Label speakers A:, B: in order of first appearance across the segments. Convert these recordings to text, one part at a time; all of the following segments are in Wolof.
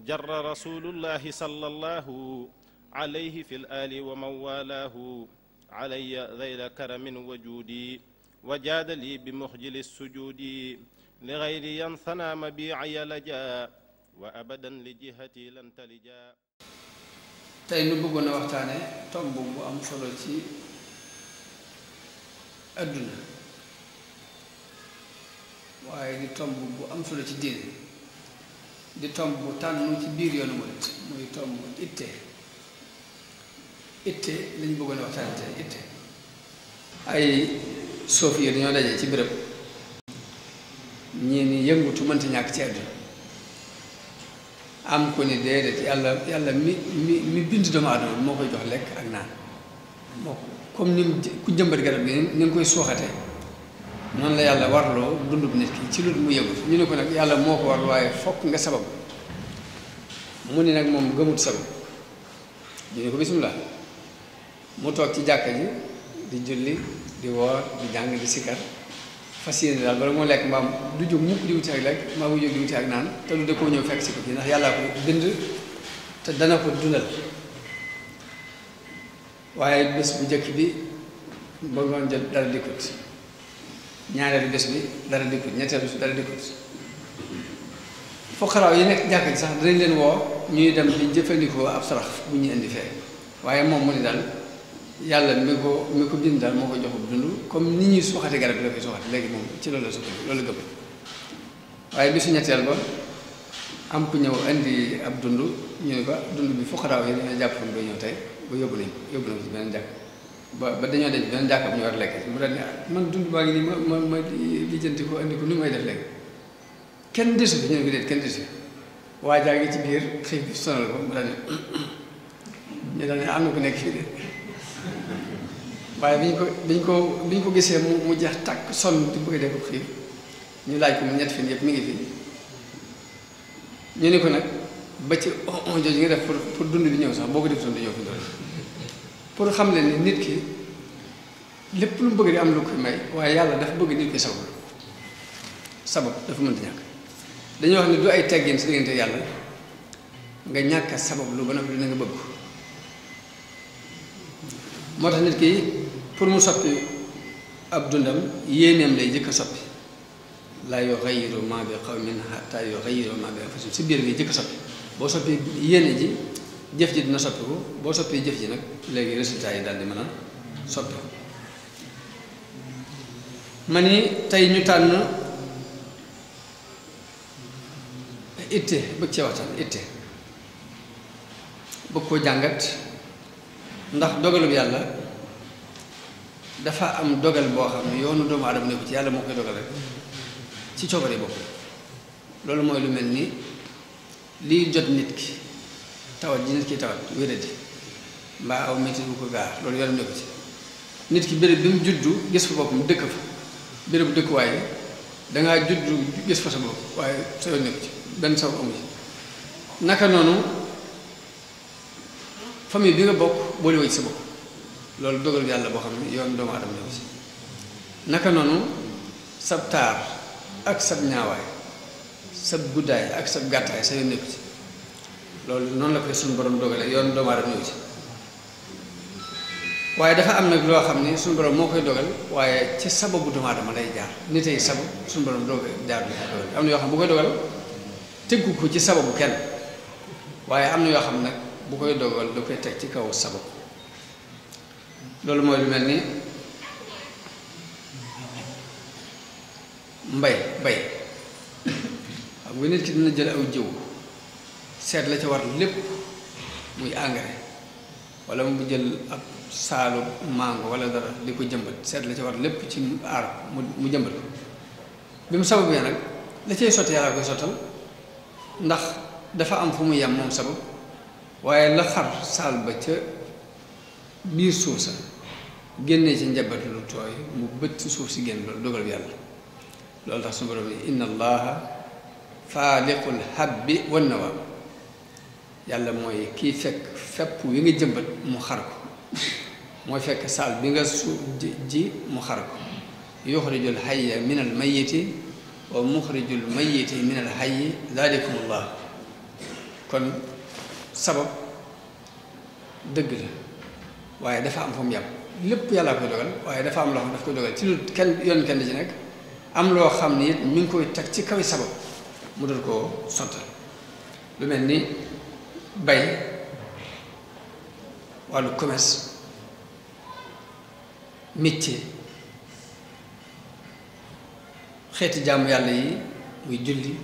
A: جر رسول الله صلى الله عليه في الآل ومن والاه علي ذيل كرم وجودي وجاد لي بمخجل السجود لغير ينثنى مبيعي لجا وأبدا لجهتي لن تلجا.
B: tey nu bëggoon a waxtaane tomb bu am solo ci adduna waaye di tomb bu am solo ci diine di tomb bu tànnu ci biir yoonu murit muy tomb itte lañu bëggoon a waxtaane tey itte. ay soof yi dañoo daje ci béréb ñii ni yëngutu mënta ñàkk ci adduna am ko ni déedéet yàlla mi bind doomu aadama moo koy jox lekk ak naan moo ko comme ni ku jëmbat garab gi ni nga koy suuxate noonu la yàlla warloo dundub nit ki ci lu mu yëngut ñu ne ko nag yàlla moo ko war waaye fokk nga sabab mu ni nag moom gëmut sabab ñu ne ko bismillah mu toog ci jàkka ji di julli di woor di jàng di sikkar fas yéene daal bala moo lekk mbaam du jóg mukk di wuti ak lekk mbaa mu jóg di wuti ak naan te du de koo ñëw fekk si ko fii ndax yàllaa ko bind te dana ko dundal. waaye bés bu njëkk bi ba ngoon jot dara dikkut, ñaareelu bés bi dara dikkut, ñetteelu bés bi dara dikkut. foqaraaw yi nekk jàkk ji sax danañ leen woo ñuy dem di jëfandikoo ab sarax bu ñuy indi fee waaye moom mu ni daal yàlla mi ko bind daal moo ko joxub dund comme ni ñuy suuxate garab bi la koy suuxate léegi moom ci loolu la sukkandiku loolu gëm. waaye bisu ñetteel ba am ku ñëw indi ab dund ñu ne ko dund bi foqaraaw yi dañoo jàpp doo ñëw tey ba yóbbu nañ ko ci beneen jàkk ba dañoo dem beneen jàkk bu ñu war lekk mu daal ne man dund baa ngi nii ma lijjanti ko indi ko nu may def léegi kenn desu fi ñu ne ko déet kenn desu waa jaa ngi ci biir xiif bi sonal ko mu daal ne ñu daal ne am na ku nekk fii de waaye bi ñu ko gisee mu jeex tàkk sonn di bëgg def ko xiif ñu laaj ko mu ñett fin yëpp mi ngi fi ñu ne ko nag ba ci jooju nga def pour dund bi ñëw sax boo ko def doon di ñëw fi doon pour xam leen ni nit ki lépp lu mu bëgg di am lu koy may waaye yàlla dafa bëgg nit ki sabab dafa mënta ñàkk. dañuy wax ne du ay teggin si diggante yàlla nga ñàkk sabab lu ba noppi na nga bëgg moo tax nit ki pour mu soppi ab dundam yéeneem lay jëkk a soppi laa yughayyiru maa bi qawmin hattaa yughayyiru maa bi anfusihim si biir ngay jëkk a soppi boo soppi yéene ji jëf ji dina soppiku boo soppee jëf ji nag léegi résultat yi daal di mën a soppi. ma ni tey ñu tànn itte bëgg cee waxtaan itte bëgg koo jàngat ndax dogalub yàlla dafa am dogal boo xam ne yoonu doomu aadama ne ko ci yàlla moo koy dogal rek ci coobare bopp loolu mooy lu mel ni liy jot nit ki tawat ji nit ki tawat wéradi mbaa aw métti bu ko gaar loolu yoonam ne ko ci nit ki béréb bi mu juddu gis fa boppam dëkk fa béréb bu dëkkuwaay bi dangaa juddu gis fa sa bopp waaye sa yoon ne ko ci benn saw amu ci naka noonu famille bi nga bokk boole woo ci sa bopp loolu dogal yàlla boo xam ne yoon doomu aadama ne ko ci naka noonu sab taar ak sab ñaawaay sab guddaay ak sab gàttaay sa yoon nekku ci loolu noonu la koy suñu borom dogale yoon doomu aadama ñëw ci waaye dafa am nag loo xam ne suñu borom moo koy dogal waaye ci sababu doomu aadama lay jaar nit ay sabab suñu borom doog jaar bi dogal am na yoo xam bu koy dogal tëggu ko ci sababu kenn waaye am na yoo xam nag bu koy dogal da koy teg ci kaw sabab loolu mooy lu mel ni bay xam nga nit ki dina jël aw jiw seet la ca war lépp muy engrais wala mu jël ab saalu mango wala dara di ko jëmbat seet la ca war lépp ci aar mu jëmbat ko bi mu sababee nag la cay sotti yàlla koy sottal ndax dafa am fu mu yem moom sabab waaye la xar saal ba ca biir suuf sa génnee ci njabat lu tooy mu bët suuf si génn loolu dogal bi yàlla loolu tax su borom ni inna allaha faaliqul habbi wan nawa yàlla mooy kii fekk fepp wi nga jëmbat mu xar ko mooy fekk saal bi nga suuf ji mu xar ko yuxrijul hayya min al mayyiti wa muxrijul mayyiti min al hayyi dalikumullah kon sabab dëgg la waaye dafa am fa mu yàpp lépp yàllaa koy dogal waaye dafa am loo xam daf koy dogal ci lu kenn di ci nekk am loo xam ni it mi ngi koy teg ci kaw sabab mu doon koo sottal lu mel ni bay wàllu commerce métier xeeti jaamu yàlla yi muy julli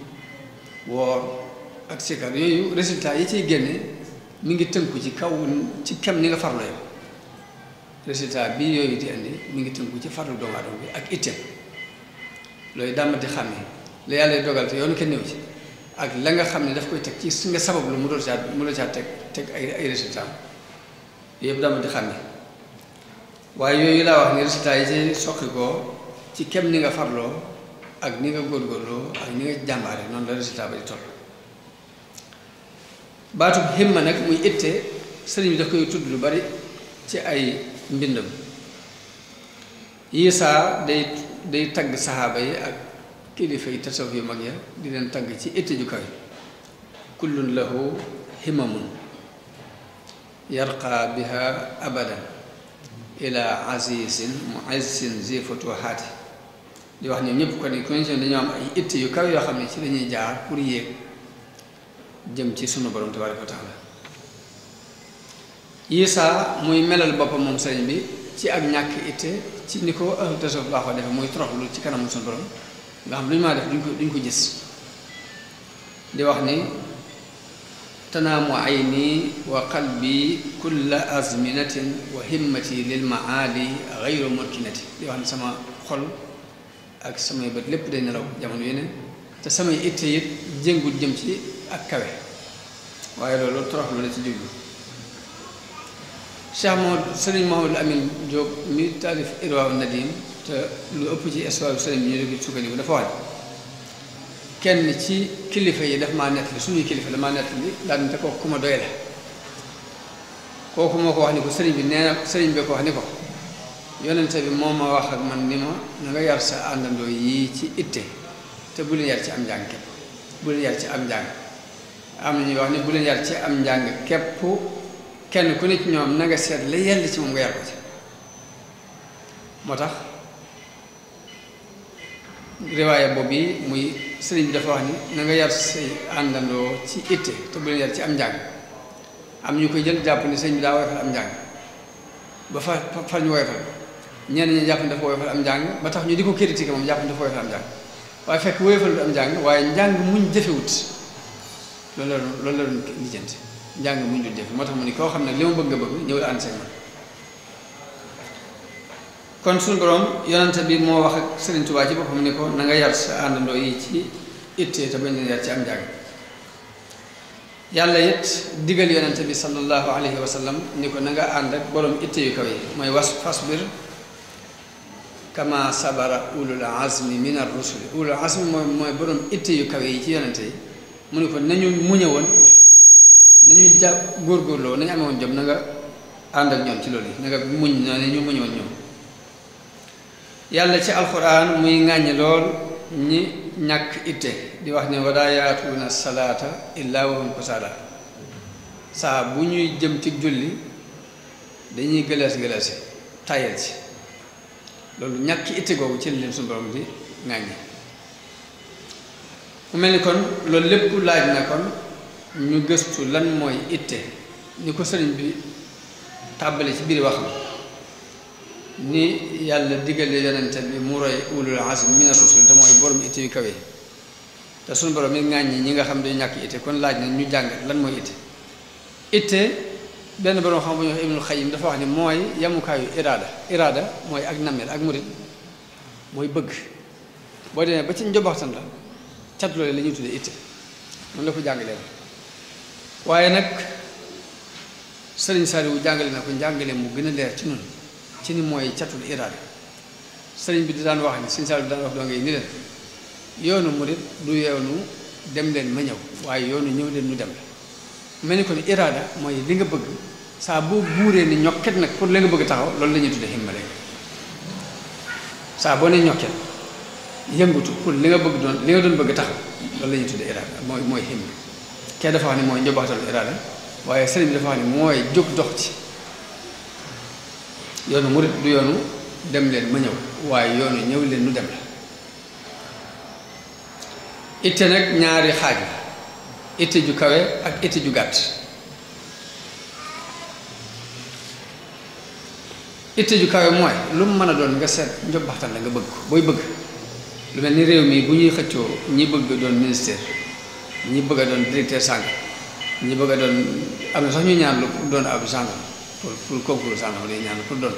B: woor ak sikar yooyu résultat yi ciy génne mi ngi tënku ci kaw ci kem ni nga farlo yow résultat bi yooyu di indi mi ngi tënku ci farlu doomu aadama bi ak itteem looyu dàmmati xam ne la yàlla dogal te yoonu kenn ñëw ci ak la nga xam ne daf koy teg ci su nga sabab lu mu doon caa teg ay résultat yëpp dàmmati xam ne waaye yooyu laa wax ni résultat yi ci soqi ko ci kem ni nga farloo ak ni nga góorgóorloo ak ni nga jàmbaare noonu la résultat ba di toll baatub himma nag muy itte sëriñ bi daf koy tudd lu bari ci ay mbindam Isaa day tagg saxaaba yi ak kilifa yi tasawuf yu mag ya di leen tagg ci itte ju kawe kullun lahu himamun yarqa biha abadan ila azizin muizzin zi futuhaati di wax ñoom ñëpp ko ni condition dañoo am ay itte yu kawe yoo xam ne ci lañuy jaar pour yéeg jëm ci sunu borom tabaaraka wa taala Isaa muy melal boppam moom sëriñ bi ci ak ñàkk itte ci ni ko ahlu tasawuf baaxoo defe muy toroxlu ci kanamu sunu borom nga xam lu ñu maa def duñ ko gis di wax ni tanaamu ayni wa qalbi kulla azminatin wa himmati lil maali gayru murkinati di wax ni sama xol ak samay bët lépp day nelaw jamono yeneen te samay itte it jéngul jëm ci ak kawe waaye loolu toroxlu la ci jublu Cheikh Mouhamadou Sëriñ Mouhamadou Amin Diop mi taalif Irwaa Nadim te lu ëpp ci histoire bi sëriñ bi ñu dégg sukkandiku dafa wax kenn ci kilifa yi daf maa nettali suñuy kilifa damaa nettali daal te kooku ku ma doy la kooku moo ko wax ni ko sëriñ bi nee na sëriñ bi ko wax ni ko yonente bi moo ma wax ak man ni ma na nga yar sa àndandoo yii ci itte te bu leen yar ci am njàng képp bu leen yar ci am njàng am na ñuy wax ni bu leen yar ci am njàng képp kenn ku ne ci ñoom na nga seet la yell ci moom nga yar ko ci moo tax riwaaya boobu yi muy sëriñ bi dafa wax ni na nga yar say àndandoo ci itte te bu leen yar ci am njàng am ñu koy jël jàpp ni sëriñ bi daa woyofal am njàng ba far ñu woyofal ñenn ñi jàpp ni dafa woyofal am njàng ba tax ñu di ko critiquer moom jàpp ni dafa woyofal am njàng waaye fekk woyofal du am njàng waaye njàng muñ jëfewut loolu la doon lijjanti njàng muñ dul jëfe moo tax mu ni koo xam ne li ma bëgg nga bëgg ñëw la ànd seen man kon suñu borom yonante bi moo wax ak Sëriñ Tuubaa ci boppam ni ko na nga yar sa àndandoo yi ci itte te bañ leen yar ci am njàng yàlla it digal yonante bi sallallahu alayhi wa sallam ni ko na nga ànd ak borom itte yu kaw yi mooy fasbir kama sabara ulul azmi min ar-rusuli ulul azmi mooy borom itte yu kaw yi ci yonante yi mu ni ko nañu muñewoon nañu jàpp góorgóorloo nañu amee woon jom na nga ànd ak ñoom ci loolu yi na nga muñ noonu ñu muñewoon ñoom yàlla ci alquran muy ŋàññi lool ñi ñàkk itte di wax ne wala yaatuuna salaata illa wa hum kusaala saa bu ñuy jëm ci julli dañuy gëlës tayal ci loolu ñàkk itte googu ci leen suñu borom di ŋàññi mu mel ni kon loolu lépp laaj na kon ñu gëstu lan mooy itte ni ko sëriñ bi tàbbale ci biir waxam ni yàlla diggale yonente bi mu roy ulul azmi mina rusul te mooy borom itte yu kawe te suñu borom mi ŋàññi ñi nga xam dañu ñàkk itte kon laaj na ñu jàngat lan mooy itte benn borom xam bu ñu wax Ibnul Xayyim dafa wax ni mooy yamukaayu iraada mooy ak nammeel ak murit mooy bëgg boo demee ba ci njobaxtan la cat loole la ñuy tuddee itte noonu la ko jàngalee waaye nag Sëriñ Saaliwu jàngale na ko njàngale mu gën a leer ci noonu ci ni mooy catul iraada sëriñ bi di daan wax ni Sëriñ Saaliwu daan wax doo ngay ni leen yoonu murit du yoonu dem leen ma ñëw waaye yoonu ñëw leen ñu dem la mel ni kon iraada mooy li nga bëgg saa boo buuree ni ñokket nag pour li nga bëgg taxaw loolu la ñuy tuddee himma léegi saa boo ne ñokket yëngutu pour li nga bëgg doon li nga doon bëgg taxaw loolu la ñuy tuddee iraada mooy himma kee dafa wax ni mooy njobbaxtalu iraada waaye sëriñ bi dafa wax ni mooy jóg dox ci yoonu murit du yoonu dem leen ma ñëw waaye yoonu ñëw leen nu dem la itte nag ñaari xaaj la itte ju kawe ak itte ju gàtt itte ju kawe mooy lu mu mën a doon nga seet njobbaxtal la nga bëgg ko booy bëgg lu mel ni réew mi bu ñuy xëccoo ñi bëgg doon ministère ñi bëgg a doon directeur sàng ñi bëgg a doon am na sax ñu ñaan lu pour doon ab gendarme pour concours gendarme day ñaan pour doon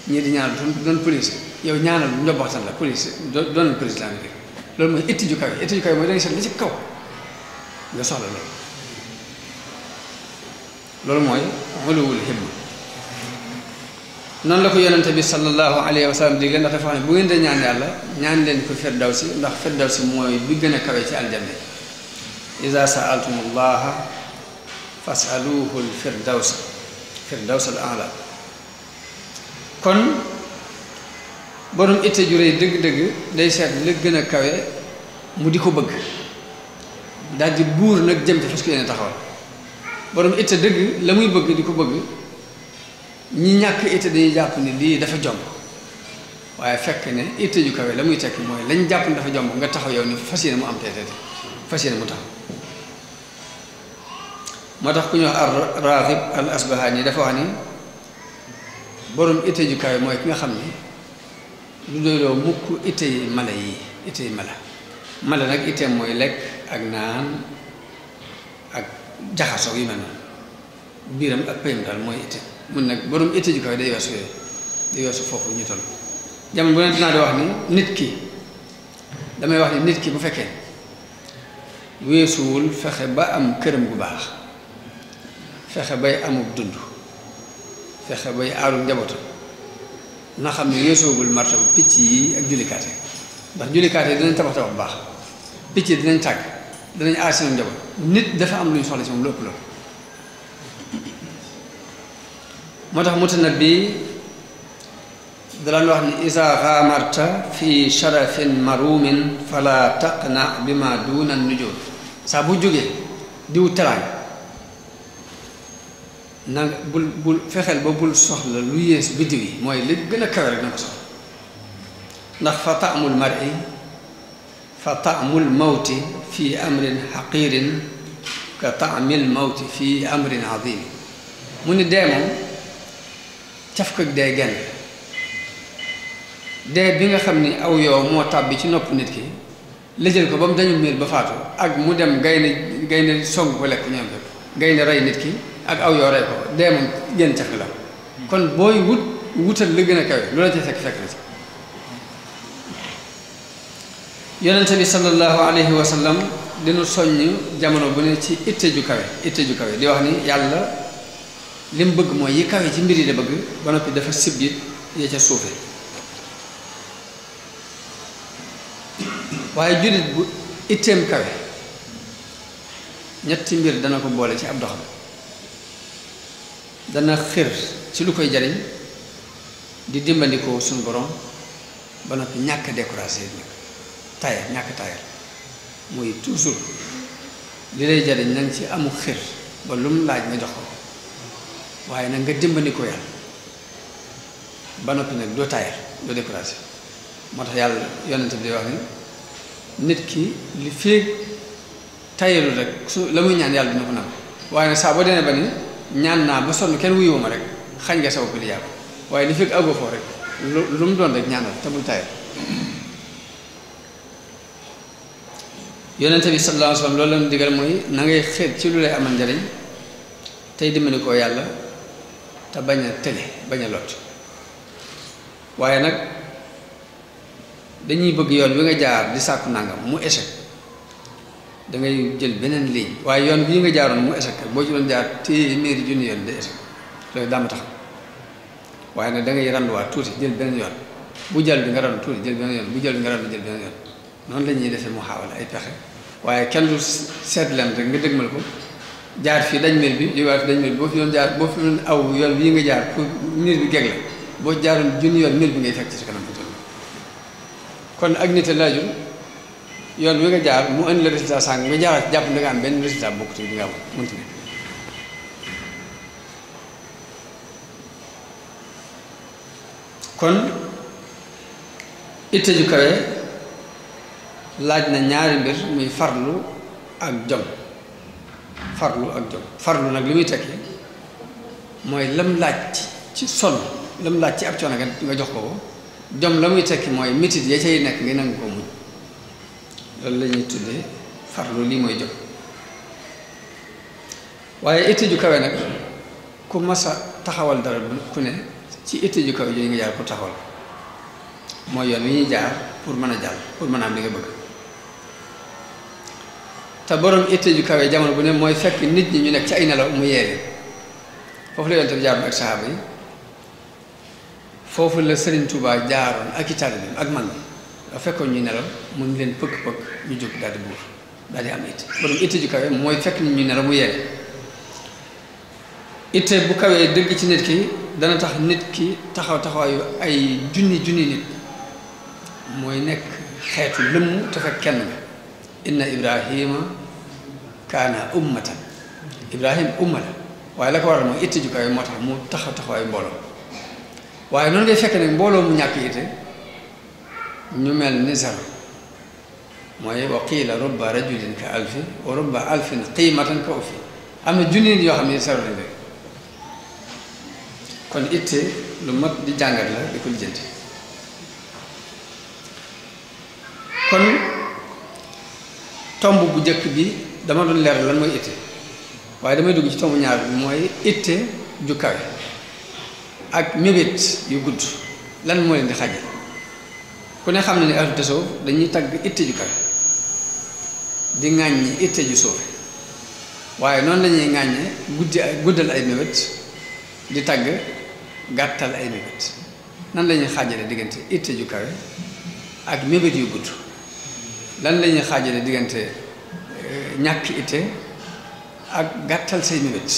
B: ñii di ñaan doon police yow ñaanal njobbaxtal la police doon président bi loolu mooy itte ju kawe mooy da ngay seet li ci kaw nga soxla loolu mooy uluwul himma noonu la ko yonente bi sallallahu alayhi wa sallam digle ndax dafa xam ne bu ngeen de ñaan yàlla ñaan leen ko firdawsi ndax firdawsi mooy bi gën a kawe ci aljanna iza sa'altumullaha fas'aluhu al-firdaws al-a'la kon borom itte ju rëy dëgg-dëgg day seet la gën a kawe mu di ko bëgg daal di buur nag jëm ci fas yéene taxawal borom itte dëgg la muy bëgg di ko bëgg ñi ñàkk itte dañuy jàpp ni lii dafa jomb waaye fekk ne itte ju kawe la muy tekki mooy lañ jàpp ne dafa jomb nga taxaw yow ni fas yéene mu am teetee fas yéene mu taxaw moo tax ku ñu wax ar-Raghib al-Asbahani dafa wax ni borom itte ju kawe mooy ki nga xam ni lu doyloo mukk itte yi mala nag itteem mooy lekk ak naan ak jaxasoo yu mel noonu biiram ak payam daal mooy itte mun nag borom itte ju kawe day weesu yooyu day weesu foofu ñu toll jamono bu ne dinaa di wax ni nit ki damay wax ni nit ki bu fekkee weesuwul fexe ba am këram gu baax fexe bay amub dund fexe bay aaru njabootam na xam ne weesuwul martaba picc yi ak jullikaate ndax jullikaate yi dinañ tabax bu baax picc yi dinañ tàgg danañ aar seen njaboot nit dafa am lu ñu soxla ci moom lu ëpp loolu moo tax Mutanabbi dalaan wax ni isa xaamarta fi sharafin marumin fala taqna bi ma duna nujum saa bu jógee diw teraang na bul fexeel ba bul soxla lu yées biddiw yi mooy li gën a kawe rek na ko soxla ndax fa taamul mawti fi amrin xaqirin ka taamil mawti fi amrin azim mu ni dee moom caf ko dee genn dee bi nga xam ni aw yow moo tàbbi ci nopp nit ki la jël ko ba mu dañu miir ba faatu ak mu dem gaynde song ko lekk ñoom yëpp gaynde rey nit ki ak aw yow rey ko dee moom genn caf la kon booy wutal la gën a kawe loola ci fekk la ci yonente bi sallallahu alayhi wa sallam dinu soññ jamono bu ne ci itte ju kawe di wax ni yàlla li mu bëgg mooy yi kawe ci mbir yi la bëgg ba noppi dafa sib it ya ca suufe waaye jullit bu itteem kawe ñetti mbir dana ko boole ci ab doxam dana xir ci lu koy jariñ di dimbandikoo suñu borom ba noppi ñàkk découragé nag taayal ñàkk taayal muy toujours li lay jariñ nanga ci amu xir ba lu mu laaj nga jox ko waaye nag nga dimbandikoo yàlla ba noppi nag doo taayal doo découragé moo tax yàlla yonent bi day wax ni nit ki li fii tayalu rek su la muy ñaan yàlla dina ko nangu waaye nag saa boo demee ba ni ñaan naa ba sonn kenn wuyoo ma rek xañ nga saw ko li yàlla waaye li fekk àggoo foofu rek lu mu doon rek ñaanal te bul tayal yonente bi sallallahu alayhi wa sallam loolu la ñu digal mooy na ngay xeet ci lu lay amal njariñ tey dimbali koo yàlla te bañ a tële bañ a lot waaye nag dañuy bëgg yoon wi nga jaar di sàkku nangam mu échec da ngay jël beneen ligne waaye yoon bii nga jaaroon mu échec boo ci doon jaar téeméeri junni yoon di échec loolu daa ma tax waaye nag da ngay randuwaat tuuti jël beneen yoon bu jël bi nga randu tuuti jël beneen yoon bu jël bi nga randu jël beneen yoon noonu la ñuy defee mu xaawale ay pexe waaye kenn du seet leen rek nga dëgmal ko jaar fii dañ mel bi jógaat fi dañ mel bi boo fi doon jaar boo fi doon aw yoon bii nga jaar pour miir bi geg la boo jaaroon junni yoon miir bi ngay fekk ci sa kanam fi toll kon ak nite laajul yoon wi nga jaar mu indi la résultat sàng nga jaaraat jàpp da nga am benn résultat bokkut bi nga am mënti ne kon itte ju kawe laaj na ñaari mbir muy farlu ak jom farlu nag li muy tekki mooy lam laaj ci sonn lam laaj ci ab coono nga jox ko jom la muy tekki mooy mitit ya cay nekk nga nangu ko muñ loolu la ñuy tuddee farlu lii mooy jom waaye itte ju kawe nag ku mas a taxawal dara ku ne ci itte ju kawe yooyu nga jaar pour taxawal mooy yoon wi ñuy jaar pour mën a jàll pour mën a am li nga bëgg te borom itte ju kawe jamono bu ne mooy fekk nit ñi ñu nekk ci ay nelaw mu yeele foofu la yonent bi jaaroon ak saxaaba yi foofu la Serigne Touba jaaroon ak i taalibeem ak mag ñi da fekkoon ñuy nelaw mun leen pëkk-pëkk ñu jóg daal di buur daal di am itte borom itte ju kawe mooy fekk nit ñuy nelaw mu yeele itte bu kawee dëgg ci nit ki dana tax nit ki taxawaayu ay junni nit mooy nekk xeetu lëmm te fekk kenn nga inna ibrahima kaana ummatan ibrahim umma la waaye la ko waral mooy itte ju kawe moo tax mu taxawaayu mbooloo waaye noonu ngay fekk nag mbooloo mu ñàkk itte ñu mel ni zero mooy wa qiila rubba rajulin ka alfi wa rubba alfin qiimatan ka ufi am na junni nit yoo xam ne zero lañ rek kon itte lu mat di jàngat la di ko lijjanti kon tomb bu njëkk bi dama doon leer lan mooy itte waaye damay dugg ci tomb ñaar bi mooy itte ju kawe ak mébét yu gudd lan moo leen di xaje ku ne xam ne ni ahlu tasawuf dañuy tagg itte ju kawe di ŋàññi itte ju suufe waaye noonu lañuy ŋàññe guddal ay mébét di tagg gàttal ay mébét nan lañuy xaajale diggante itte ju kawe ak mébét yu gudd lan lañuy xaajale diggante ñàkk itte ak gàttal say mébét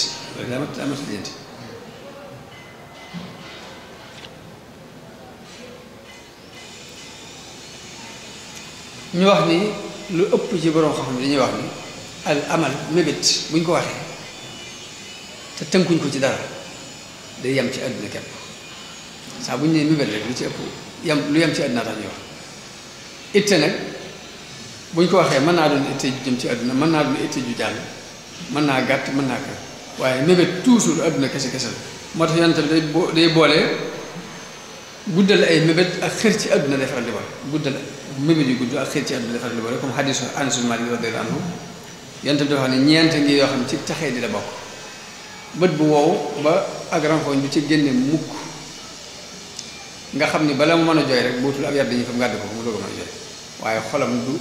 B: loolu dama lijjanti ñu wax ni lu ëpp ci borom xam-xam dañuy wax ni al amal mébét buñ ko waxee te tënkuñ ko ci dara day yem ci àdduna képp saa bu ñu nee mébét rek lu ci ëpp lu yem ci àdduna tax ñuy wax itte nag buñ ko waxee mën naa doon itte ju jëm ci àdduna mën naa doon itte ju jàll mën naa gàtt mën naa kër waaye mébét toujours àdduna kese la moo tax yonent bi day boole guddal ay mébét ak xër ci àdduna defaral di boole guddal mébét yu gudd ak xër ci àdduna defaral di boole comme hadiisu Anas bin Maalik radiyallaahu anhu yonent bi dafa wax ne ñeent ngi yoo xam ne ci taxee di la bokk bët bu wow ba ak ranfooñ du ci génne mukk nga xam ni bala mu mën a jooy rek bootul ab yar dañuy fa ngàdd ko mu doog a mën a jooy waaye xolam du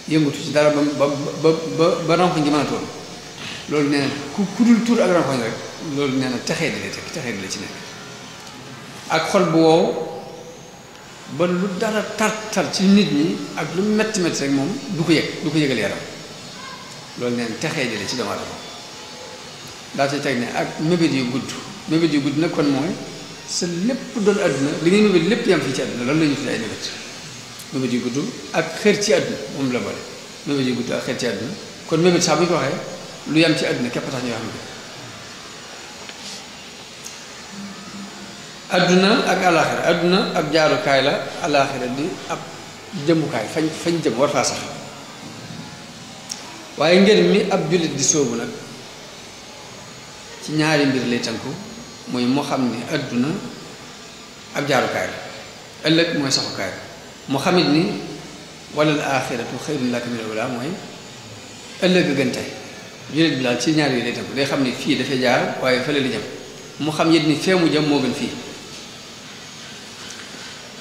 B: yëngutu ci dara ba ranfooñ gi mën a toll loolu nee na ku dul tur ak ranfooñ rek loolu nee na texee di la teg texee di la ci nekk ak xol bu wow ba lu dara tar ci nit ñi ak lu metti rek moom du ko yëgal yaram loolu nee na texee di la ci doomu aadama daa ci teg ne ak mébét yu gudd nag kon mooy sa lépp doon àdduna li ngay mébét lépp yam fii ci àdduna loolu la ñu tuddee ay mébét yu gudd ak xër ci àdduna moom la boole mébét yu gudd ak xër ci àdduna kon mébét sax bu ñu ko waxee lu yam ci àdduna képp tax ñu wax mébét àdduna ak alaaxira àdduna ab jaarukaay la alaaxira di ab jëmukaay fañ jëm war faa sax waaye ngir mi ab jullit di sóobu nag ci ñaari mbir lay tënku muy moo xam ni àdduna ab jaarukaay la ëllëg mooy saxukaay mu xamit ni walal aaxiratu xayrun laka minal uulaa mooy ëllëg gën tey jullit bi daal ci ñaari yi lay tënku day xam ni fii dafay jaar waaye fële li jëm mu xam yit ni fee mu jëm moo gën fii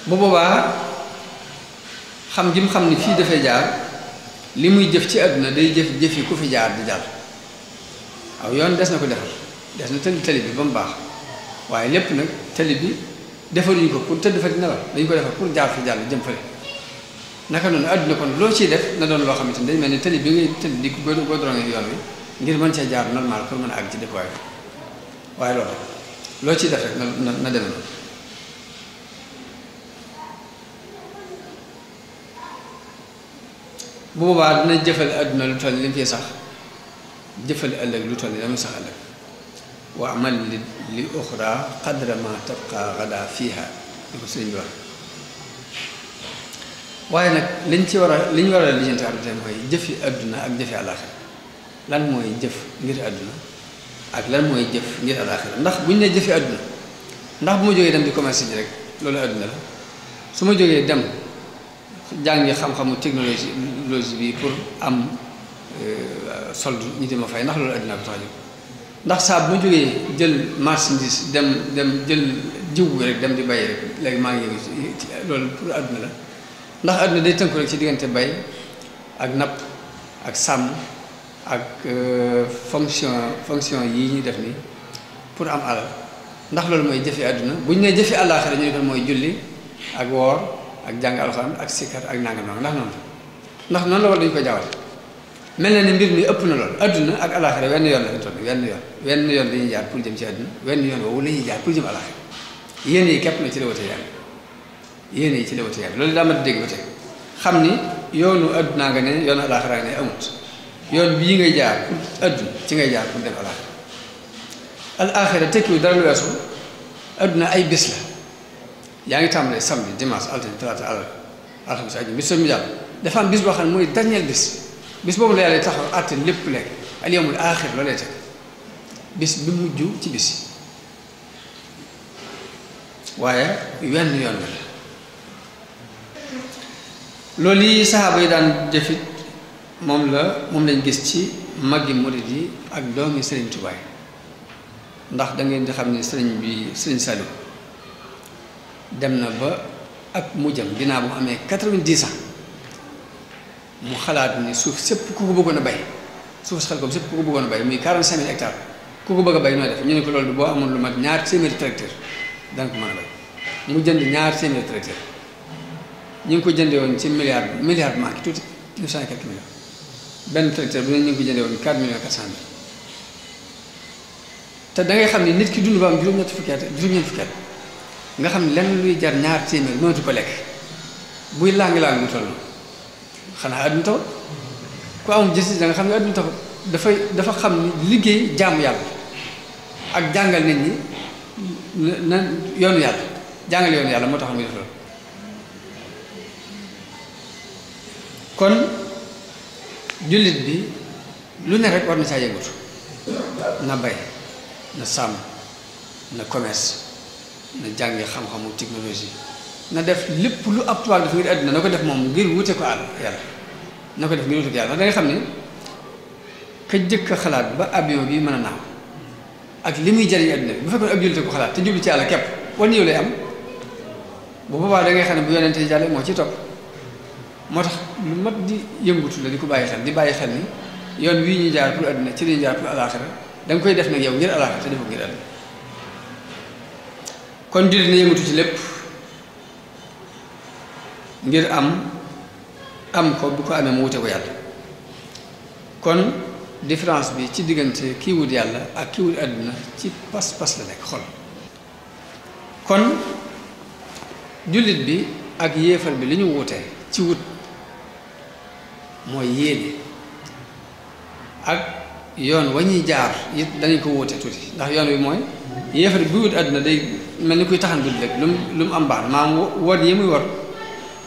B: bu boobaa xam ji mu xam ni fii dafay jaar li muy jëf ci àdduna day jëf yi ku fi jaar di jàll aw yoon des na ko defar des na tali bi ba mu baax waaye lépp nag tali bi defaruñu ko pour tëdd fa di nelaw dañu ko defar pour jaar fi jàll jëm fële naka noonu àdduna kon loo ciy def na doon loo xamante ni dañ mel ni tali bi ngay tëdd di goudronné yoon wi ngir mën cee jaar normal pour mën a àgg ci dëkkuwaay bi waaye loolu loo ciy def rek na deme noonu bu boobaa dina jëfal àdduna lu toll li mu fi sax jëfal ëllëg lu toll ni la muy sax ëllëg wa amal li uxra qadra ma tabqa gada fiha li ko sëriñ bi wax waaye nag li ñu war a lijjanti àdduna mooy jëfi àdduna ak jëfi àllaaxira lan mooy jëf ngir àdduna ak lan mooy jëf ngir àllaaxira ndax bu ñu nee jëfi àdduna ndax bu ma jógee dem di commerce ji rek loolu àdduna la su ma jógee dem jàngi xam-xamu technologie bi pour am solde ñu di ma fay ndax loolu àdduna bi tax a jóg ndax saa bu ma jógee jël marchandise dem jël jiw bi rek dem di bay rek léegi maa ngi loolu pour àdduna la ndax àdduna day tënku rek ci diggante bay ak napp ak sàmm ak fonction yi ñuy def ni pour am alal ndax loolu mooy jëfi àdduna bu ñu nee jëfi àllaaxira ñu ne kon mooy julli ak woor ak jàng alxuraan ak sikkar ak nangam ndax noonu la war dañu ko jaawale mel na ni mbir mi ëpp na lool àdduna ak àllaaxira wenn yoon la fi toll wenn yoon dañuy jaar pour jëm ci àdduna wenn yoon woowu la ñuy jaar pour jëm àllaaxira yéen yi képp na ci la wate yàlla yéen yi ci la wate yàlla loolu daa mat dégg ba tey xam ni yoonu àdduna nga ne yoonu àllaaxira nga ne amut yoon bii ngay jaar pour àdduna ci ngay jaar pour dem àllaaxira àllaaxira tekkiwu dara lu weesu àdduna ay bés la yaa ngi tàmbalee samedi dimanche altine talaata alxames aju bis mu jàll dafa am bis boo xam ne mooy dernier bis boobu la yàlla taxaw àtte lépp lekk al yawmul aaxir loolee teg bis bi mujj ci bis waaye wenn yoon la loolu yi saxaaba yi daan jëfit moom lañ gis ci maggi murid yi ak doomi Sëriñ Tuubaa ndax da ngeen di xam ne Sëriñ Saliou dem na ba ak mujjam dinaa bu mu amee 90 ans mu xalaat ni suuf sépp ku ko bëggoon a bay suuf si xel ko sépp ku ko bëggoon a bay muy 45 000 hectares ku ko bëgg a bay nooy def ñu ne ko loolu boo amoon lu mat 200 tracteurs danga ko mën a bay mu jënd 200 tracteurs ñu ngi ko jëndee woon ci milliard manqué tuuti 900 et quelques millions benn tracteur bu ne ñu ngi ko jëndee woon 4 millions 400 mille te da ngay xam ne nit ki dund ba am juróom-ñetti fukki at nga xam ne lenn luy jar 200 mënatu ko lekk buy lang-lang lu toll xanaa àdduna taxut ku amul gis da nga xam ne àdduna taxut dafa xam ni liggéey jaamu yàlla ak jàngal nit ñi na yoonu yàlla jàngal yoonu yàlla moo tax muy def loolu kon jullit bi lu ne rek war na saa yëngatu na bay na sàmm na commerce na jàngi xam-xamu technologie na def lépp lu ab tubaab def ngir àdduna na ko def moom ngir wute ko àll yàlla na ko def ngir wute ko yàlla ndax da nga xam ne ka jëkk a xalaat ba avion bi mën a naaw ak li muy jariñ àdduna bi bu fekkoon ab jullit ko xalaat te jublu ci yàlla képp wan yow lay am bu boobaa da ngay xam ne bu yonente yi jàlle moo ci topp moo tax lu mat di yëngutu la di ko bàyyi xel di bàyyi xel ni yoon wii ñuy jaar pour àdduna ci lañuy jaar pour alaaxira da nga koy def nag yow ngir alaaxira te defu ngir àdduna kon jullit na yëngutu ci lépp ngir am ko bu ko amee mu wute ko yàlla kon différence bi ci diggante kii wut yàlla ak kii wut àdduna ci pas-pas la nekk xol kon jullit bi ak yéefar bi li ñu wutee ci wut mooy yéene ak yoon wa ñuy jaar it danañ ko wute tuuti ndax yoon wi mooy yéefar bi wut àdduna day mel ni kuy taxan dul rek lu mu am baax maam wor yi muy wor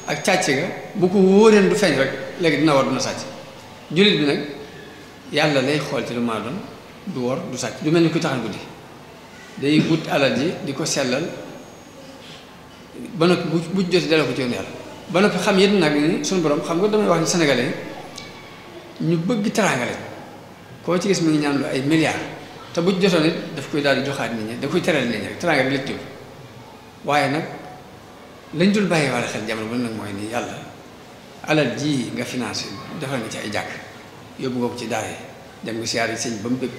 B: ak càcc ga bu ko wóoreen du feeñ rek léegi dina war dina sàcc jullit bi nag yàlla lay xool ci lu maa doon du wor du sàcc du mel ni kuy taxan guddi day wut alal ji di ko sellal ba noppi bu jotee delloo ko ci yoon yàlla ba noppi xam yéen nag ni suñu borom xam nga damay wax ni sénégalais ñu bëgg teraanga lañ koo ci gis mi ngi ñaan lu ay milliards te bu jotoon it daf koy daal di joxaat nit ñi da koy teral nit ñi rek teraanga bi la jëm waaye nag lañ dul bàyyi wala xel jamono bu nag mooy nii yàlla alal ji nga financé defal nga ci ay jàkk yóbbu nga ko ci daara dem nga siyaare sëñ ba mu bëgg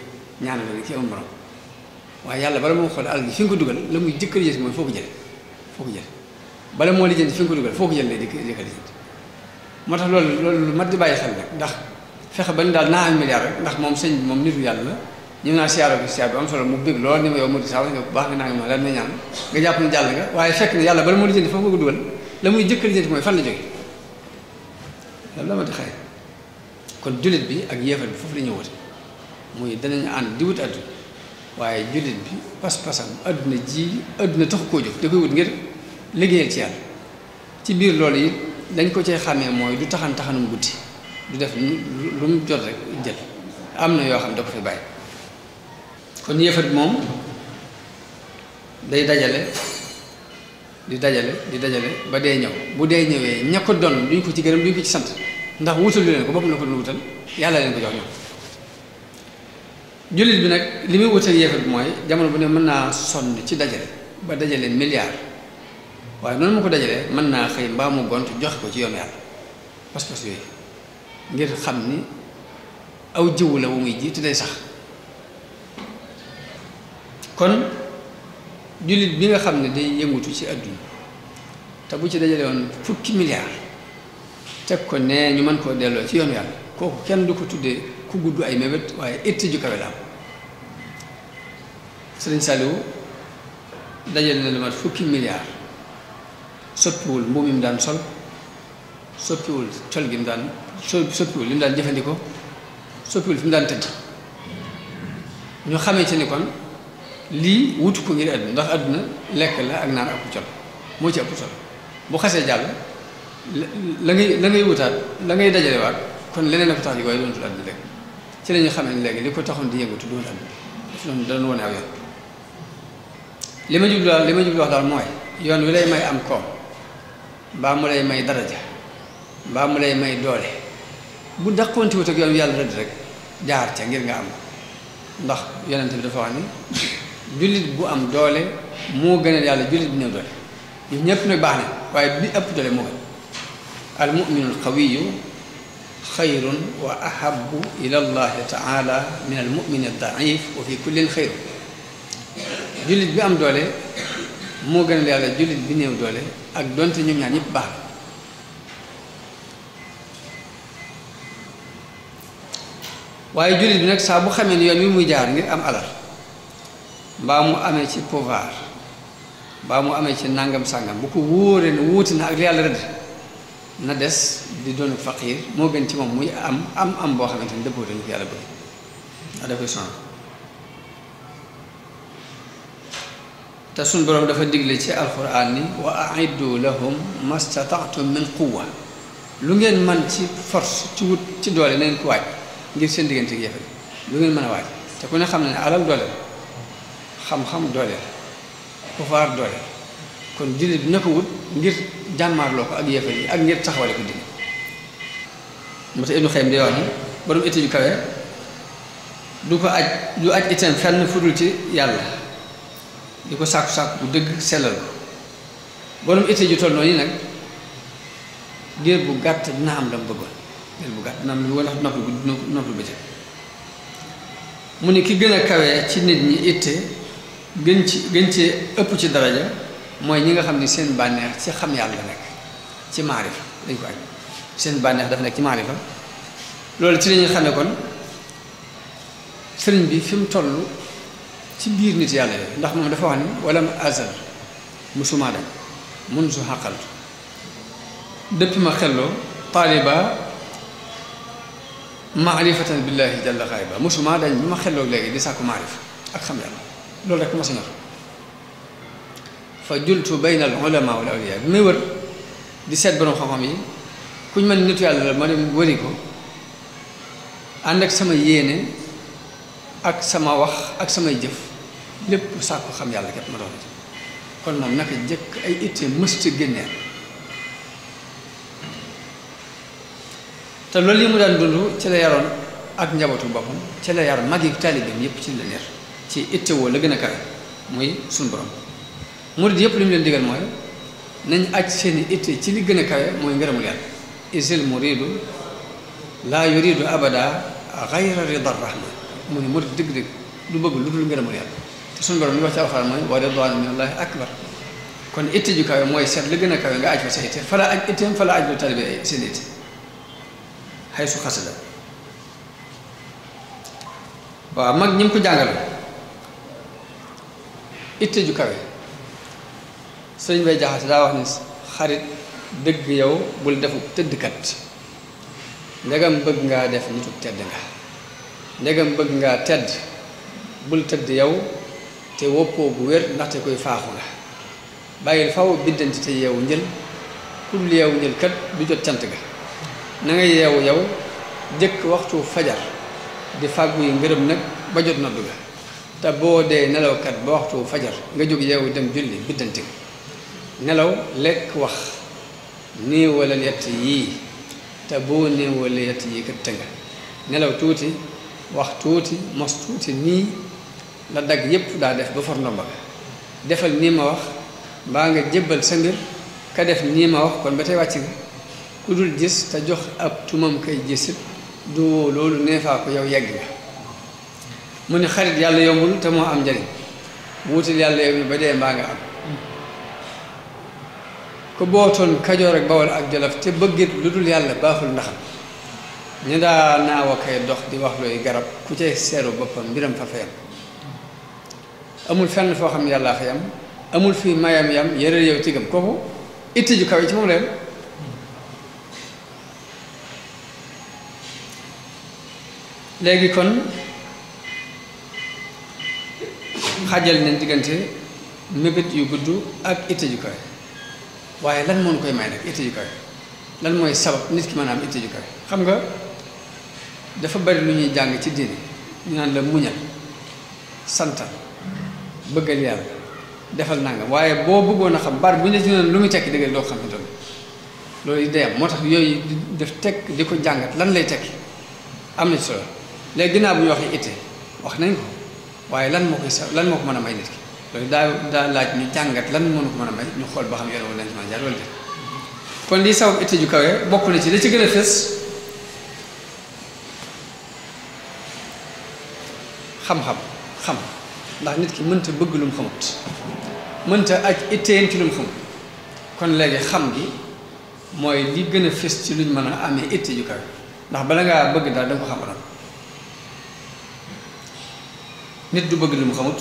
B: ñaanal la ni kii amul morom waaye yàlla bala moo xool alal ji fi nga ko dugal la muy jëkkër yées mooy foo ko jële bala moo lijjanti fi nga ko dugal foo ko jël lay jëkkër lijjanti moo tax loolu lu mat di bàyyi xel nag ndax fexe ba ni daal naa am milliard rek ndax moom sëñ bi moom nitu yàlla la ñu naa siyaare ko siyaare bi am solo mu bëgg lool ni ma yow mu di saa nga bu baax nga naa nga ma lan ma ñaan nga jàpp ne jàll nga waaye fekk ne yàlla bala moo lijjanti foofu nga ko dugal la muy jëkkër lijjanti mooy fan la jóge loolu la ma di xëy kon jullit bi ak yéefar bi foofu la ñu wute muy danañu ànd di wut àdduna waaye jullit bi pas-pasam àdduna ji àdduna taxu koo jóg da koy wut ngir liggéeyal ci yàlla ci biir loolu yi dañ ko cay xàmmee mooy du taxanum guddi du def lu mu jot rek jël am na yoo xam da ko fi bàyyi kon yéefar bi moom day dajale di dajale ba dee ñëw bu dee ñëwee ña ko doon duñ ko ci gërëm duñ ko ci sant ndax wutal lu leen ko boppam la ko doon wutal yàlla leen ko jox ñoom jullit bi nag li muy wutal yéefar bi mooy jamono bu ne mën naa sonn ci dajale ba dajale milliard waaye noonu ma ko dajalee mën naa xëy mbaa mu gont joxe ko ci yoon yàlla pas-pas yooyu ngir xam ni aw jiwu la wu muy ji te day sax kon jullit bi nga xam ne day yëngutu ci àdduna te bu ci dajale woon fukki milliard teg ko ne ñu mën koo delloo ci yoonu yàlla kooku kenn du ko tuddee ku gudd ay mébét waaye itti ju kawe la am Sëriñ Saliou dajale na lu mat fukki milliard soppiwul mbubb mi mu daan sol soppiwul col gi mu daan soppiwul li mu daan jëfandikoo soppiwul fi mu daan tëdd ñu xamee ci ni kon lii wutu ko ngir àdduna ndax àdduna lekk la ak naan ak col moo ci ëpp solo bu xasee jàll la ngay wutaat la ngay dajalewaat kon leneen la ko tax yi waaye doontul àdduna rek ci la ñu xamee ne léegi li ko taxoon di yëngatu doon àdduna daf doon dana wone aw yoon li ma jublu wax daal mooy yoon wi lay may am koom mbaa mu lay may daraja mbaa mu lay may doole bu daqoonti wut ak yoon yàlla rëdd rek jaar ca ngir nga am ndax yonent bi dafa wax ni jullit bu am doole moo gënal yàlla jullit bu néew doole ñun ñëpp nag baax na waaye bi ëpp doole moo gën al muminul qawiyu xayrun wa ahabu ila allahi taala min al mumini daif wa fi kullin xayru jullit bi am doole moo gënal yàlla jullit bi néew doole ak donte ñoom ñaar ñëpp baax na waaye jullit bi nag saa bu xamee ni yoon wi muy jaar ngir am alal mbaa mu amee ci pouvoir mbaa mu amee ci nangam sàngam bu ko wóoree ne wuuti na ak li yàlla rëdd na des di doon faqiir moo gën ci moom muy am boo xamante ni dëppoo dañu ko yàlla bëgg ndax da koy sonn te suñ boroom dafa digle ci alquran ni wa aiddu lahum mastata'tum min quwwa lu ngeen man ci force ci wut ci doole na ngeen ko waaj ngir seen diggante ak yéefar lu ngeen mën a waaj te ku ne xam ne alal doole xam-xam doole pouvoir doole kon jullit bi na ko wut ngir jàmmaarloo ko ak yéefar yi ak ngir taxawale ko dina moo tax Ibnu Xayyim day wax ni borom étude yu kawe du aj itam fenn fudul ci yàlla di ko sàkku bu dëgg sellal ko borom étude yu toll noonu yi nag diir bu gàtt dina am la mu bëggoon diir bu gàtt dina am lu wala noppi bëccëg mu ni ki gën a kawee ci nit ñi itte gën ci ëpp ci daraja mooy ñi nga xam ni seen bànneex ci xam yàlla nekk ci maarifa dañ ko aj seen bànneex dafa nekk ci maarifa loolu ci lañuy xam ne kon sëriñ bi fi mu toll ci biir nit yàlla yooyu ndax moom dafa wax ni wala mu azal musuma dañ mun su xàqaltu dëpp ma xelloo taaliba maarifatan billahi jalla xaayba musuma dañ bi ma xelloo léegi di sàkku maarifa ak xam yàlla loolu rek ma sa ñor fa jultu bayna al ulama wal awliya bi may wër di seet borom xam-xam yi kuñ mën nitu yàlla la ma dem wëri ko ànd ak sama yéene ak sama wax ak samay jëf lépp sàkku xam yàlla képp ma doon ci kon moom naka jëkk ay ittee mësta génneel te loolu yi mu daan dund ci la yaroon ak njabootu boppam ci la yar mag yi taalibeem yépp ci la yar ci itte woo la gën a kawe muy suñu borom murid yépp li mu leen digal mooy nañ aj seeni itte ci li gën a kawe mooy ngërëmul yàlla isil muridu laa yuridu abada gayra rida rahman mu ne murid dëgg-dëgg du bëgg lu dul ngërëmul yàlla te suñu borom li wax ci alxuraan mooy wa ridwaanu minallahi akbar kon itte ju kawe mooy seet la gën a kawe nga aj fa sa itte fa la aj itteem fa la aj lu taalibe seen itte xay su xasida waaw mag ñi mu ko jàngal itte ju kawe sëriñ Bay Jaxate daa wax ni xarit dëgg yow bul defu tëddkat ndegam bëgg ngaa def nitu tedd nga ndegam bëgg ngaa tedd bul tëdd yow te woppoo bu wér ndaxte koy faaxu nga bàyyil faw biddanti te yeewu njël ku dul yeewu njël kat du jot cant ga na nga yeewu yow jëkk waxtu fajar di fàggu yi ngërëm nag ba jot noddu ga te boo dee nelawkat ba waxtu fajar nga jóg yeewu dem julli biddanti nelaw lekk wax néewalal yett yii te boo néewale yett yii kat tënga nelaw tuuti wax tuuti mos tuuti nii la dagg yépp daa def ba for ndomba defal nii ma wax mbaa nga jébbal sa mbir ka def nii ma wax kon ba tey wàcc nga ku dul gis te jox ab tumam kay gisit du woo loolu neefaa ko yow yegg nga mu ne xarit yàlla yombul te moo am njariñ wuutal yàlla yow ba dee mbaa nga am ku bootoon Kajoor ak Bawol ak Jolof te bëggit lu dul yàlla baaxul ndaxam ñu daa naaw a kay dox di wax looy garab ku cay seeru boppam mbiram fa fayam amul fenn foo xam yàllaa fa yam amul fii mayam yam yëral yow tigam kooku itti ju kaw yi ci moom la yam léegi kon xajal nañ diggante mébét yu gudd ak itti ju kaw waaye lan moo ñu koy may nag itti ju kaw lan mooy sabab nit ki mën a am itti ju kaw xam nga dafa bari lu ñuy jàng ci diini ñu naan la muñal santal bëggal yàlla defal nangam waaye boo bëggoon a xam baat bu ñu la ci naan lu muy tekki dëgg doo xam ne doon loolu day am moo tax yooyu def tekk di ko jàngat lan lay tekki am na ci solo léegi ginnaaw bu ñu waxee itte wax nañ ko waaye lan moo koy sa lan moo ko mën a may nit ki loolu daa laaj ñu jàngat lan mënu ko mën a may ñu xool ba xam yoon wala nañ ci mën a jaar wala def kon lii sabab itte ju kawee bokk na ci la ci gën a fës xam-xam xam ndax nit ki mënta bëgg lu mu xamut mënta aj itteen ci lu mu xamut kon léegi xam gi mooy li gën a fës ci luñ mën a amee itte ju kawe ndax bala ngaa bëgg daal da nga ko xam nit du bëgg lu mu xamut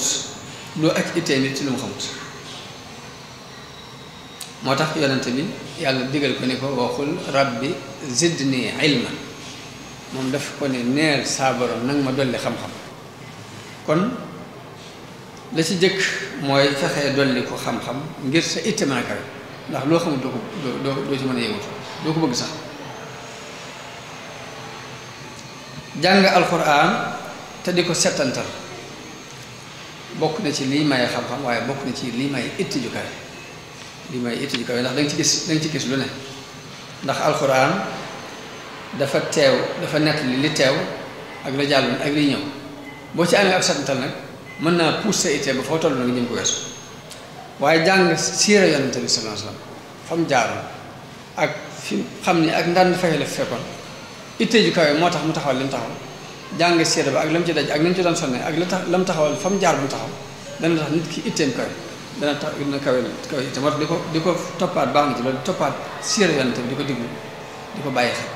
B: doo aj itteen nit ci lu mu xamut moo tax yonente bi yàlla digal ko ni ko waxul rabbi zidni ilman moom daf ko ne neel saa borom nag ma dolli xam-xam kon la ci jëkk mooy fexee dolli ko xam-xam ngir sa itte mën a kawe ndax loo xamul doo ci mën a yëngutu doo ko bëgg sax jàng alxuraan te di ko settantal bokk na ci lii maye xam-xam waaye bokk na ci lii maye itte ju kawe lii maye itte ju kawe ndax danga ci gis lu ne ndax alxuraan dafa teew dafa nett li teew ak la jàlloon ak liy ñëw boo ci amee ab settantal nag mën naa pousser itte ba foo toll na nga jëm ko weesu waaye jàng siira yonente bi sallallahu alayhi wasallam fa mu jaaroon ak fi xam ni ak ndànd fay la fekkoon itte ju kawe moo tax mu taxawal li mu taxaw jàng siira ba ak la mu ci daj ak la mu ci doon sonne ak la mu taxawal fa mu jaar bu mu taxaw dana tax nit ki itteem kawe dana tax dina kawe itte moo tax di ko toppaat baax na ci loolu di toppaat siira yonente bi di ko diglu di ko bàyyi xel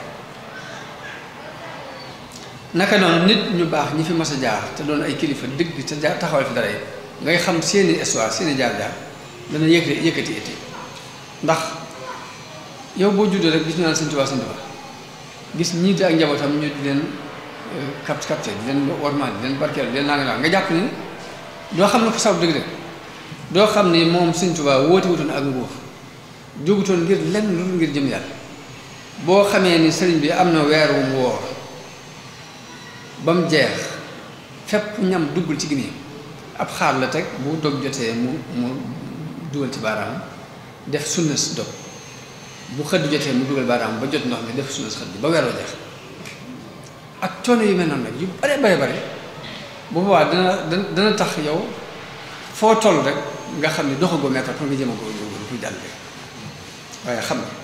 B: naka noonu nit ñu baax ñi fi mas a jaar te doon ay kilifa dëgg te taxawal fi dara yi ngay xam seeni histoire seeni jaar-jaar dana yëkkati itte ndax yow boo juddoo rek gis ñu naan Sëñ Tuubaa gis ñii di ak njabootam ñu di leen capté di leen wormaal di leen barkeel di leen nanga nga jàpp ni doo xam ne ko sabab dëgg-dëgg doo xam ni moom Sëñ Tuubaa woote wutoon ak nguur jógutoon ngir lenn lu ngir jëm yàlla boo xamee ni sëriñ bi am na weer wu mu woor ba mu jeex fépp ñam duggul ci gini ab xaar la teg bu dog jotee mu dugal ci baaraam def sunna si dog bu xëdd jotee mu dugal baaraam ba jot ndox mi def sunna si xëdd ba weer wa jeex ak coono yu mel noonu nag yu bare bu boobaa dana tax yow foo toll rek nga xam ne doxagoo meetar pour nga jëm a ko jàll waaye xam nga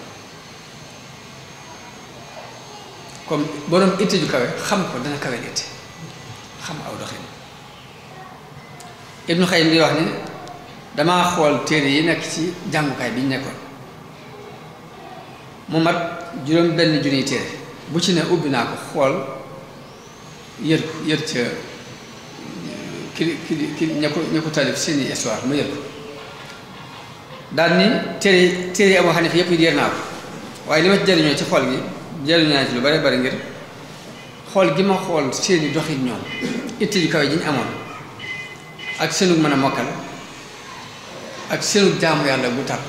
B: comme borom itte ju kawe xam ko dana kawe itte xam aw doxin Ibnu Xayyim di wax ni damaa xool téere yi nekk ci jàngukaay bi ñu nekkoon mu mat juróom benn junniy téere bu ci ne ubbi naa ko xool yër ca ki ña ko taalif seeni histoire ma yër ko daal ni téere yi Abu Hanifa yëpp yi yër naa ko waaye li ma ci jëriñoo ci xool gi jëriñu naa ci lu bari bari ngir xool gi ma xool seeni doxin ñoom itte ju kawe ji ñu amoon ak seenu mën a mokkal ak seenu jaamu yàlla bu tar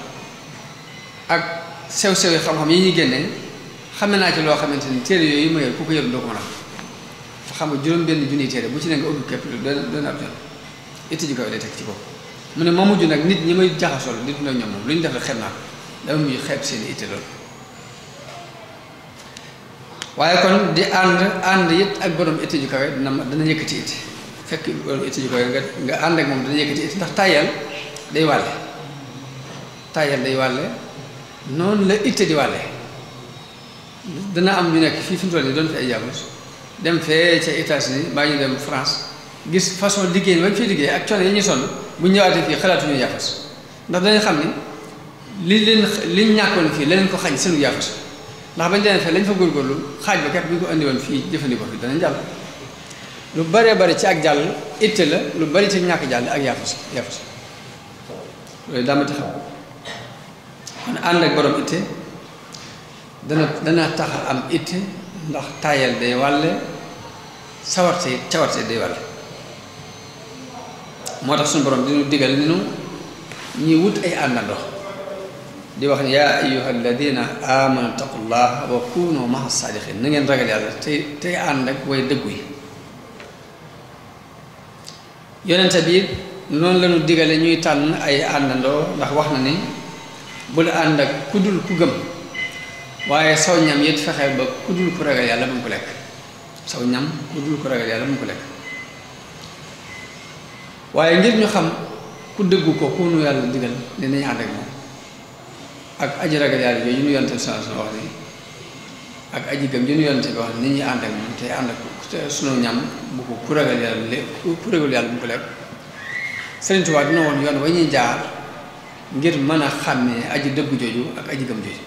B: ak sew-sew yi xam-xam yi ñuy génnee xame naa ci loo xamante ni téere yooyu ma yor ku ko yor doo ko mën a fa xam nga juróom benn junniy téere bu ci ne nga ubbi képp doon ab jon itte ju kawe day teg ci bopp mu ne ma mujj nag nit ñi may jaxasool di dund ak ñoom moom lu ñu def rek xeeb naa ko dama mujj xeeb seeni itte loolu waaye kon di ànd it ak borom itte ju kawe dana yëkkati itte fekk borom itte ju kawe nga ànd ak moom dana yëkkati itte ndax tàyyal day wàlle noonu la itte di wàlle dana am ñu nekk fii fi mu toll nii doon fi ay jàmbus dem fee ca États-Unis mbaa ñu dem France gis façon liggéey bañ fiy liggéey ak coono yi ñuy sonn bu ñu ñëwaatee fii xalaatuñu yaafas ndax dañuy xam ni liñ ñàkkoon fii leneen ko xañ seenu yaafas ndax bañ demee fee lañ fa góorgóorlu xaaj ba képp bi ñu ko andi woon fii jëfandikoo fi danañ jàll lu baree bari ci ak jàll itte la lu bari ci ñàkk jàll ak yaafas loolu daamati xam kon ànd ak borom itte dana tax a am itte ndax taayal day wàlle cawarte day wàlle moo tax suñu borom dinu digal ni nu ñuy wut ay àndandoo di wax ne yaa ayyuha alladina amanu taqullaha wa kunu ma'a saadiqin na ngeen ragal yàlla tey ànd ak way dëggu yi yonente bi noonu lañu digale ñuy tànn ay àndandoo ndax wax na ni bul ànd ak ku dul ku gëm waaye saw ñam it fexe ba ku dul ku ragal yàlla bu mu ko lekk saw ñam ku dul ku ragal yàlla bu mu ko lekk waaye ngir ñu xam ku dëggu ko ku nu yàlla digal ne nañu ànd ak moom ak aji ragal yàlla yooyu ñu yonte sa wax ni ak aji gëm yu ñu yonte bi wax ni ñuy ànd ak moom te ànd ak sunu ñam bu ko ku ragal yàlla ku ragal yàlla bu mu ko lekk Sëriñ Tuubaa dina woon yoon wa ñuy jaar ngir mën a xàmmee aji dëggu jooju ak aji gëm jooju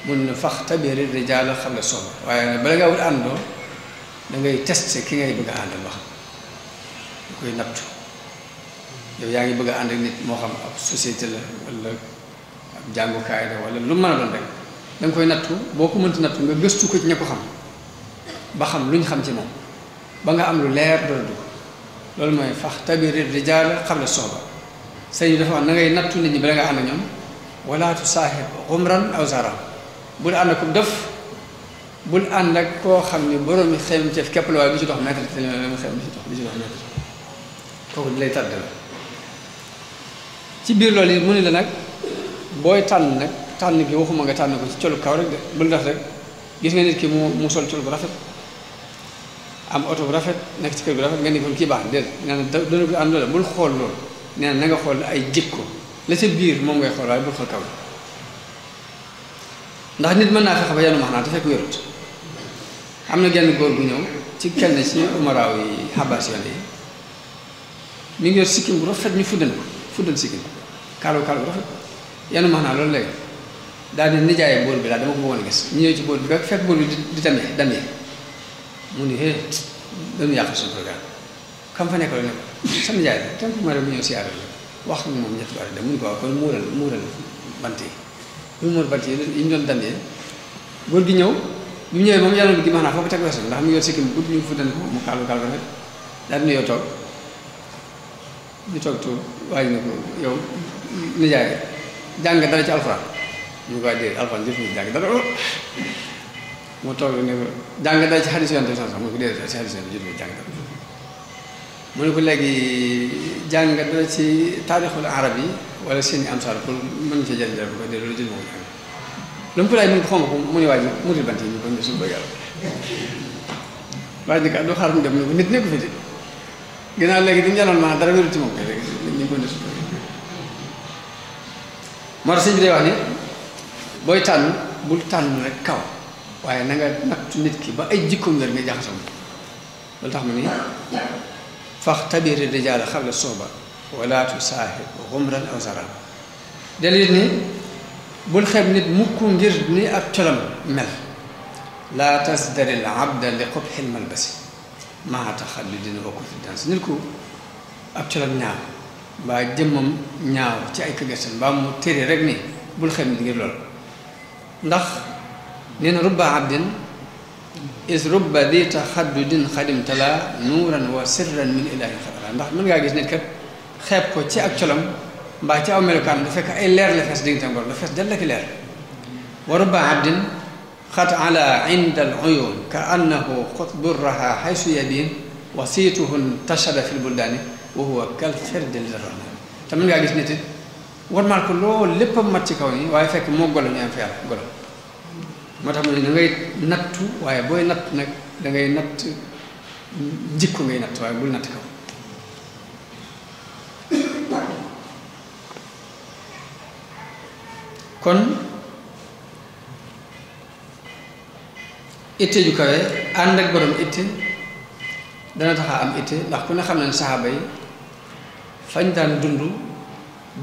B: mun na fax tabiri rijaal xam la soxla waaye bala nga wut àndoo da ngay testé ki ngay bëgg a àndal wax da koy nattu yow yaa ngi bëgg a ànd ak nit moo xam ab société la wala ab jàngukaay la wala lu mën a doon rek da nga koy nattu boo ko mënti nattu nga gëstu ko ci ña ko xam ba xam lu ñu xam ci moom ba nga am lu leer doon dugg loolu mooy fax tabiri rijaal xam la soxla sëñ bi dafa wax na ngay nattu nit ñi bala nga ànd ak ñoom wala tu saaxib xumran aw zaran bul ànd ak def bul ànd ak koo xam ne boroomi xemteef képp la waaye du ci dox mètre te li xem du ci dox mètre kooku di lay tàdd la ci biir loolu yi mu ne la nag booy tànn nag tànn gi waxuma nga tànn ko ci colu kaw rek de bul def rek gis nga nit ki mu sol col bu rafet am oto bu rafet nekk ci kër bu rafet nga ni kon kii baax na déedéet nee na dana ko am loolu bul xool loolu nee na nga xool ay jikko la ca biir moom ngay xool waaye bul xool kaw ndax nit mën naa fexe ba yanu max naa te fekk wérut am na genn góor gu ñëw ci kenn ci umaraaw yi xabaas yoon yi mi ngi yor sikkim bu rafet ñu fuddal sikkim kaalo bu rafet yanu max naa loolu léegi daal di nijaayee boor bi daal dama ko bëggoon a gis ñu ñëw ci boor bi ba fekk boor bi di damee mu ni hé dañu yàq suñu programme kam fa nekk la nekk sa nijaay la tant que ma mu ñëw siyaare la wax moom ñetti baat de mu ni ko waaw kon muural bant yi bu mu bant yi ñu doon dandee góor gi ñëw bi mu ñëwee moom yàlla gi max naa foofu teg weesu ndax mu yor sikkim bu gudd ñu fu dan ko mu kaalu rafet daal di nuyoo toog ñu toog tuur waaye ne ko yow nijaay jàng dara ci alxuraan ñu ko waa déedéet alxuraan jëf ñu jàng dara mu toog ne ko jàng dara ci xadis yonte bi sax mu ne ko déedéet ci xadis yonte jëf ñu jàng dara mu ne ko léegi jàng dara ci taarixul arab yi wala seeni amsal pour mën ci jël dara bu ko dee loolu jël ma ko jàng lu mu pulaay mu ko xonk ko mu ne waa ji mutil bant yi ñu ko suñu bëgg yàlla waaye ni ka doo xaar mu dem ne ko nit nekku fi de ginnaaw léegi di njanoon maanaam dara wéru ci moom léegi ñu ko ndesu moo tax sëñ bi day wax ni booy tànn bul tànn rek kaw waaye na nga nattu nit ki ba ay jikkoom nga jaxasoo loolu tax mu ni fax tabiri rijaala xabla sohba wala tu saaxib xumran aw zaran delit ni bul xeeb nit mukk ngir ni ak colam mel laa tasdari l abda li qubxil malbasi maa taxalludin wa confidence nit ku ab colam ñaaw mbaa jëmmam ñaaw ci ay këgësam mbaa mu téere rek ni bul xeeb nit ngir loolu ndax nee na rubba abdin is rubba di taxaddudin xadim tala nuuran wa sirran min ilahi xadara ndax mën ngaa gis nit kat xeeb ko ci ak colam mbaa ci aw melokaan da fekk ay leer la fees diggante ngor la fees dell ak leer wa rubba abdin xat ala inda al uyun ka annahu xutburraha xaysu yabin wa siituhun tashada fil buldaani wa huwa kal firdi lirrahman te mën ngaa gis nit it warmaal ko loolu lépp a mat ci kaw nii waaye fekk moo golo ñu am fi yàlla golo moo tax mu ne da ngay nattu waaye booy natt nag da ngay natt jikko ngay natt waaye bul natt kaw kon itte ju kawe ànd ak borom itte dana taxa am itte ndax ku ne xam ne saxaaba yi fañ daan dund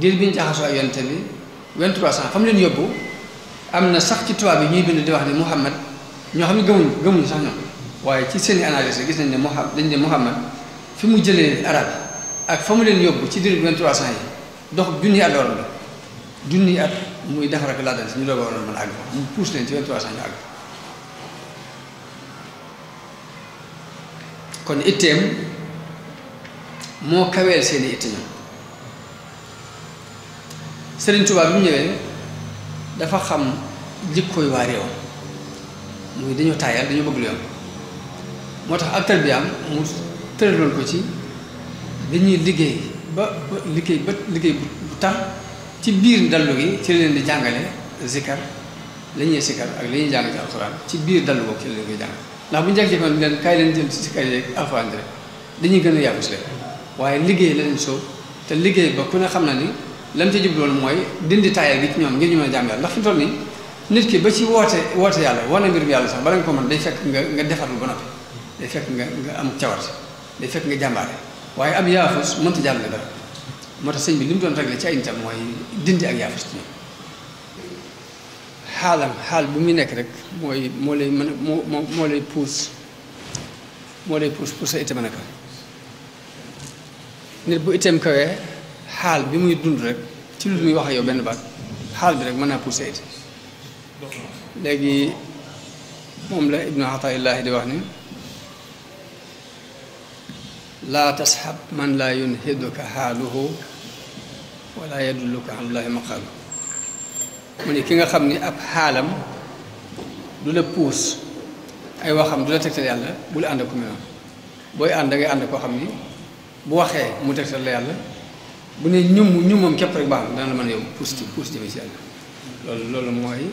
B: diir bi ñu jaxasoo ak yonte bi 2300 fa mu leen yóbbu am na sax ci tubaab yi ñuy bind di wax ne Muhammad ñoo xam ne gëmuñu sax ñoom waaye ci seeni analyse gis nañ ne Muhammad fi mu jëlee arab ak fa mu leen yóbbu ci diir bi 2300 yi dox junni at waroon la junni at muy defar ak laa dal si ñu doog a waroon mën a àgg fa mu puus leen ci 2300 ñu àgg kon itteem moo kaweel seeni itte ñoom Sëriñ Tuubaa bi mu ñëwee dafa xam jikkooy waa réew muy dañoo taayal dañoo bëgg lu yomb moo tax ak tarbiyaam mu tëraloon ko ci dañuy liggéey ba liggéey bu tax ci biir dallu gi ci la leen di jàngale zikar la ñuy zikar ak li ñuy jàng ci alxuraan ci biir dallu boobu ci la leen koy jàng ndax bu ñu jekk-jekkoon leen kaay leen jël ci zikar yeeg alxuraan rek dañuy gën a yàqu si leen waaye liggéey la leen soob te liggéey ba ku ne xam na ni lam ci jubloon mooy dindi taayal gi ci ñoom ngir ñu mën a jàngal ndax fi mu toll nii nit ki ba ci woote yàlla wane mbir bi yàlla sax bala nga ko mën day fekk nga defarlu ba noppi day fekk nga am cawarte day fekk nga jàmbaare waaye ab yaafus mënta jàll dara moo tax sëñ bi li mu doon réglé ci ay nitam mooy dindi ak yaafus ci ñoom xaal bu muy nekk rek moo lay mën a moo lay puus pour sa itte mën a kawe nit bu itteem kawee xaal bi muy dund rek ci lu muy wax ak yow benn baat xaal bi rek mën naa poussé it léegi moom la ibnu Ataillaahi di wax ni laa tasxab man laa yunhiduka xaaluhu wala yadulluka alallaahi maqaalu mu ne ki nga xam ni ab xaalam du la puus ay waxam du la tegtal yàlla bul ànd ak ku mel noonu booy ànd da ngay ànd koo xam ni bu waxee mu tegtal la yàlla bu ne ñumam képp rek baax na dana la mën a yow puus jëme ci yàlla loolu mooy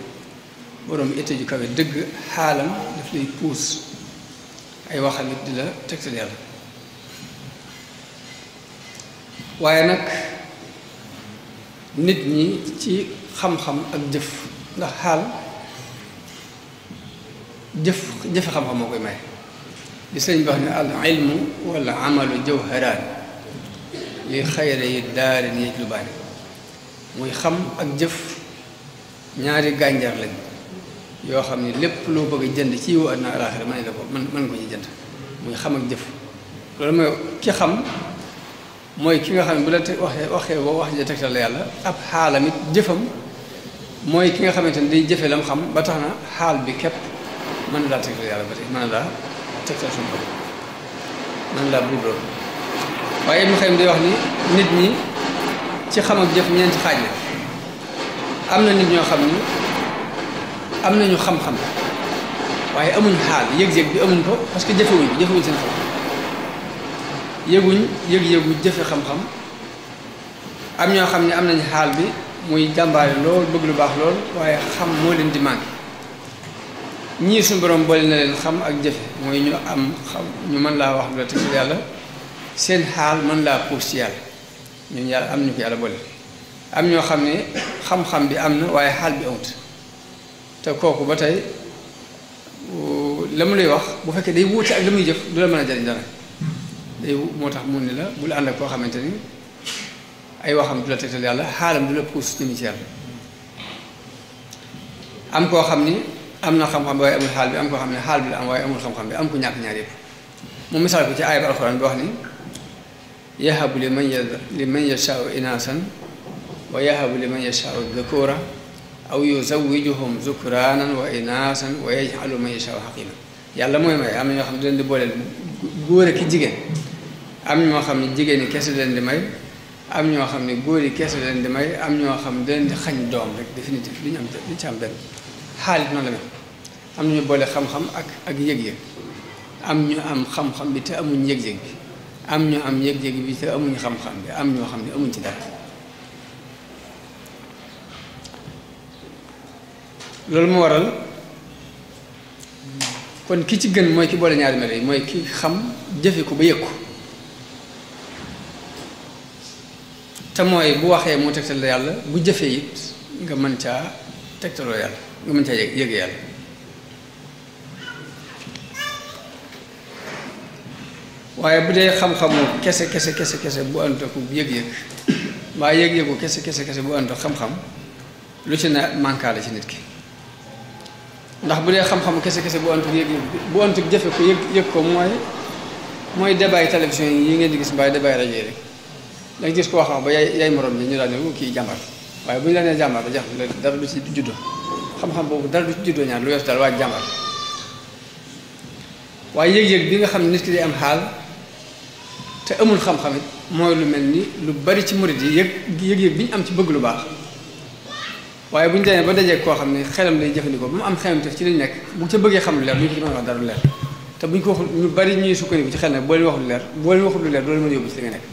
B: borom itte ju kawe dëgg xaalam daf lay puus ay waxam it di la tegtal yàlla waaye nag nit ñi ci xam-xam ak jëf ndax xaal jëfe xam-xam moo koy may di sëñ bi wax ne al ilmu wala amalu jawharaan li xayra yi daarin yëj lu baani muy xam ak jëf ñaari gànjar lañ yoo xam ne lépp loo bëgg a jënd ci yow àddina alaaxira mën la ko mën ko ci jënd muy xam ak jëf loolu mooy ki xam mooy ki nga xam ne bu la waxee wax ja tegtal la yàlla ab xaalam it jëfam mooy ki nga xamante ne day jëfe lam xam ba tax na xaal bi képp mën na laa tegtal yàlla ba tey mën na laa tegtal suñu bopp mën na laa buur waaye Ibnu Xayyim day wax ni nit ñi ci xam ak jëf ñeenti xaaj la am na nit ñoo xam ni am nañu xam-xam waaye amuñ xaal yëg-yëg bi amuñ ko parce que jëfewuñ seen xam yëgu jëfe xam-xam am ñoo xam ne am nañ xaal bi muy jàmbaare lool bëgg lu baax lool waaye xam moo leen di manqué ñii suñu borom boole na leen xam ak jëfe mooy ñu am xam ñu mën laa wax lu la tegtal yàlla seen xaal mën laa puus ci yàlla ñun yàlla am ñu ko yàlla boole am ñoo xam ne xam-xam bi am na waaye xaal bi amut te kooku ba tey la mu lay wax bu fekkee day wuute ak la muy jëf du la mën a jariñ dara day moo tax mun ni la bul ànd ak koo xamante ni ay waxam du la tegtal yàlla xaalam du la puus jëmi ci yàlla am koo xam ni am na xam-xam bi waaye amul xaal bi am koo xam ne xaal bi la am waaye amul xam-xam bi am ku ñàkk ñaar yëpp mu misaal ko ci aaya bi alxuraan bi wax ni yahabu li man yashaau inaasan wa yahabu li man yashaau dhukura aw yuzawwijuhum zukraanan wa inaasan wa yaj'alu man yashaa'u aqiima. yàlla mooy may am na ñoo xam ne leen di booleel góor ak jigéen, am ñoo xam ne jigéen ñi kese leen di may, am ñoo xam ne góor yi kese leen di may, am ñoo xam ne leen di xañ doom rek définitif li ñu am li ci am benn xaalis noonu la mel. am na ñu boole xam-xam ak yëg-yëg, am ñu am xam-xam bi te amuñ yëg-yëg bi, am ñu am yëg-yëg bi te amuñ xam-xam bi, am ñoo xam ne amuñ ci dara. loolu moo waral kon ki ci gën mooy ki boole ñaari melo yi, mooy ki xam jëfe ko ba yëg ko, te mooy bu waxee mu tegtal la yàlla, bu jëfee it nga mën caa tegtaloo yàlla, nga mën caa yëg yàlla. waaye bu dee xam-xamu kese bu ànd ak yëg-yëg, mbaa yëg-yëgu kese bu ànd ak xam-xam, lu ci ne mankaale ci nit ki. ndax bu dee xam-xamu kese bu ànd ak yëg-yëg, bu ànd ak jëfe ko yëg ko mooy débat télévision yi ngeen di gis, mbaa débat rajo yi rek danga gis ko wax ba yaay morom ji ñu daal ne kii jàmbar, waaye bu ñu la nee jàmbar ba jax dara du ci juddoo, xam-xam boobu dara du ci juddoo ñaar lu weesu daal waa jàmbar. waaye yëg-yëg bi nga xam ne nit ki day am xaal te amul xam-xam it mooy lu mel ni lu bari ci murid yi yëg-yëg bi ñu am ci bëgg lu baax, waaye bu ñu demee ba dajee koo xam ne xelam lay jëfandikoo ba mu am xelam te ci lañ nekk, bu ca bëggee xam lu leer lu ñu ko ci mën a wax dara lu leer, te bu ñu ko waxul ñu bari ñuy sukkandiku ci xel nag boo leen waxul lu leer doo leen mën a yóbbu ci li nga nekk.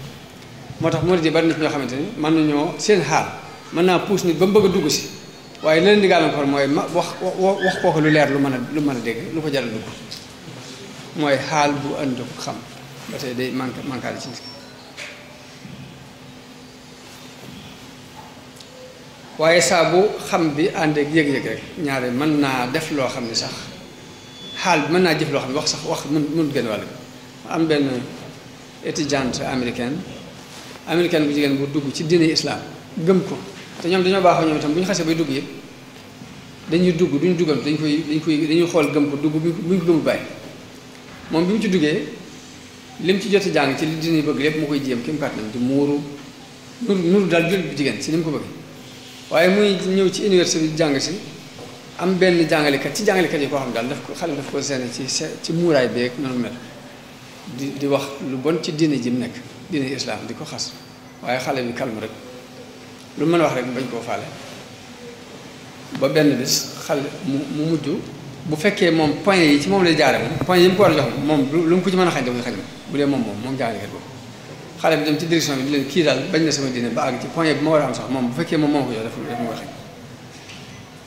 B: moo tax murid yi bari na ci ñoo xamante ni mën nañoo seen xaal mën naa puus nit ba mu bëgg a dugg si, waaye leneen di gàllankoor mooy wax kooku lu leer lu mën a dégg lu ko jaral dugg, mooy xaal bu ànd ak xam ba tey day mankaale ci nit. waaye saa bu xam bi ànd ak yëg-yëg rek ñaare mën naa def loo xam ne sax xaal bi mën naa jëf loo xam ne wax mun gën wàll. am benn étudiante américaine bu jigéen bu dugg ci diine islam gëm ko, te ñoom dañoo baaxoo ñoom itam bu ñu xasee bay dugg yëpp dañuy dugg duñ duggal dañuy xool gëm ko dugg buñ ko gëmul bàyyi. moom bi mu ci duggee lim ci jot a jàng ci li diine bëgg lépp mu koy jéem kim kàttanam di muuru nuru daal jullit bu jigéen si ni mu ko bëgg. waaye muy ñëw ci université bi jàng si am benn jàngalekat ci jàngalekat yi koo xam daal xale daf ko seene ci muuraay beeg noonu mel di wax lu bon ci diine ji mu nekk diine islam di ko xas, waaye xale bi calme rek lu mën a wax rek bañ koo faale. ba benn bis xale mu mujj bu fekkee moom point yi ci moom lay jaare moom point yi mu ko war a jox moom lu mu ko ci mën a xañ da koy xañ bu dee moom jàngalekat boobu. xale bi dem ci direction bi di leen kii daal bañ na sama diine ba àgg ci point bi ma war a am sax moom bu fekkee moom moo ko jox daf ma koy xañ.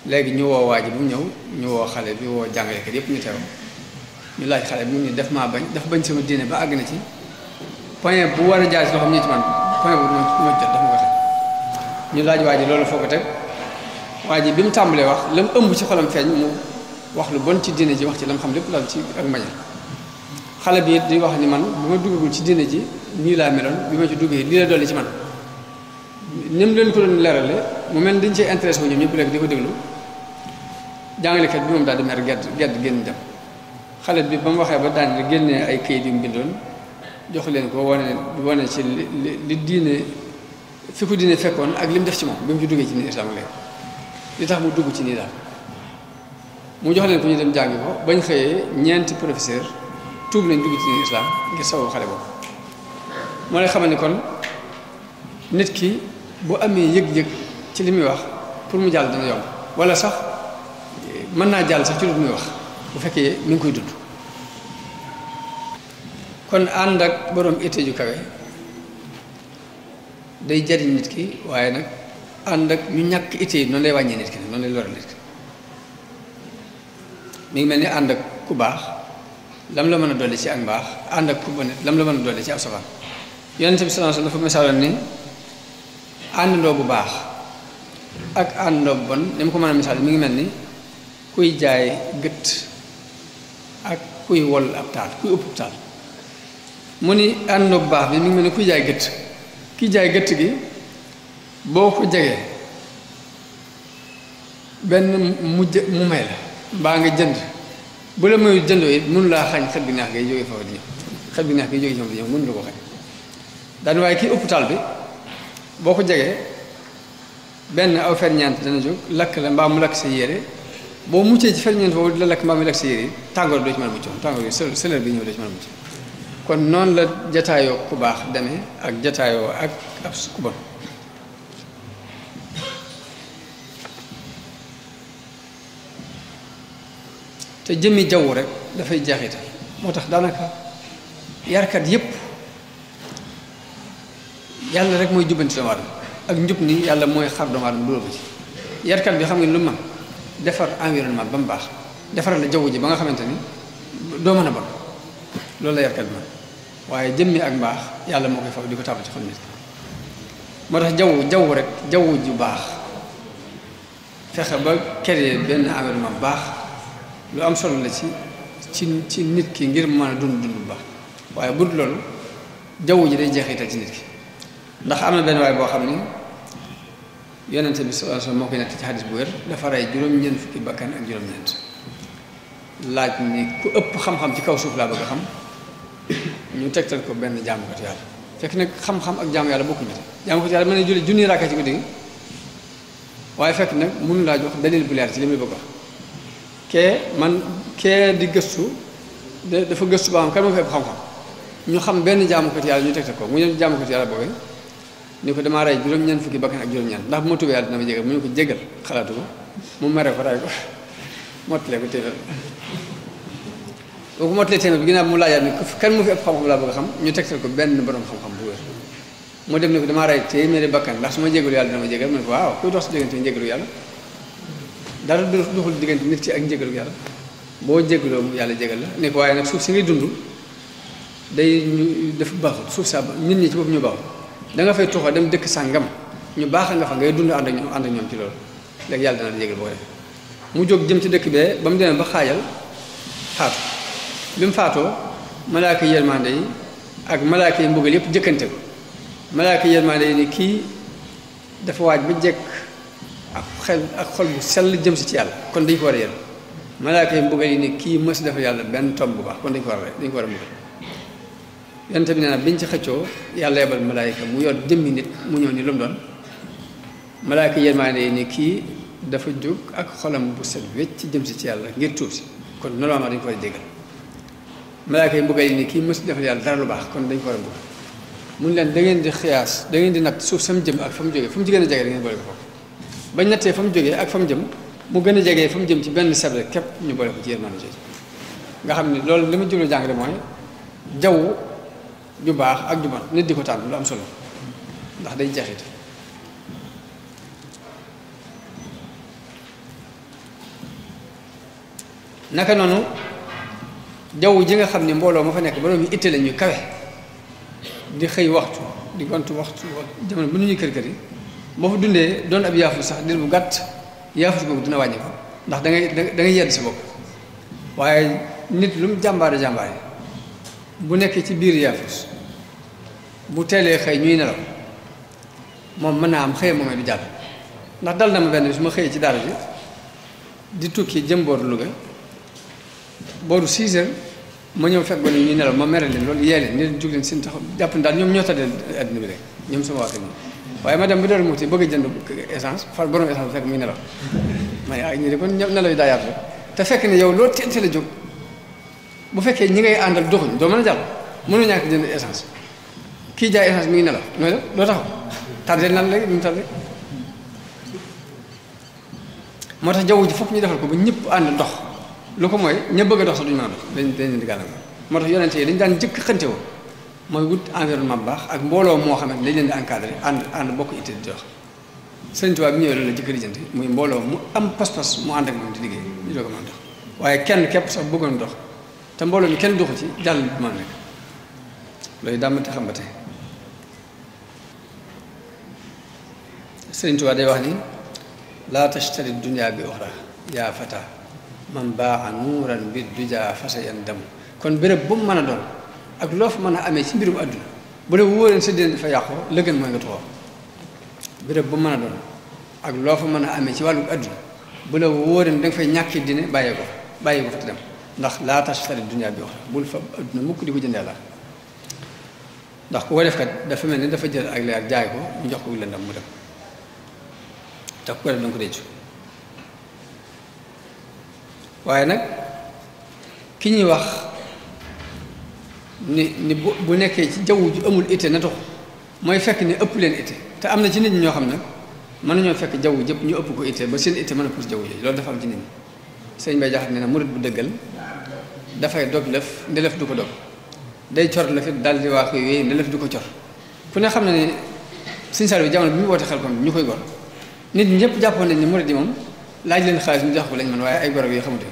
B: léegi ñu woo waa ji bu mu ñëw ñu woo xale bi woo jàngalekat yépp ñu teew ñu laaj xale bi mu ni daf bañ sama diine ba àgg na ci point bu war a jaar ci loo xam ne ci man point bu ma jot daf ma koy xañ. ñu laaj waa ji loolu foo ko teg, waa ji bi mu tàmbalee wax la mu ëmb ci xolam feeñ mu wax lu bon ci diine ji, wax ci la mu xam lépp daal ci ak mbañal. xale bi it di wax ni man bu ma duggagul ci diine ji nii laa meloon, bi ma ci duggee lii la dolli ci man. ni mu leen ko doon leerale mu mel dañ cee intéressé wu ñoom ñëpp léegi di ko déglu, jàngalekat bi moom daal di mer gedd génn dem. xale bi ba mu waxee ba daan génnee ay kayit yu mu bindoon jox leen ko wane ci li diine fi ko diine fekkoon ak li mu def ci moom bi mu ci duggee ci nii islam léegi li tax mu dugg ci nii daal. mu jox leen ko ñu dem jàngi ko bañ xëyee ñeenti professeur tuub nañ dugg ci nii islam ngir sababu xale boobu. moo lay xamal ni kon nit ki bu amee yëg-yëg ci li muy wax pour mu jàll dina yomb, wala sax mën naa jàll sax ci lu muy wax bu fekkee mi ngi koy dund. kon ànd ak borom itte ju kawe day jariñ nit ki, waaye nag ànd ak ñu ñàkk itte yi noonu lay wàññee nit ki nag noonu lay lore nit ki. mi ngi mel ni ànd ak ku baax lam la mën a dolli ci ak mbaax, ànd ak ku bon lam la mën a dolli ci ab safaan. Yonent bi sallallahu alayhi wasallam dafa misaaloon ni àndandoo bu baax ak àndandoo bu bon ni mu ko mën a misaal mi ngi mel ni kuy jaay gët ak kuy wol ab taal, kuy ëpp taal. mu ni àndandoo bu baax bi mi ngi mel ni kuy jaay gët, kiy jaay gët gi boo ko jegee benn mu may la mbaa nga jënd, bu la mayu jëndoo it mënu laa xañ xet gi neex ngay jógee foofu di ñëw, xet gi neex ngay jógee foofu di ñëw mënu la ko xañ. daan waaye kii hôpital bi boo ko jegee benn aw ferñeent dana jóg lakk la mbaa mu lakk sa yére boo muccee ci ferñeent boobu di la lakk mbaa mu lakk sa yére tàngoor doo ci mën a mucc tàngoor yi sëlër bi ñëw doo ci mën a mucc kon noonu la jataayoo ku baax demee ak jataayoo ak ab ku bon te jëmmi jaww rek dafay jeexital moo tax daanaka yarkat yépp yàlla rek mooy jubbanti doomu aadama ak njub ni yàlla mooy xar doomu aadama dugal ko ci yarkat bi xam nga lu man defar environnement ba mu baax defaral la jaww ji ba nga xamante ni doo mën a bon loolu la yarkat bi man waaye jëmmi ak mbaax yàlla moo koy fab di ko tàbb ci xol nit moo tax jaww rek jaww ju baax fexe ba créer benn environnement bu baax lu am solo la ci nit ki ngir mën a dund bu baax waaye bu dul loolu jaww ji day jeexital ci nit ki ndax am na benn waay boo xam ni yonente bi sallallahu alayhi wasallam moo koy nekk ci xadis bu wér dafa rey juróom-ñeent fukki bakkan ak juróom-ñeent laaj ni ku ëpp xam-xam ci kaw suuf laa bëgg a xam ñu tegtal ko benn jaamukatu yàlla fekk nag xam-xam ak jaamu yàlla bokkuñu te jaamukatu yàlla mën na julli junni raaka ci guddi gi waaye fekk nag mënu laa jox dalil bu leer ci li muy bëgg wax kee di gëstu dafa gëstu ba xam kan moo fi ëpp xam-xam ñu xam benn jaamukatu yàlla ñu tegtal ko mu ñëw jaamukatu yàlla boobee ni ko damaa rey juróom-ñeent fukki bakkan ak juróom-ñeent ndax bu ma tubee yàlla dina ma jégal mu ñu ko jégal xalaatu ko mu mere ko ray ko mottalee ko téeméer boo ko mottalee téeméer bi ginnaaw mu laajaat ni kan mu fi ëpp xam-xam laa bëgg a xam ñu tegtal ko benn borom xam-xam bu wér mu dem ni ko damaa rey téeméeri bakkan ndax su ma jégalu yàlla dina ma jégal mu ne ko waaw kuy dox si diggante njégalu yàlla dara doxul diggante nit ki ak njégalu yàlla boo jégaloo mu yàlla jégal la ni ko waaye nag suuf si ngay dund day ñu dafa baaxul suuf saa nit ñi ci bopp ñu baaxul da nga fay tuxoo dem dëkk sàngam ñu baax nga fa ngay dund ànd ak ñoom ci loolu léegi yàlla dana la jégal boo def mu jóg jëm ci dëkk bee ba mu demee ba xaajal faatu bi mu faatoo malaaka yërmande yi ak malaaka yi mbugal yëpp jëkkante ko malaaka yërmande yi ni kii dafa waaj ba jekk ak xel ak xol bu sell jëm si ci yàlla kon dañ ko war a yërëm malaaka yi mbugal yi ni kii mës dafa yàlla benn tomb bu baax kon dañ ko war a mbugal yonent bi nee na biñ ci xëccoo yàlla yebal malaayka mu yor jëmmi nit mu ñëw ni lu mu doon malaayka yërmaande yi ni kii dafa jóg ak xolam bu set wecc jëm si ci yàlla ngir tuub si kon normalement dañ ko war a jégal malaayka yi mbugal yi ni kii mës defal yàlla dara lu baax kon dañ ko war a mbugal mun leen da ngeen di xiyaas da ngeen di natt suuf sam jëm ak fa mu jógee fa mu gën a jege da ngeen boole ko foofu bañ nattee fa mu jógee ak fa mu jëm mu gën a jegee fa mu jëm ci benn sebre képp ñu boole ko ci yërmaande jooju nga xam ne loolu li ma jublu jàngale mooy jaww ju baax ak ju bon nit di ko tànn lu am solo ndax day jeexit naka noonu jaww ji nga xam ne mbooloo ma fa nekk borom yi itte la ñu kawe di xëy waxtu di gontu waxtu jamono bu nu ñuy kër kër yi boo fa dundee doon ab yaafus sax dir bu gàtt yaafus boobu dina wàññi ko ndax da ngay yedd sa bopp waaye nit lu mu jàmbaare bu nekkee ci biir yaafus bu teelee xëy ñuy nelaw moom mën naa am xëy moomee du jàll ndax dal na ma benn bis ma xëyee ci daara ji di tukki jëm booru Louga booru 6 heures ma ñëw fekk ba ni ñuy nelaw ma mere leen loolu yee leen ni leen jug leen seen taxaw jàpp ne daal ñoom ñoo tëddee adduna bi rek ñoom sama waa kër ñi waaye ma dem ba Darou Mouhty bëgg a jënd essence far borom essence fekk muy nelaw ma ne ñi de kon nelaw yi daa yaatu te fekk ne yow loo teel a jóg bu fekkee ñi ngay àndal doxuñ doo mën a jàll mënu ñàkk jënd essence kii jaay essence mi ngi nelaw nooy def doo taxaw tardé nan léegi ñu tardé moo tax jaww ji fokk ñu defal ko ba ñëpp ànd dox lu ko mooy ña bëgg a dox sax duñu mën a dox dañ leen di gàllankoor moo tax yonente yi dañu daan jëkk xënte woo mooy wut environnement bu baax ak mbooloo moo xam ne dañ leen di encadré ànd bokk itte di dox Sëriñ Tuubaa bi ñëwee loolu la jëkk lijjanti muy mbooloo mu am pas-pas mu ànd ak moom di liggéey ñu doog a mën a dox waaye kenn képp sax bëggoon dox te mbooloo mi kenn doxu ci jàll bi mën nekk loolu dàmmate xam ba tey Sëriñ Tuubaa day wax ni laa tashtari dunya bi uxra yaa fata man baa nuuran bi duja fasa yan dem kon béréb bu mu mën a doon ak loo fa mën a amee ci mbirum àdduna bu la wóoreen sa dina dafa yàqu la gën mooy nga toxoo béréb bu mu mën a doon ak loo fa mën a amee ci wàllu àdduna bu la wóoreen da nga fay ñàkki dine bàyyi ko fa te dem ndax laa tashtari dunya bi uxra bul fa àdduna mukk di ko jëndee la ndax ku ko def kat dafa mel ni dafa jël ak leer jaay ko ñu jox ko lëndam mu dem te ku ko def danga ko réccu waaye nag ki ñuy wax ni bu nekkee ci jaww ju amul itte na tax mooy fekk ni ëpp leen itte te am na ci nit ñi ñoo xam ne mën nañoo fekk jaww jëpp ñu ëpp ko itte ba seen itte mën a puus jaww ji loolu dafa am ci nit ñi sëñ Bay Jaxate nee na murit bu dëggal dafay dog lëf ndelef du ko dog day cor la fi daal di waa koy wéy ndelef du ko cor ku ne xam ne ni sëñ Saliou bi jamono bi mu woote xel kom ñu koy gor nit ñi ñëpp jàppoon nañ ni murit yi moom laaj leen xaalis ñu jox ko lañ man waaye ay gorob yi xamute ko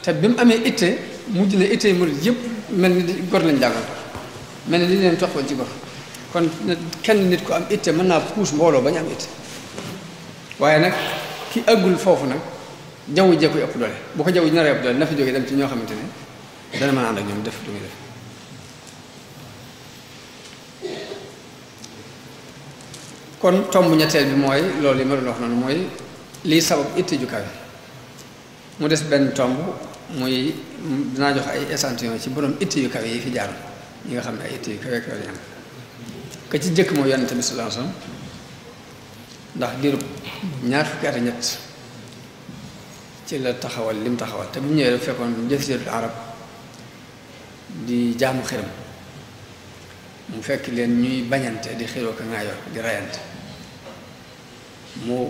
B: te bi mu amee itte mujj na itte murit yëpp mel ni gor lañ jàngal mel ni li leen toxoon ci gor kon kenn nit ko am itte mën naa puus mbooloo ba ñu am itte waaye nag ki àggul foofu nag jaww jee koy ëpp doole bu ko jaww ji nar a ëpp doole na fi jógee dem ci ñoo xamante ne dana mën a ànd ak ñoom def lu muy def kon tomb ñetteel bi mooy loolu yi ma doon wax noonu mooy lii sabab itte ju kawe mu des benn tomb muy dinaa jox ay échantillon ci borom itte yu kawe yi fi jaar ñi nga xam ne ay itte yu kawe kawe lañ am ka ci jëkk mooy yonent bi sallallahu alayhi wasallam ndax diirub ñaar fukki at ak ñett ci la taxawal lim taxawal te bu ñëwee dafa fekkoon jaziratul arab di jaamu xiram mu fekk leen ñuy bañante di xiroo ko ŋaayoo di rayante mu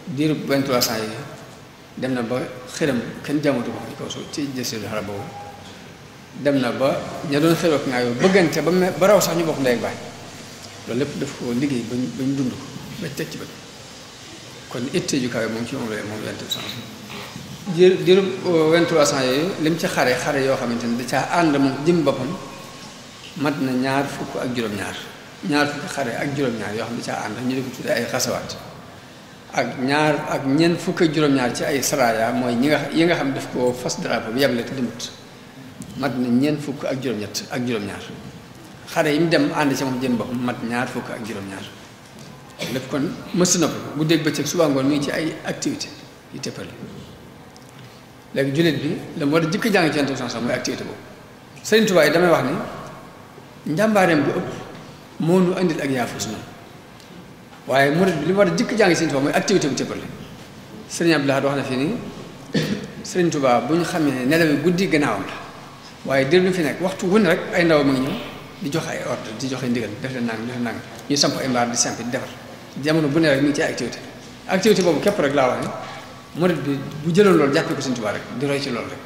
B: diirub 23 ans yi dem na ba xiram kenn jaamatu ko ci kaw suuf ci jaziratul arab boobu dem na ba ña doon xiroo ko ŋaayoo bëggante ba raw sax ñu bokk ndey ak baay loolu lépp daf ko liggéey ba ñu dund ko ba teg ci bët kon itte ju kawe moom ci moom la moom 23 ans diirub 23 ans yooyu lim ci xare yoo xamante ne da caa ànd moom jëm boppam mat na ñaar fukk ak juróom-ñaar fukki xare ak juróom-ñaar yoo xam ne da caa ànd ñu di ko tuddee ay xasawaat ak ñeent fukk ak juróom-ñaar ci ay saraya mooy yi nga xam daf ko fas drapeau bi yable te dimut mat na ñeent fukk ak juróom-ñett ak juróom-ñaar xare yi mu dem ànd ci moom jëm boppam mat ñaar fukk ak juróom-ñaar lépp kon mësu na ko bu dégg bëccëg suba ngoon mi ngi ci ay activité yu tëppale léegi jullit bi la mu war a jëkk jàng ci Yonent bi sax mooy activité boobu Sëriñ Tuubaa yi damay wax ni njàmbaareem bu ëpp moo nu indil ak yaafus noonu waaye murid bi li mu war a jëkk jàng Sëriñ Tuubaa mooy activité bu tëppale Sëriñ Abdou Lahad wax na fii nii Sëriñ Tuubaa bu ñu xamee nelaw yi guddi gannaawam la waaye dir bi fi nekk waxtu wu ne rek ay ndaw ma ngi ñëw di joxe ay ordre di joxe ndigal def leen nang ñuy samp ay mbaar di samp di defar jamono bu ne rek mi ngi ci activité boobu képp rek laa wax ne murid bi bu jëloon loolu jàppee ko Sëriñ Tuubaa rek di roy ci loolu rek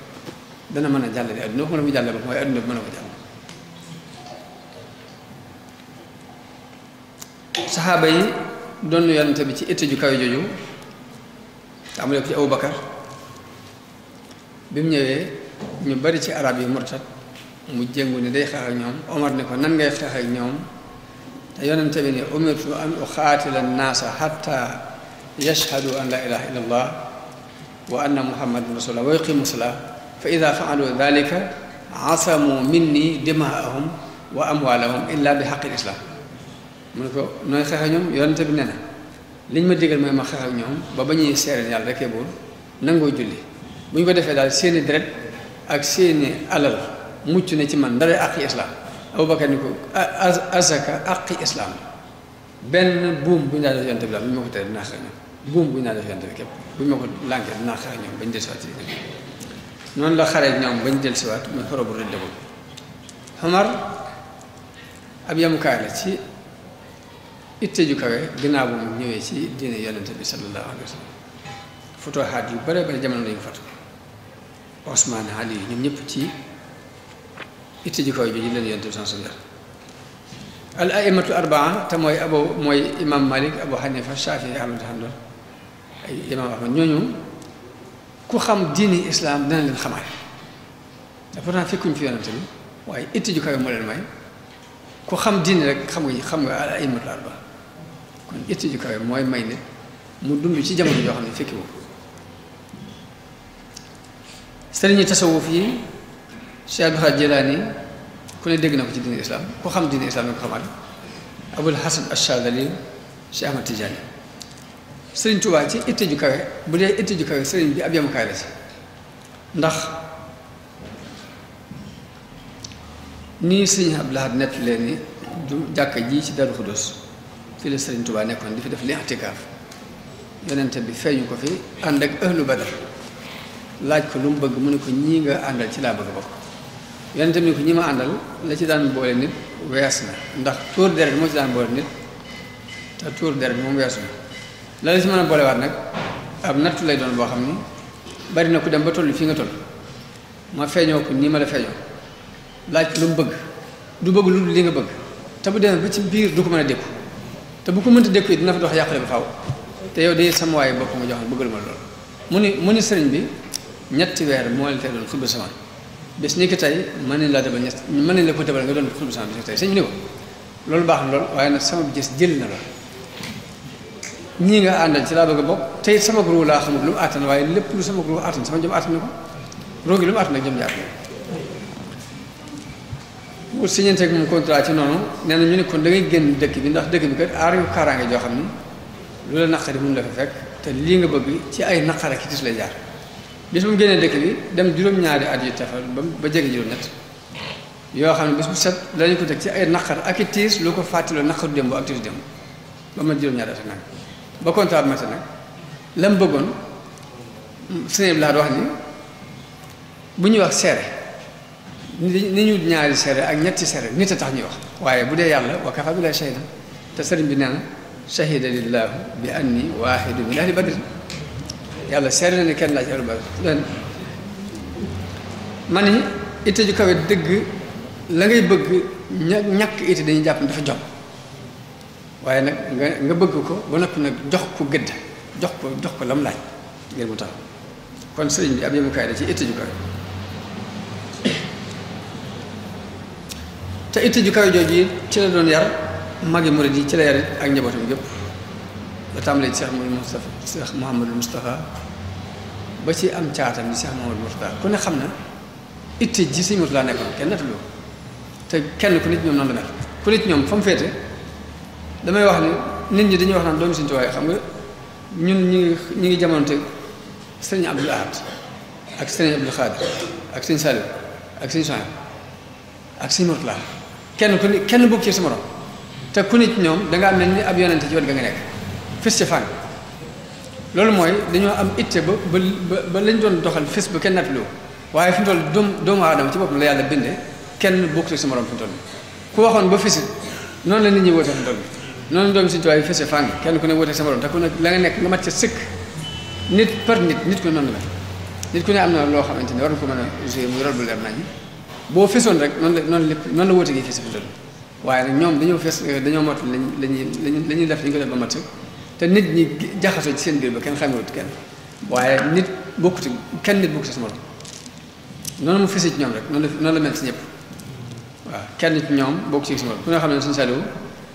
B: dana mën a jàllale adduna waxuma la muy jàllale ba mooy adduna bi mën a ko jàll saxaaba yi doon yonante bi ci itte ju kawe jooju tàmbalee ko ci Abu Bakar bi mu ñëwee ñu bari ci arab yi murtad mu jéngu ne day xeex ak ñoom Omar ne ko nan ngay xeex ak ñoom te yonente bi ne umirtu an uxaatila annaasa xatta yashhadu an la ilaha illa allah wa anna muhammadan rasulullah wa yuqimu salaa fa ida faalu dalika asamu minni dimaahum wa amwaalahum illa bi xaqil islam mu ne ko nooy xeex ak ñoom yonente bi ne na liñ ma digal mooy ma xeex ak ñoom ba ñuy seereen yàlla rekee buur nangoo julli bu ñu ko defee daal seeni deret ak seeni alal mucc na ci man ndare aqi islam Abubakar ni ko azaka aqi islam benn buum bu ñu daa def yonte bi daal bu ñu ma ko tere dinaa xeex ñoom buum bu ñu daa def yonte bi képp bu ñu ma ko lànkee dinaa xeex ñoom bañ dellusiwaat ci noonu la xaree ñoom bañ dellusiwaat muy xoro bu rëdd boobu Omar ab yamukaay la ci itte ju kawe ginnaaw bu mu ñëwee ci diine yonente bi sallallahu alayhi wa sallam futuhaat yu bare bare jamono lañu fatu Osmaan Ali ñoom ñëpp ci itte ju kawe jooju leen yonente bi sans suñu al aimatu arbaa te mooy imam Malik Abu Hanifa Shafii Ahmad Hanbal ay imam Ahmad ñooñu ku xam diini islam dana leen xamaale te pourtant fekkuñ fi yonente bi waaye itte ju kawe moo leen may ku xam diini rek xam nga al aimatu arbaa kon itte ju kawe mooy may nit mu dund ci jamono joo xam ne fekki woo sëriñi tasawuf yi Cheikh Abdul Xaadir Jilaani ku ne dégg na ko ci diine islam ku xam diine islam na ko xamal Abul Hasan Ash-Shaadili Cheikh Ahmad Tijaani sëriñ Tuubaa ci itte ju kawe bu dee itte ju kawe sëriñ bi ab yamukaay la ci ndax nii sëriñ Abdul Ahad nett leen ni du jàkka ji ci Daaru Xudoos fii la sëriñ Tuubaa nekkoon di fi def li i'tikaaf yonente bi feeñu ko fi ànd ak ahlu badar laaj ko lu mu bëgg mu ne ko ñii nga àndal ci laa bëgg bokk yonente bi ne ko ñi ma àndal la ci daan boole nit wees na ndax tuur deret bi moo ci daan boole nit te tuur deret bi moom weesu na la ci mën a boolewaat nag ab nattu lay doon boo xam ni bari na ku dem ba toll fii nga toll ma feeñoo ko nii ma la feeñoo laaj ko lu mu bëgg du bëgg lu li nga bëgg te bu demee ba ci biir du ko mën a dékku te bu ko mënta dékku yi dina fa dox yàqule ba faaw te yow de sama waaye bopp nga jox bëggal ma loolu mu ni sëriñ bi ñetti weer moo la tey doon xutba sama bés ni ki tey mën nañ laa debal mën nañ la ko debal nga doon xutba sama bés ni tey sëñ bi ni ko loolu baax na lool waaye nag sama gis jël na lool ñii nga àndal ci laa bëgg a bokk te it sama groupe laa xamul lu mu àttan waaye lépp lu sama groupe àttan sama jëm àttan na ko roogi lu mu àttan nag jëm jaar bu siñanteeg moom contrat ci noonu nee na ñu ne kon da ngay génn dëkk bi ndax dëkk bi kat aar yu kaaraange joo xam ni lu la naqari mun la fa fekk te lii nga bëgg ci ay naqar ak tis lay jaar bis bu mu génnee dëkk bi dem juróom-ñaari at yu tefal ba jege juróom-ñett yoo xam ne bis bu set dañu ko teg ci ay naqar ak i tiis lu ko fàttaloo naqaru démb ak tiis démb ba ma juróom-ñaari at nag ba contrat bi mate nag la mu bëggoon sëñ bi laa wax ni bu ñuy wax seere ni ñu ñaari seere ak ñetti seere nit a tax ñuy wax waaye bu dee yàlla wa kafa billahi shahida te sëriñ bi nee na shahida lillahu bi anni waahidu min ahli badri yàlla seere na ni kenn laa ci ahli badri ma ni itte ju kawe dëgg la ngay bëgg ñàkk itte dañuy jàpp ne dafa jom waaye nag nga bëgg ko ba noppi nag jox ko gëdd jox ko lam laaj ngir mu tax kon sëriñ bi ab yemukaay da ci itte ju kawe te itte ju kawe jooju ci la doon yar magi murid yi ci la yar ak njabootam gépp la tàmbalee ci Cheikh Mouhamadou Moustapha ba ci am caatam di Cheikh Mouhamadou Moustapha ku ne xam na itte ji Sëriñ Murtala nekkoon kenn nattaloo te kenn ku nit ñoom noonu la mel ku nit ñoom fa mu féete damay wax ni nit ñi dañuy wax naan doomu Sëriñ Tuubaa xam nga ñun ñu ngi jamonte Sëriñ Abdul Ahad ak Sëriñ Abdul Xaadir ak Sëriñ Saliou ak Sëriñ Sohaybu ak Sëriñ Murtala kenn bokk ci sa morom te ku nit ñoom dangaa mel ni ab yonente ci wet ga nga nekk fis ci fànn loolu mooy dañoo am itte ba lañ doon doxal fis ba kenn nattaloo waaye fi mu toll doomu aadama ci boppam la yàlla bindee kenn bokk ci sa morom fi mu toll ku waxoon ba fisit noonu la nit ñi woote fi mu toll noonu doomu Sëriñ Tuubaa yi fis ci fànn kenn ku ne woote sa morom te ku ne la nga nekk nga mat ca sëkk nit par nit ku ne noonu la nit ku ne am na loo xamante ne war na ko mën a jouer muy rôle bu leer nañu boo fisoon rek noonu la woote gi fis fi mu toll waaye nag ñoom dañoo fes dañoo mot lañuy def dañu ko def ba mat sëkk te nit ñi jaxasoo ci seen biir ba kenn xamewut kenn waaye nit bokkut kenn nit bokkut ci sa morom noonu mu fese ci ñoom rek noonu la mel ci ñëpp waaw kenn ci ñoom bokk ci sa morom ku ne xam ne Sëriñ Saliou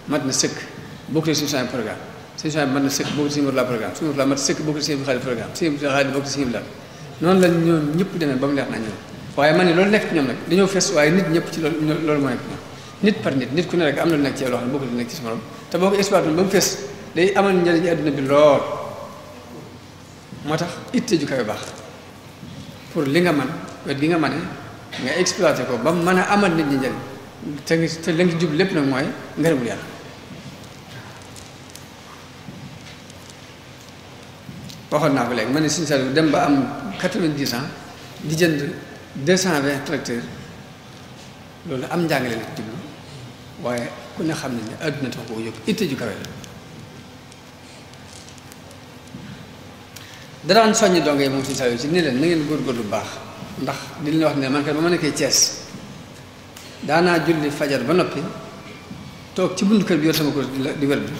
B: mat na sëkk bokk ci Sëriñ programme Sëriñ Saliou mat na sëkk bokk ci Sëriñ Murtala programme Sëriñ Murtala mat sëkk bokk ci Sëriñ Xaadim programme Sëriñ Xaadim bokk ci Sëriñ Bilal noonu la ñoom ñëpp demee ba mu leer nañ ñoom waaye man ni loolu nekk ci ñoom nag dañoo fes waaye nit ñëpp ci loolu moo nekk nit par nit ku ne rek am na lu nekk ci yow loo xam ne bokkul lu nekk ci sa morom te boo ko exploité ba mu fes day amal njëriñ àdduna bi lool moo tax itte ju kawe baax pour li nga man wet gi nga mane nga exploité ko ba mën a amal nit ñi njëriñ te la nga jub lépp nag mooy ngërëmul yàlla waxoon naa ko léegi ma ne Sëriñ Saliou dem ba am 90 ans di jënd 220 tracteurs loolu am njàngale la jublu waaye ku ne xam ne ni àdduna tax koo yóbbu itte ju kawe la daraan soññi donge yi moom Sëriñ Saliou ci ni leen na ngeen góorgóorlu bu baax ndax di leen wax ne man kat ba ma nekkee Thiès daanaa julli fajar ba noppi toog ci buntu kër bi yor sama ko di wér bi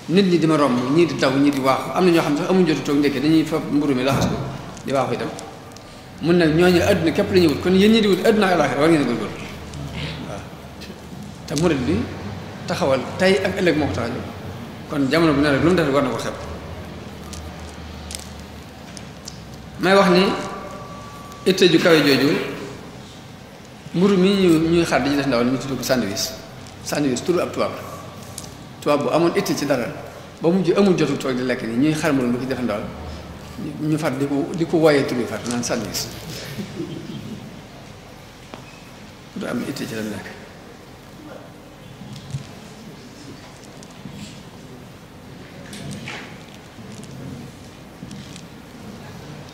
B: nit ñi di ma romb ñii di daw ñii di waaxu am na ñoo xam sax amuñ jotu toog ndékkee dañuy fab mburu mi laxas ko di waaxu dem mun nag ñooñu àdduna képp la ñuy wut kon yéen ñii di wut àdduna ak àllaaxira war ngeen góorgóorlu waaw te murid bi taxawal tey ak ëllëg moo ko tax a jóg kon jamono bu ne rek lu mu def war na ko xeeb may wax ni itte ju kawe jooju mburu mi ñuy xar di ci def ndaw ñu tudd ko sandwich turu ab tubaab bu amoon itte ci dara ba mujj amul jotu toog di lekk nii ñuy xar mburu lu ci def ndaw ñu far di ko woyee turu far naan sandwich du am itte ci la nekk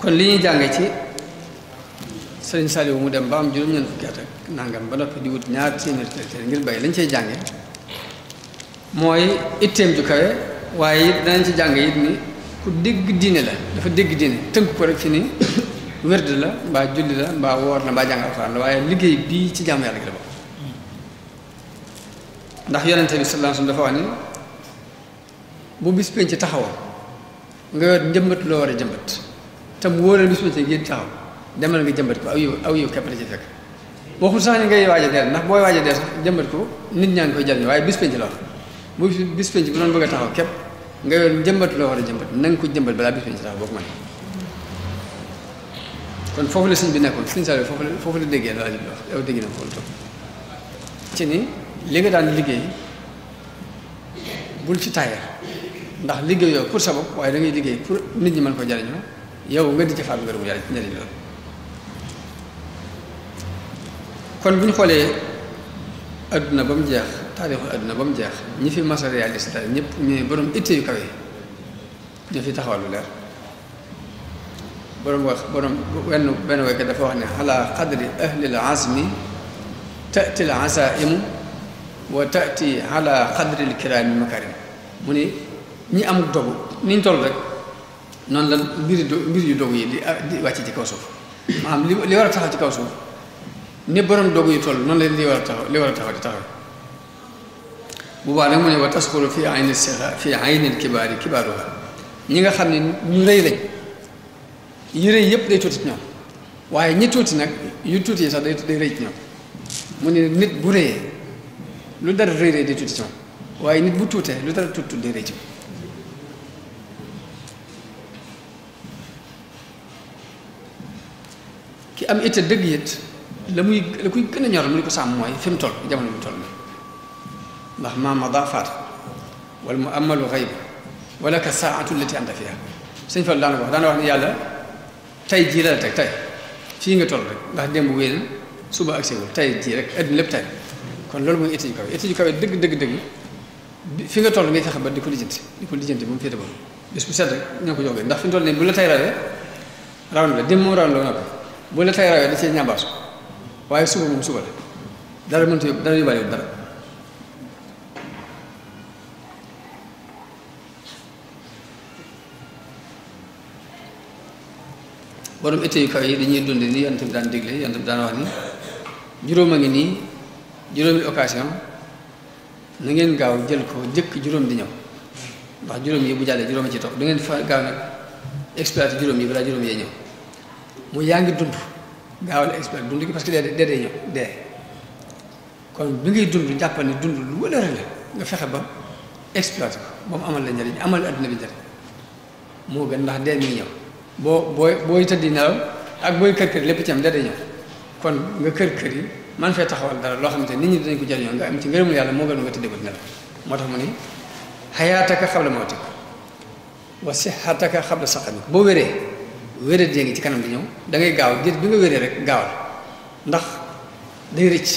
B: kon li ñuy jànge ci sëriñ Saliou mu dem ba am juróom-ñeent fukki at ak nangam ba noppi di wut ñaar téeméer ngir bay lañ cay jànge mooy itteem ju kawe waaye it danañ ci jàng it ni ku dégg diine la dafa dégg diine tënk ko rek fi ni wérd la mbaa julli la mbaa woor la mbaa jàng alxuraan la waaye liggéey bii ci jaamu yàlla gi la bokk ndax yonente bi sallallahu alayhi wasallam dafa wax ni bu bis penc ci taxawoon nga yor njëmbat loo war a jëmbat tam wóoral bis penc gi taxaw demal nga jëmbat ko aw yiw képp la ci fekk waxul sax ni ngay waaj a dee ndax booy waaj a dee sax jëmbat ko nit ñaa ngi koy jariñoo waaye bis penc la wax bu bis penc bu doon bëgg a taxaw képp nga yor njëmbat loo war a jëmbat na nga ko jëmbat balaa bis penc taxaw boo ko mën kon foofu la sëñ bi nekkoon sëñ Saliou foofu la déggee laa ji wax yow dégg na foofu toog ci ni li nga daan liggéey bul ci taaya ndax liggéey yow pour sa bopp waaye da ngay liggéey pour nit ñi mën ko jariñoo yow nga di ci faatu ngërëmu yàlla ci njëriñ loolu kon bu ñu xoolee adduna ba mu jeex taarixu adduna ba mu jeex ñi fi mas a réalisé daal ñëpp ñooy borom itte yu kawe ñoo fi taxawal lu leer borom benn waykat dafa wax ne ala qadri ahlil azmi tati l asaimu wa tati ala qadri l kirami makarim mu ne ñi amul dogu niñ toll rek noonu la mbir yu dogu yi di wàcc ci kaw suuf maanaam li war a taxaw ci kaw suuf ni borom dogu yu toll noonu la li war a taxaw di taxaw bu baax nag mu ne wa tasxulu fi ayni sixa fi ayni kibaari kibaaruha ñi nga xam ne ñu rëy lañ yi rëy yëpp day tuuti ci ñoom waaye ñi tuuti nag yu tuuti yi sax day rëy ci ñoom mu ne nit bu rëyee lu dara rëy rëy day tuuti ci moom waaye nit bu tuutee lu dara tuut day rëy ci moom ki am itte dëgg it la kuy gën a ñor mu ni ko sàmm mooy fi mu toll jamono bi mu toll ndax ma mada faat wala mu amalu xayb wala ka saatu lati anta fiha sëñ Fall daana wax ni yàlla tey jii la teg tey fii nga toll rek ndax démb wéy na suba ak séwul tey jii rek adduna lépp tey kon loolu mooy itte yu kawe dëgg fi nga toll ngay fexe ba di ko lijjanti moom féete boobu bis bu set rek ñoo ko jógee ndax fi mu toll nii bu la tey rawee raw na la démb moom raw na la noppi bu la tey rawee da cee ñambaasu waaye suba moom suba la dara mënta yóbbu dara yóbbaale dara borom itte yu kaw yi dañuy dund ni yonent bi daan digle yonent bi daan wax ni juróom a ngi nii juróomi occasion na ngeen gaaw jël ko jëkk juróom di ñëw ndax juróom yi bu jàllee juróom a ci topp da ngeen fa gaaw nag exploité juróom yi balaa juróom yee ñëw mu yaa ngi dund gaawal exploité dund gi parce que dee ñëw dee kon bi ngay dund jàppal ne dund lu wëlëre la nga fexe ba exploité ko ba mu amal la njëriñ amal adduna bi njëriñ moo gën ndax dee mi ngi ñëw booy tëddi nelaw ak booy kër lépp ci am dee ñëw kon nga kër yi man fee taxawal dara loo xamante nit ñi dinañ ko jëriñoo nga am ci ngërëmul yàlla moo gën nga tëddee ba nelaw moo tax mu ni xayaataka xabla mawtik wa sixataka xabla saqamik boo wéree dee ngi ci kanam di ñëw da ngay gaaw diir bi nga wéree rek gaawal ndax day rëcc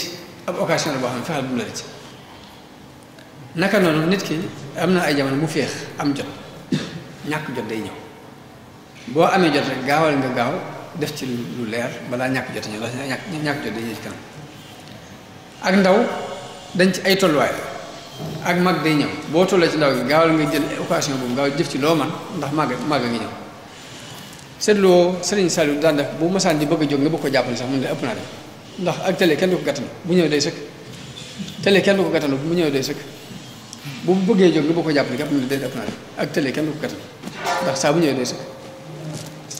B: ab occasion la boo xam ne fexeel bu mu la rëcc naka noonu nit ki am na ay jamono mu féex am jot ñàkk jot day ñëw boo amee jot rek gaawal nga gaaw def ci lu leer balaa ñàkk jot ñëw ndax ñàkk jot day ñëw ci kanam ak ndaw dañ ci ay tolluwaay ak mag day ñëw boo tollee ci ndaw gi gaawal nga jël occasion boobu gaaw jëf ci loo man ndax màgg ngi ñëw seetloo Sëriñ Saliou daan def bu masaan di bëgg a jóg nga bëgg ko jàppale sax mun ne ëpp naa def ndax ak télé kenn du ko gàttanu bu ñëw day sëkk télé kenn du ko gàttanu bu ñëw day sëkk bu bëggee jóg nga bëgg ko jàppale képp mun ne day ëpp naa def ak télé kenn du ko gàttanu ndax saa bu ñëwee day sëkk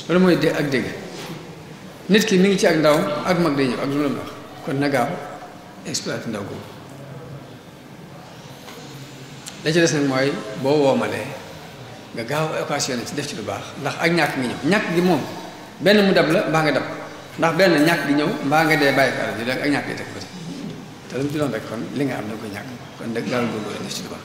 B: loolu mooy dé ak dégg nit ki mi ngi ci ak ndaw ak mag day ñëw ak lu la wax kon na gaaw exploité ndaw googu la ci des nag mooy boo woomalee nga gaaw occasionné ci def ci lu baax ndax ak ñàkk ngi ñëw ñàkk gi moom benn mu dab la mbaa nga dab ndax benn ñàkk gi ñëw mbaa nga dee bàyyi ko alal ji ak ñàkk gi teg ko te lu mu ci doon rek kon li nga am da nga koy ñàkk kon dëgg daal góorgóorlu def ci lu baax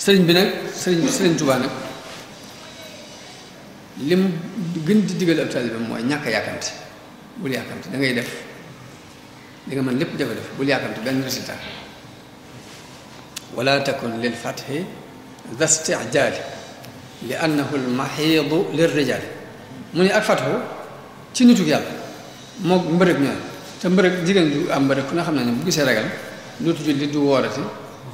B: sëriñ bi nag sëriñ Tuubaa nag li mu gën di digal ab taalibe mooy ñàkk a yàkkamti bul yàkkamti da ngay def li nga mën lépp jafe def bul yàkkamti benn résultat wala takun lil fathi da stijaali li annahu al maxiidu lir rijaali mu ne ak fathu ci nitu yàlla moo mbërëg ñoom te mbërëg jigéen du am mbërëg ku nga xam ne bu gisee ragal dootu julli du woorati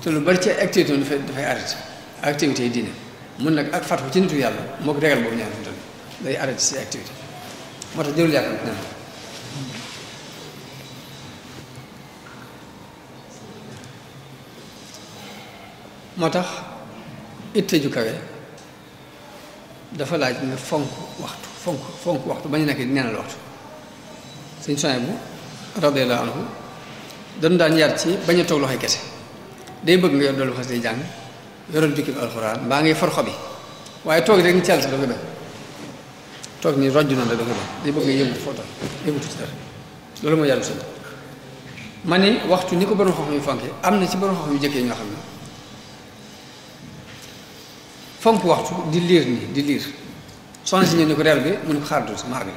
B: te lu bari ci activité dafay arrêté activité yi diine mun nag ak fathu ci nitu yàlla moo ko ragal boobu ñaan fi day arrêté si activité moo tax jërul yàkkam ne moo tax itte ju kawe dafa laaj nga fonk waxtu bañu nekk di neenal waxtu sëñ soin bu radiyallahu anhu dañu daan yar ci bañ a toog loxoy kese day bëgg nga yor doolu xas day jàng yoral jukki bi alxuraan mbaa ngay for xobi waaye toog rek ni ci yàlla sax da koy bañ toog ni rojj noonu rek da koy bañ day bëgg nga yëngutu foo toog yëngutu ci dara loolu mooy yàlla sëñ ma ni waxtu ni ko borom xam-xam yu fonke am na ci borom xam-xam yu jëkkee ñoo xam ne fonk waxtu di liir nii di liir soxna si ñëw ni ko reer bi mu ne ko xaar du ma àggale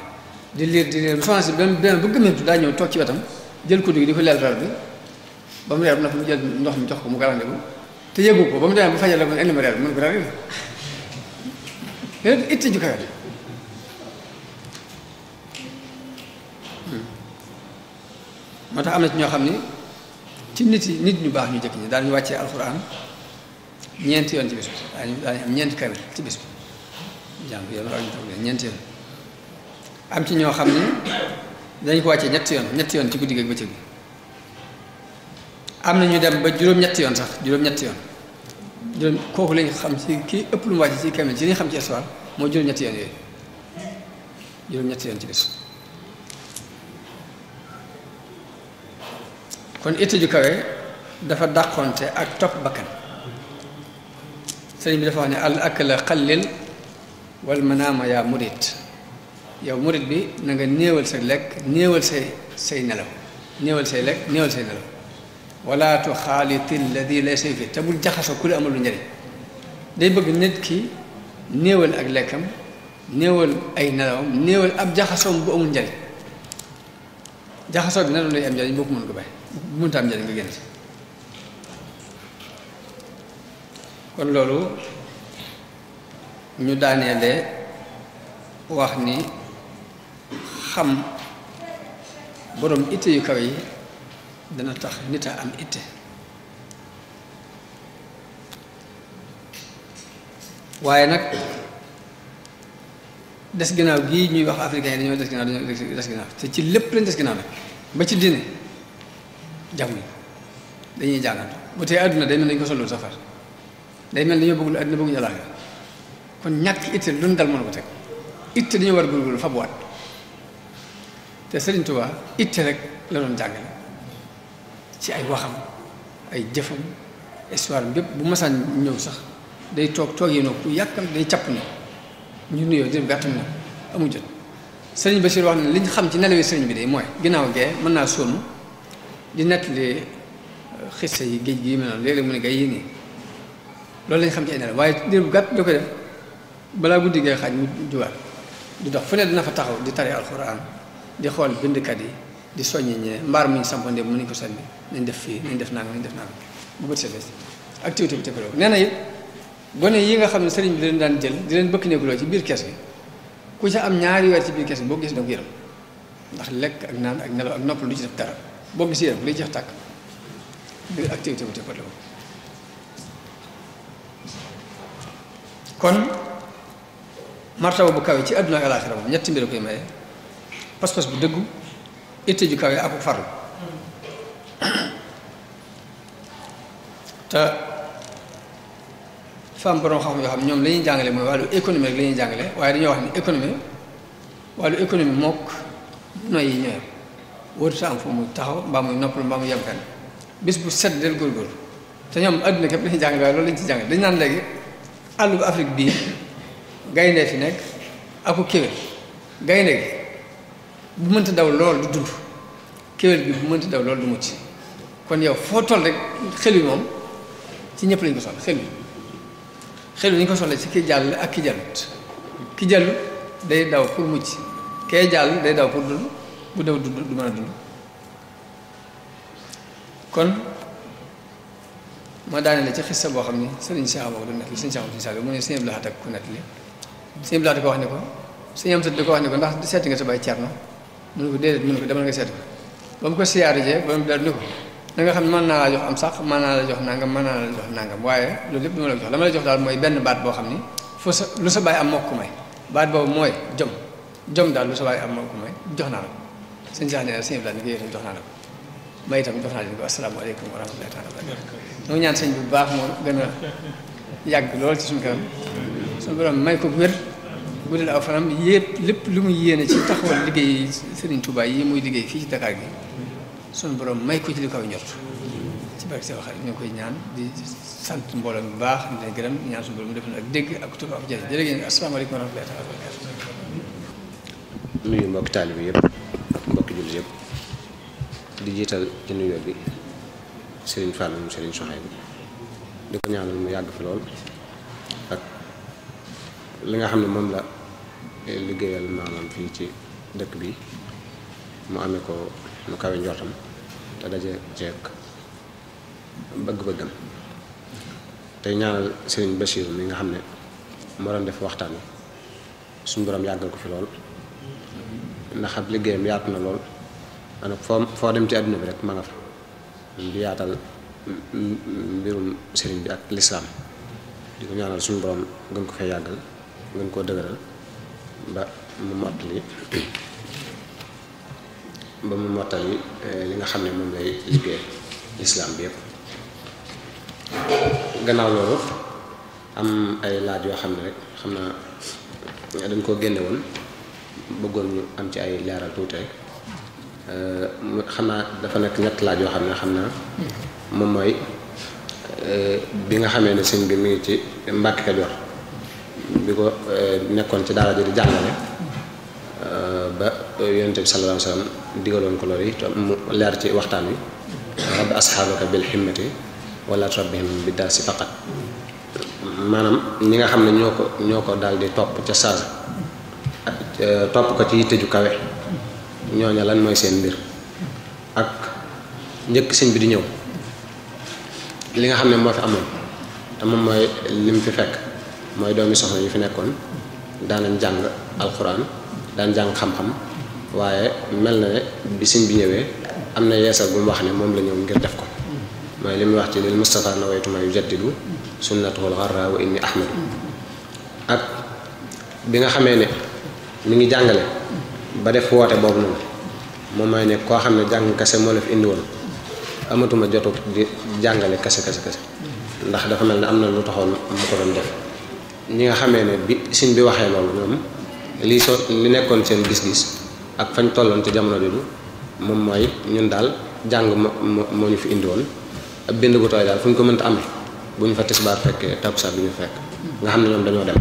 B: di liir bu soxna si benn bu gëmmentu daa ñëw toog ci wetam jël kuddu gi di ko leel reer bi ba mu reer bu na mu jël ndox mi jox ko mu garande ko te yëgu ko ba mu demee bu fajal la ko indi ma reer bi mu ne ko reer bi itte ju kawe moo tax am na ci ñoo xam ni ci nit ñu baax ñu jëkk ñi daal ñu wàccee alxuraan ñeenti yoon ci bis bi daañu am ñeenti kamil ci bis bi jàng yoon war ñu toog ñeenti yoon am ci ñoo xam ne dañ ko wàccee ñetti yoon ci guddi gi ak bëccëg bi am na ñu dem ba juróom-ñetti yoon sax juróom-ñetti yoon kooku lañ xam ci kii ëpp lu mu wàcce ci kamil ci li ñu xam ci histoire moo juróom-ñetti yoon yooyu juróom-ñetti yoon ci bis kon itte ju kawe dafa dàqonte ak topp bakkan sëriñ bi dafa wax ne al akla xallil wal manaama yaa murit yow murit bi na nga néewal sa lekk néewal say nelaw néewal say lekk néewal say nelaw wala tuxaaliti alladi laysa fi te bul jaxasoo ku la amul lu njëriñ day bëgg nit ki néewal ak lekkam néewal ay nelawam néewal ab jaxasoom bu amul njëriñ jaxasoo bi na doon lay am njëriñ boo ko mën ko bàyyi bu mënta am njëriñ nga génn si kon loolu ñu daaneele wax ni xam boroom itte yu kaw yi dana tax nit a am itte waaye nag des ginnaaw gii ñuy wax africain yi dañoo des ginnaaw te ci lépp lañ des ginnaaw nag ba ci diine jàmm yi dañuy jàngantu bu tey àdduna day mel nañ ko solul safar day mel dañoo bëggul àdduna bëgguñu àllaaxira kon ñàkk itte lu ñu dal mën ko teg itte dañoo war a góorgóorlu fa bu waat te Sëriñ Tuubaa itte rek la doon jàngale ci ay waxam ay jëfam histoire bépp bu masaan ñëw sax day toog yi noo ku yàkkam day capp na ñu nuyoo di gàttam na amu jot sëriñ Bachir wax ne li ñu xam ci nelawi sëriñ bi de mooy ginnaaw gee mën naa sonn di nettali xisse yi géej gi yi mel noonu léeg-léeg mu ne gay yi nii loolu lañ xam ci ay nelaw waaye diir bu gàtt da koy def balaa guddi gee xaaj mu juwaat di dox fu ne dina fa taxaw di tari alxuraan di xool bindkat yi di soññi ñee mbaar muñ sampande mu nañ ko sànni nañ def fii nañ def nangam bu bët setee activité bi tepaloo nee na it gone yi nga xam ne sëriñ bi leen daan jël di leen bëkk néeguloo ci biir kees gi ku ca am ñaari weer ci biir kees gi boo gis da ko yërëm ndax lekk ak naan ak nelaw ak noppal du ci def dara boo gis yërëm lay jeex tàkk biir activité bi tepaloo kon martaba bu kawe ci àdduna ak alaaxira moom ñetti mbir a koy maye pas-pas bu dëggu itte ju kawe ak farlu te femme borom xam yoo xam ñoom la ñuy jàngale mooy wàllu économie rek la ñuy jàngale waaye dañoo wax ne économie wàllu économie mook noy yi ñooy wóoruta am fu mu taxaw mbaa muy noppal mbaa muy yem fenn bis bu set del góorgóorlu te ñoom àdduna képp la ñuy jàngale waaye loolu lañ ci jàngale dañ naan léegi àll bu Afrique bii gaynde fi nekk aku kéwél gaynde gi bu mënta daw lool du dund kéwél bi bu mënta daw lool du mucc kon yow foo toll rek xel wi moom ci ñëpp lañ ko soxla xel wi ñu ko soxla ci ki jàll ak ki jàllut ki jàllut day daw pour mucc kee jàll day daw pour dund bu daw dund du mën a dund kon ma daane la ci xissa boo xam ne sëriñ Cheikh boo ko doon nettali sëriñ Cheikh Sall mu ne sëñ Abdou Lahad ak ku nettali sëñ Abdou Lahad di ko wax ne ko sëñ am sët di ko wax ne ko ndax seeti nga sa baay Cerno mu ne ko déedéet mu ne ko demal nga seeti ko ba mu ko siyaaree ba mu daal ni ko da nga xam ne mën naa laa jox am sax mën naa la jox nangam mën naa la jox nangam waaye loolu lépp du ma la jox la ma la jox daal mooy benn baat boo xam ni fu sa lu sa baay am moo ko may baat boobu mooy jom daal lu sa baay am moo ko may jox naa la ko sëñ Cheikh nee na sëñ Abdou Lahad ni ko jox naa la ko may itam jox naa leen ko asalaamaaleykum wa rahmatullahi taala wa barakatuh ñoo ñaan sëñ bu baax moo gën a yàgg lool ci suñu kanam suñu borom may ko wér guddal aw fanam yépp lépp lu muy yéene ci taxawal liggéey Serigne Touba yi muy liggéey fii ci Dakar gi suñu borom may ko ci li kaw njort ci barke sa waxal ñu ngi koy ñaan di sant mbooloo bu baax di leen gërëm ñaan suñu borom mu def na ak dégg ak tuba ak jërëjëf jërëjëf asalaamaaleykum wa rahmatullahi taala wa barakatuh
C: nuyu mbokki taalibe yëpp ak mbokki jullit yëpp di jiital ci nuyoo bi Serigne Fall moom Serigne Souhaïbou di ko ñaanal mu yàgg fi lool ak li nga xam ne moom la liggéeyal maanaam fii ci dëkk bi mu amee ko mu kawe njortam te daje ceeg bëgg-bëggam tey ñaanal Serigne Bachir mi nga xam ne moo doon def waxtaan wi suñu borom yàggal ko fi lool ndax ab liggéeyam yaatu na lool maanaam foo dem ci àdduna bi rek ma nga fa di yaatal mbirum sëriñ bi ak lislaam di ko ñaanal suñu borom gën ko fee yàggal gën koo dëgëral ba mu mottali li nga xam ne moom lay liggéey lislaam bi yëpp. gannaaw loolu am ay laaj yoo xam ne rek xam naa dañ koo génne woon bëggoon ñu am ci ay leeral tuuti rek xam naa dafa nekk ñett laaj yoo xam ne xam naa moom mooy bi nga xamee ne sëñ bi mi ngi ci Mbàkke Kajoor bi ko nekkoon ci daara ji di jàngale ba Yonent bi sallallahu alayhi wa sallam digaloon ko loolu yi mu leer ci waxtaan wi rabbi asxaabaka bil himmati wala turabbihim bi darsi faqat maanaam ñi nga xam ne ñoo ko daal di topp ca saasa topp ko ci yitte ju kawe ñooña lan mooy seen mbir ak njëkk sëñ bi di ñëw li nga xam ne moo fi amoon te moom mooy lim fi fekk mooy doomi soxna yu fi nekkoon daanañ jàng alxuraan daan jàng xam-xam waaye mel na ne bi sëñ bi ñëwee am na yeesal bu mu wax ne moom la ñëw ngir def ko mooy li muy wax ci lil Mustafa nawaytu ma yujaddidu sunnatuhul gharra wa inni ahmadu ak bi nga xamee ne mi ngi jàngale ba def woote boobu noonu moom mooy ne koo xam ne jàng kese moo la fi indi woon amatuma jotu di jàngale kese ndax dafa mel ne am na lu taxoon mu ko doon def ñi nga xamee ne bi sëñ bi waxee loolu ñoom li nekkoon seen gis-gis ak fañ tolloon ci jamono jooju moom mooy ñun daal jàng moo ñu fi indi woon ab bind bu tooy daal fu ñu ko mënta amee bu ñu fa tisbaar fekkee takkusaan bi ñu fekk nga xam ne ñoom dañoo dem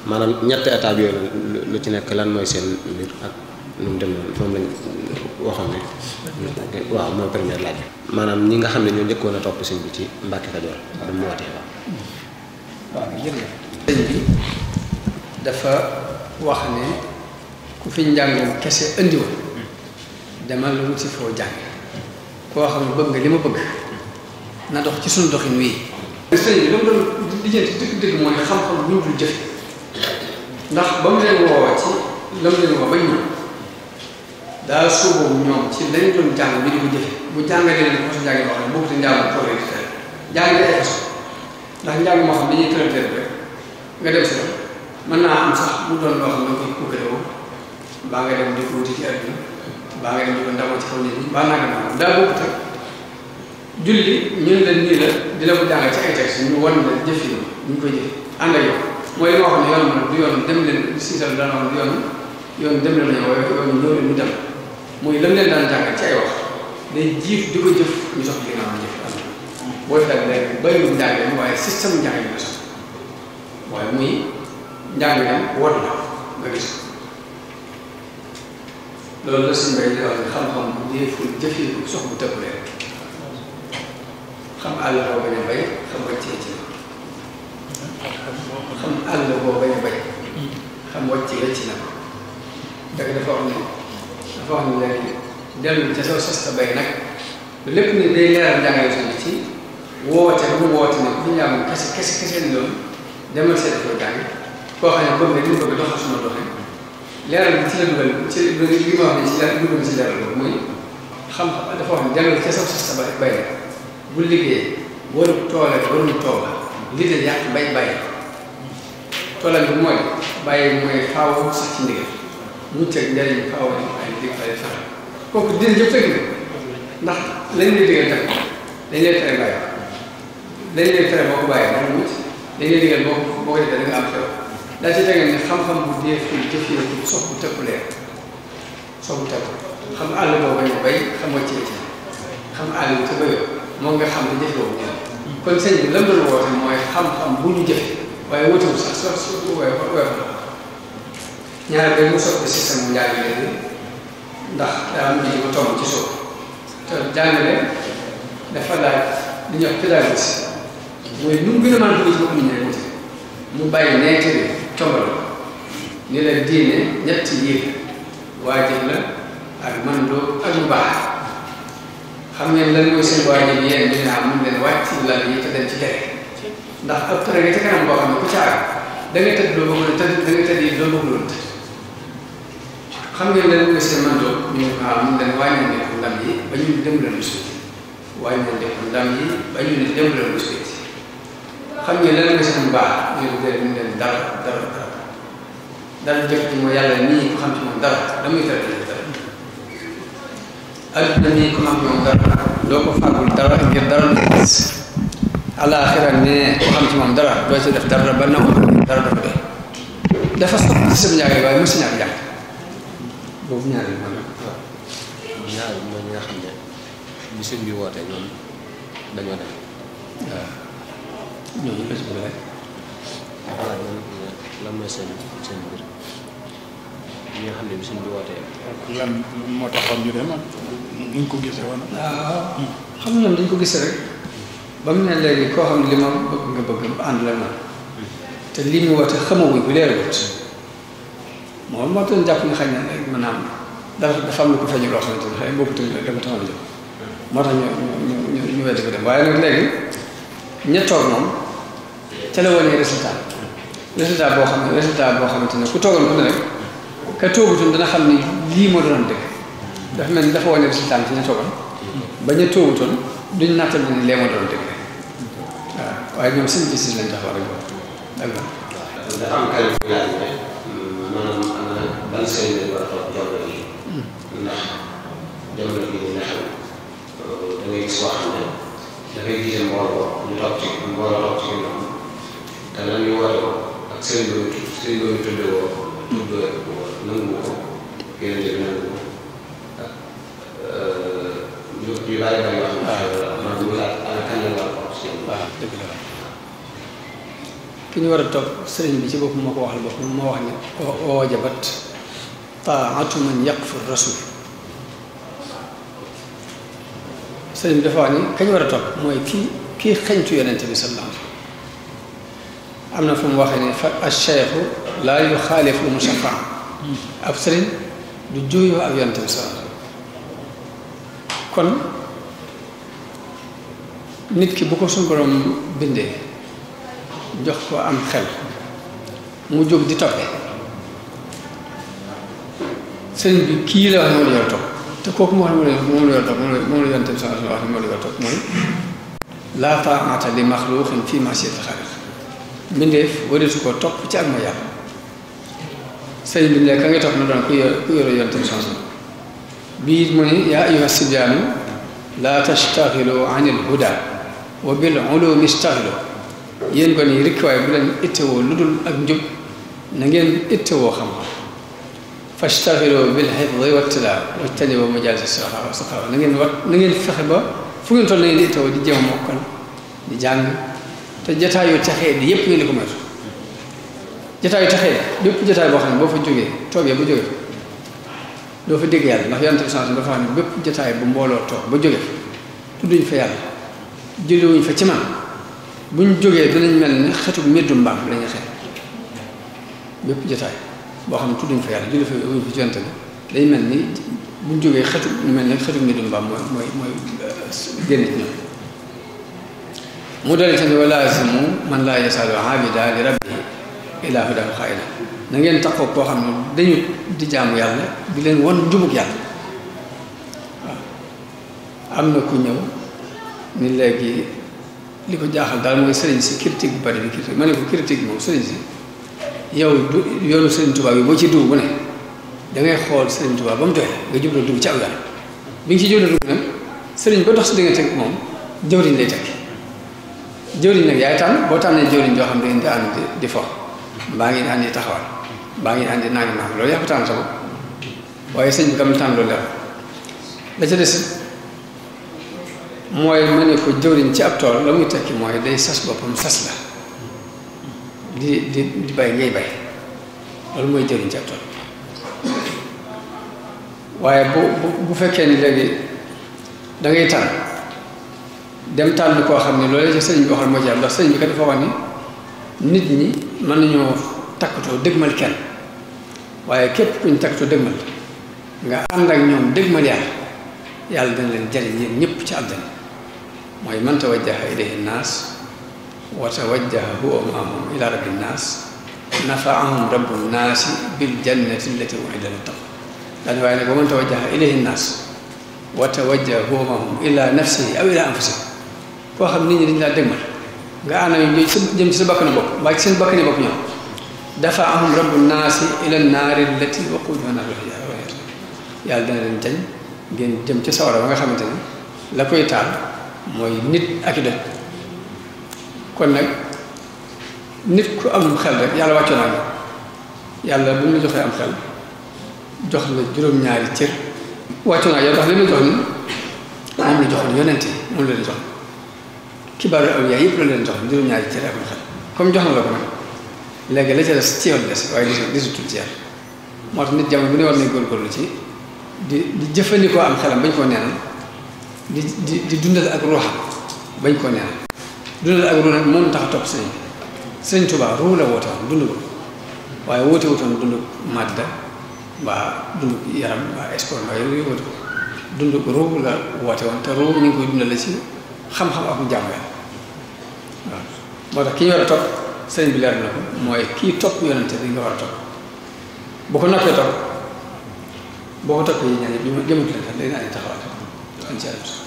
C: maanaam ñetti étape yooyu lu ci nekk lan mooy seen mbir ak nu mu dem noonu moom lañ waxoon ne waaw mooy première laaj bi maanaam ñi nga xam ne ñoo njëkkoon a topp sëñ bi ci Mbàkke Kajoor ba mu wootee
B: waaw jërëjëf sëñ bi dafa wax ne ku fi njàngum kese indiwoon demal la wuti foo jàng koo xam ne bëgg nga li ma bëgg na dox ci suñu doxin wii sëñ bi lu mu doon lijjanti dëgg-dëgg mooy xam-xam bu ñu dul jëfe ndax ba mu leen woowee ci la mu leen woo bañ ñëw daal suubu ñoom ci lañ doon jàng bi di ko jëfe bu jàngalee leen façon jàng moo xam ne boobu te njàng tool yi jàng bi ay façon ndax njàng moo xam dañuy tëral rek nga dem si mën naa am sax mu doon loo xam ne koy kukkarewoo baa nga dem di ko wuti ci àdduna baa nga dem di ko ndamoo ci kaw nit ñi baa naa nga maanaam daa bokk te julli ñun la nii la di la ko jàngal ci ay texte ñu wan la jëf yi ñu koy jëf ànd ak yow mooy li ma wax ne yoon man du yoon dem leen siisal dana wax yoon dem leen nañu waaye yoon ñëw leen ñu dem mooy lam leen daan jàngal ci ay wax day jiif di ko jëf ñu sox ginnaaw jëf booy fekk léegi bariwul njàng waaye système njàng bi la sax waaye muy njàng dem wot la nga gis loolu la suñu mbay di wax ne xam-xam bu déeful jëfee ko sox bu tëpp leen xam àll boo bañ a bay xam wàccee ci xam àll boo bañ a bay xam wàccee ci na dëgg dafa wax ne léegi dellu ca soo sas ta bay nag lépp ni day leeral njàngale suñu ci woote bu mu woote ne bu ñaam kese ni loolu demal seet ko jàng koo xam ne bëgg nga li bëgg doxal suma doxee leeral bi ci la dugal ci li ma wax ne ci la dugal ci leeral boobu mooy xam-xam dafa wax ne jàngal ca sa sa ba bay bu liggéey waru toole waru tool li de yàq bay bàyyi toolam bi mooy bàyyi mooy faaw sax ci ndigal mucc ak njëriñ faaw ay dig ay sax kooku dina jëpp tëgg ndax lañ lay digal def dañ lay tere bàyyi dañ lay tere boo ko bàyyi danga mucc dañ lay digal boo ko defee da nga am xew daa ci tegal ne xam-xam bu dee fii jëfee ko sox bu tëpp leer sox bu tëpp xam àll boo bañ a bay xam nga ci xam àll bi ca bayoo moom nga xam ne jëfe boobu ñëw kon sëñ bi lam doon woote mooy xam-xam bu ñu jëfe waaye wóotewu sax so waaye ñaar bay mu soppi système bu njàngale bi ndax daa am ji ko tomb ci suuf te jàngale dafa laaj li ñuy wax pédagogie mooy nu mu gën a mën a dugg ci bopp nit ñi rek wuti mu bàyyi neetari tombal ni la diine ñetti yéeg waajib la ak mandoo ak lu baax xam ngeen lan mooy seen waajib yéen dinaa mun leen wàcc lal yi te dem ci tere ndax ab tere nga ca kanam boo xam ne ku caag da nga tëdd doo bëgg tëdd da nga tëdd yi doo bëgg loolu tëdd xam ngeen lan mooy seen mandoo ñu mun leen wàññi ne ko ndam yi ba ñu dem leen suuti wàññi ne ko ndam yi ba ñu ne dem leen suuti xam ngeen lan mooy seen baax ñu leen dara jëf ci mooy yàlla nii ko xam ci moom dara damuy tere dara adduna nii ko xam ci moom dara doo ko fàggul dara ngir dara lu gis àllaaxira ne ko xam ci moom dara doo ci def dara ba naw dara dafa doy dafa sopp ci sama njàng waaye mësu ñaar jàng boobu ñaari man
C: ñaar mooy ñi nga xam ne bi sëñ bi woote ñoom dañoo dem
B: waaw ñooñu la ci bëgg rek
C: voilà lan mooy seen mbir ñi nga xam ne bi sëñ bi wootee
D: lan moo taxoon ñu dem nuñ ko gisee woon.
B: waaw xam nga ñoom dañ ko gisee rek ba mu ne léegi koo xam ne li ma bëgg nga bëgg ànd la man te lii mu woote xamaguñ bu leeragut moom moo doon jàpp nga xam ne rek maanaam dafa am lu ko feeñu loo xamante ne xëy boobu tamit dafa taxoon a jóg moo tax ñu weddi ko dem waaye nag léegi ña toog moom ca la wane résultat boo xamante ne ku toogoon ko ne rek ka toogutoon dana xam ni lii moo doon dëgg dafa mel ni dafa wane résultat ci ña toogoon ba ña toogutoon duñ nattal ni lee moo doon dëgg waaw waaye ñoom seen gis-gis lañ taxaw rek dëgg la.
C: dafa am kàddu yu laaj ne maanaam am na ban sëriñ lañ war a toog jamono yi ndax jamono bii ñu ne xam da ngay gis koo xam ne dafay gisee mbooloo ñu toog ci mbooloo toog ci ginnaaw te lan ñu woote ko ak sëriñ boobu tuddee woo nangu ko yeneen yi nangu ko ak yu bari bari yoo xam ne man ñu laaj ana kan la war a toog si
B: waaw dëgg la ki ñu war a topp sëriñ bi ci bopp moo ko waxal boppam moo wax ne wajabat taatu man yaqfur rasul sëriñ bi dafa wax ni kañ war a topp mooy kii xeñtu yonente bi sallallahu alayhi wasallam am na fu mu waxee ne fa acheikhu laa yuxaalifu mushafaa ab sëriñ du juuyoo ak yonente bi sallallahu alayhi wasallam kon nit ki bu ko suñu borom bindee jox ko am xel mu jóg di toppe sëriñ bi kii la wax ne moo la yor topp te kooku moo xam ne moom la yor topp moom la yonente bi sallallahu alayhi wasallam wax ne moo la yor topp mooy laa taa'ata li maxluuqin fii ma'siyatil xaaliq mbindeef wareesu ko topp ci ak ma yàlla sëriñ bi ne ka nga topp na doon ku yore yonente bi sallallahu alayhi wasallam bii mu ne yaa ayyuha sibyaanu laa tastaxilu anil huda wa bil ulumi staxilu yéen ko nii rikk waaye bu leen ittewoo lu dul ak njub na ngeen ittewoo xam-xam fastaxilu bil xifdi wa tilaawa wajtanibu majaalis saxaawa na ngeen fexe ba fu ngeen toll na ngeen di ittewoo di jéem a mokkal di jàng te jataayu texee di yépp ngeen di ko moytu jataayu texee bépp jataay boo xam ne boo fa jógee toogee ba jógee doo fa dégg yàlla ndax yonent bi sallallahu alayhi wasallam dafa xam ne bépp jataay bu mbooloo toog ba jóge tudduñ fa yàlla jëlewuñ fa ci man buñ jógee dinañ mel ni xetu meddu mbaam lañuy xeet bépp jataay boo xam ne tudduñ fa yàlla jële fa wuñ fa ci yonent bi day mel ni buñ jógee mel ni xetu meddu mbaam mooy génn ci ñoom mu dali tamit wa laazimu man laa yasalu abida li rabbi ila hudahu xaayida na ngeen taxaw koo xam ne dañu di jaamu yàlla di leen won njubug yàlla waaw am na ku ñëw ni léegi li ko jaaxal daal mooy sëriñ si critique bu bari bi critique ma ne ko critique moom sëriñ si yow du yoonu sëriñ Tuubaa bi boo ci dugg bu ne dangay xool sëriñ Tuubaa ba mu doy nga jublu dugg ci aw yoon bi nga ci jublu dugg nag sëriñ ba dox si diggante ak moom jëwriñ lay tekki jëwriñ nag yaay tànn boo tànnee jëwriñ joo xam ne di ànd di fo mbaa ngi àndi taxawal mbaa ngi àndi nangam nangam loolu yaa ko tànn sa bopp waaye sëñ bi kam tànn loolu la ca des mooy ma ne ko jëwriñ ci ab tool la muy tekki mooy day sas boppam sas la di bay ngay bay loolu mooy jëwriñ ci ab tool waaye bu fekkee ni léegi da ngay tànn dem tànn koo xam ne loolu ci sëriñ bi waxal moo ci am ndax sëriñ bi kat dafa wax ni nit ñi mën nañoo takkatoo dëgmal kenn waaye képp kuñ takkatoo dëgmal nga ànd ak ñoom dëgmal yàlla dana leen jariñ yéen ñëpp ci àddina mooy man tawajjaha ilayhi naas wa tawajjaha huwa maahum ila rabbi naas nafaahum rabbu naasi bil jannati allati u'ida lit-taqwa daane waaye nag wa man tawajjaha ilayhi naas wa tawajjaha huwa maahum ila nafsihi aw ila anfusihim koo xam nit ñi dañu laa dëgmal nga ànd ak jëm ci sa bakkanu bopp mbaa ci seen bakkani bopp ñoom nafaahum rabbu naasi ila naari allati waquuduha naasu yàlla dana leen jañ ngeen jëm ci sawara ba nga xamante ni la koy taal mooy nit ak i doj kon nag nit ku am xel rek yàlla wàccoo naa yàlla bu ñu la joxee am xel jox la juróom-ñaari cër wàccoo naa yow ndax li la jox ni moom la joxoon yonent yi moom la leen jox kibaaru awliya yëpp la leen jox juróom-ñaari cër ak xel comme jox na la ko nag léegi la ca des ci yow des waaye desutul ci yàlla moo tax nit jamono bu ne war nañ góorgóorlu ci di jëfandikoo am xelam bañ koo neenal di dundal ak ruuxam bañ koo neenal dundal ak ruux nag moom tax a topp sëñ Tuubaa ruu la woote woon dund ko waaye woote wutoon dund madda mbaa dund yaram mbaa sport mbaa yooyu woote ko dund ko ruu la woote woon te ruu ñu ngi koy dundale ci xam-xam ak jàmm yàlla waaw moo tax ki ñu war a topp sëñ bi leer na ko mooy kii topp yonente bi nga war a topp bu ko noppee topp boo ko toppee ñaan yi jëmatu leen day naa di taxawal incha allah.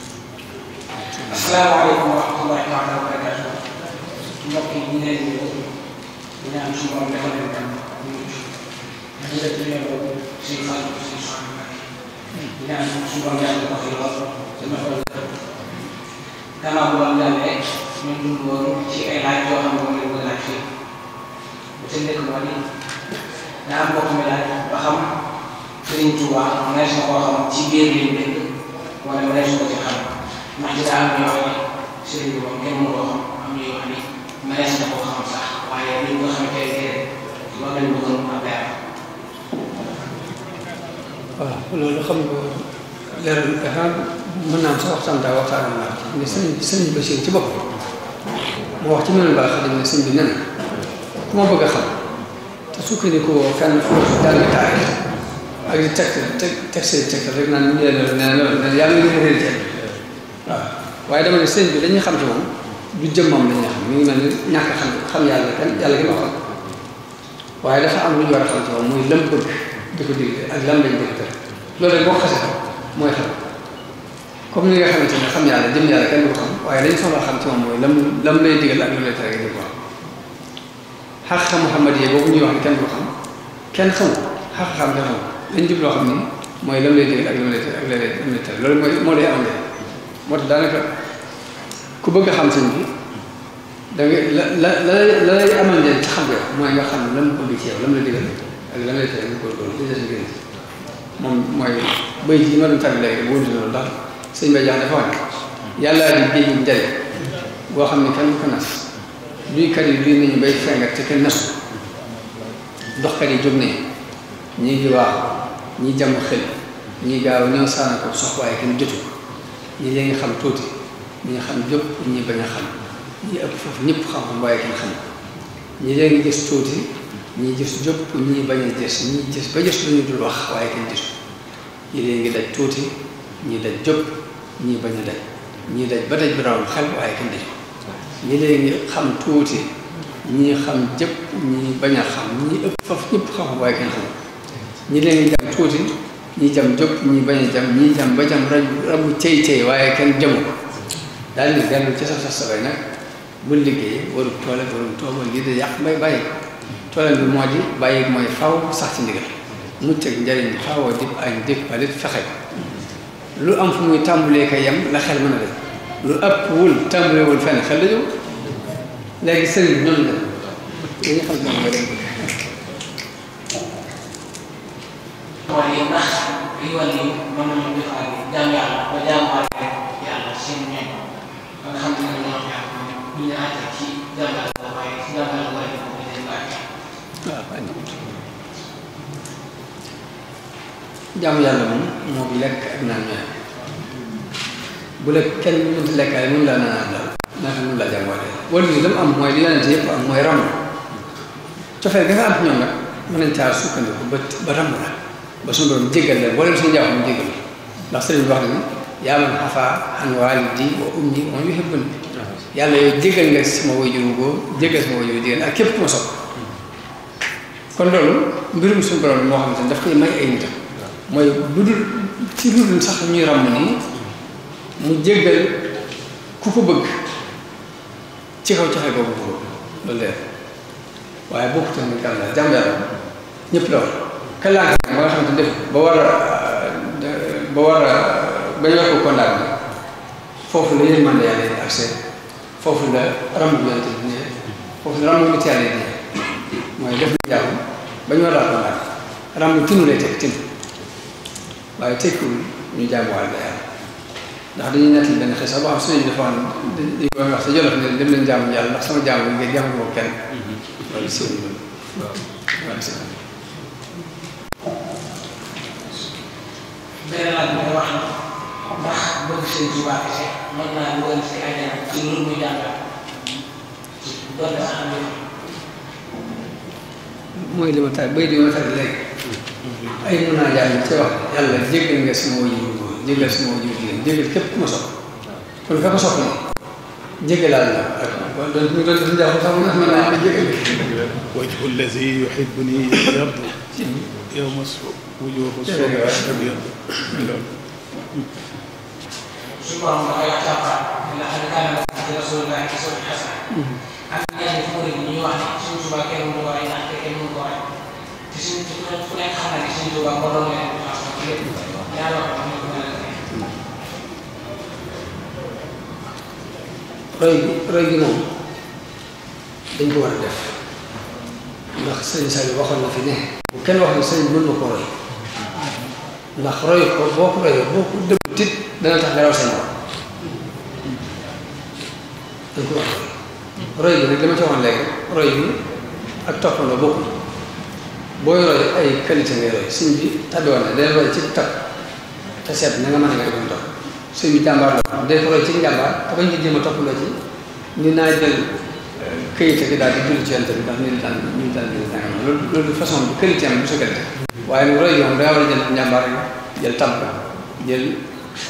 E: asalaamaaleykum wa rahmatullahi taala wa barakatuh mbokk yi ñu leen di ñaan suñu borom defal leen tam ñu def ñu leen boobu suñu fàll suñu soxna di ñaan suñu borom yàlla ko fi lool sama xol gannaaw bu doon jàllee ñu dund woon ci ay laaj yoo xam ne moom lañ ko laaj fii bu ca nekk moo ni daa am mbokk mi laaj ba xam Sëriñ Tuubaa mënees na koo xam ci biir li mu dégg wala mënees na ko ci xam ndax ci daa am ñoo xam ne sëriñ bi moom kenn mënu koo xam am na yoo xam ne mënees na koo xam sax waaye li nga xamante ne loolu lañ bëggoon a leer.
B: waaw loolu xam nga leeral mën naa am sax waxtaan daa waxtaan naa ne sëñ Bachir ci bopp moo wax ci mel baax dañ ne sëñ bi nen ku ma bëgg a xam te sukkandikoo fenn foofu daal di taay ak di teg say teg rek naan ñu ne yàlla ngi réer ci waaw waaye dama ne sëñ bi dañuy xam ci moom du jëmmam la ñuy xam mi ngi mel ni ñàkk xam yàlla kenn yàlla gi ma xam waaye dafa am lu ñu war a xam ci moom muy lam bëgg di ko digle ak lam lañ bëgg te loolu rek boo xasee xam mooy xam comme ni nga xamante ne xam yàlla jëm yàlla kenn du ko xam waaye dañ soxla xam ci moom mooy lam lay digal ak lu lay tere di ko xam xaqiqa Muhammad yi boobu ñuy wax ne kenn du ko xam kenn xamul xaqiqa xam nga xam lañ jubloo xam ni mooy lam lay digal ak lu lay tere ak lu lay tere loolu mooy moo lay am de moo tax daanaka ku bëgg a xam sëñ bi da nga la lay amal njëriñ ci xam nga mooy nga xam lan bëgg ci yow lam lay digal ak lam lay tere nga góorgóorlu di des ngeen moom mooy bëy ji ma doon tàgg léegi rek wónti loolu ndax sëñ Bay Jaxate dafa wax ne yàllaa di géej bu njëriñ boo xam ne kenn du ko nas duykat yi duy nañu bay fengat te kenn nasu doxkat yi jóg nañu ñii ngi waax ñii jàmm xel ñii gaaw ñëw saana ko sox waaye kenn jotu ñii leen ngi xam tuuti ñii xam jóg ñii bañ a xam ñii ëpp foofu ñëpp xam-xam waaye kenn xam ñii leen ngi gis tuuti ñii gis jóg ñii bañ a gis ñii gis ba gis lu ñu dul wax waaye kenn gisu ñii leen ngi daj tuuti ñii daj jóg ñii bañ a daj ñii daj ba daj bi rawam xel waaye kenn daju ñi léegi xam tuuti ñii xam jëpp ñi bañ a xam ñi ëpp faf ñëpp xam waaye kenn xam ñi léegi jam tuuti ñi jam jëpp ñi bañ a jam ñi jam ba jam rabu cey waaye kenn jamu ko daal di dellu ci sa sabay nag bu liggéey waru toole waru tool lii de yàq may bàyyi toolal bi moo di bàyyi mooy faw sax ci ndigal mucc ak njëriñ faaw dib añ dib palit fexe lu am fu muy tàmbulee ka yem la xel mën a def lu ëpp wul tàmbulewul fenn xel la jóg léegi sëriñ bi noonu la dañu xam ne mooy dem
E: mooy ndax li wàll yi mën nañu defaat jaam yàlla ba jaamuwaale yàlla seen ñoom ba nga xam ne ñoo xam bu ñu àtte ci jaam yàlla waaye ci jaam yàlla waaye ko ñu leen bàyyi
B: jaamu yàlla moom moo bi lekk ak naan ñooy bu la kenn mënti lekkaale mënu laa naan daal naka mënu laa jàngwaale wala li dama am mooy li yonente yëpp am mooy ramb cofeel ga nga am ñoom nag mën nañ caa sukkandiku ba ramb la ba suñu doon jéggal la wala suñu jaaxum mu jéggal ndax sëriñ bi wax na yaa man xafaa an waalidi wa ummi wa man yuhibbuni yàlla yow jéggal nga sama waajur wu góor jéggal sama waajur jigéen ak képp ku ma sopp kon loolu mbirum suñu borom moo xamante ne daf koy may ay nitam mooy lu dul ci lu dul sax ñuy ràmm nii mu jéggal ku ko bëgg ci kaw coxe boobu ko loolu leer waaye boo ko tax ni kan la jàmm yàlla ñëpp la war kalaanka ba nga xamante def ba war a bañ wax ko condamné foofu la yéen man yàlla yi accès foofu la ràmm bi yonte bi ñëwee foofu la ràmm nit yàlla yi mooy def na jàmm ba ñu war a condamné ràmm tinu lay teg tinu waaye tekkiwul ñu jaamuwaale ba yàlla ndax dañuy nettali benn xisa boo xam suñu dafa wax dañu koy wax sa jolof ne dem leen jaamu yàlla ndax sama jaamu bi ngeen jaamu ko kenn loolu seen loolu seen
E: beneen laaj bi nga wax ndax bëgg seen Tuubaa kese mën naa dugal si àjjana ci loolu muy jàngal doon na sax am
B: mooy li ma tar bay di ma tar léegi ay mën naa jàng ci wax yàlla jéggal nga sama waajur góor jéggal sama waajur jigéen jéggal képp ku ma sopp kon ka ko sopp ne jéggalaal la ak doon ñu doon suñu jàpp sax mën naa am jéggal
D: wajhu allazi yuhibbuni yardu yawma wujuhu loolu
E: suñu borom dafay wax càmpa laqad kaana lakum fi rasulillahi uswatun hasana ak ñenn fu mu ñuy wax ne suñu Tuubaa kenn mënu ko rey ndax te kenn mënu ko rey te suñu fu nekk xam na ne suñu Tuubaa moo doon leen lépp yàlla wax ñu ko mën a
B: roy gi moom dañ ko war a def ndax sëriñ Saliou waxoon na fi ne bu kenn wax ne sëriñ mën na ko roy ndax roy ko boo ko royee boo ko dëgg tit dana tax nga raw seen bopp dañ ko war a roy bi nag dama ci waxoon léegi roy bi ak toppandoo bokkul booy roy ay qualité ngay roy sëñ bi tàbbi woon na day roy ci tab te seet na nga mën a nga defoon topp sëñ bi jàmbaar la day ko roy ci njàmbaar te bañ ngi jéem a toppandoo ci ni naa jël këyit gi daal di julli ci yonent bi ndax ñu daan loolu façon bi qualité am bu sa qualité waaye nag roy bi moom daa war a jël njàmbaar jël tab ga jël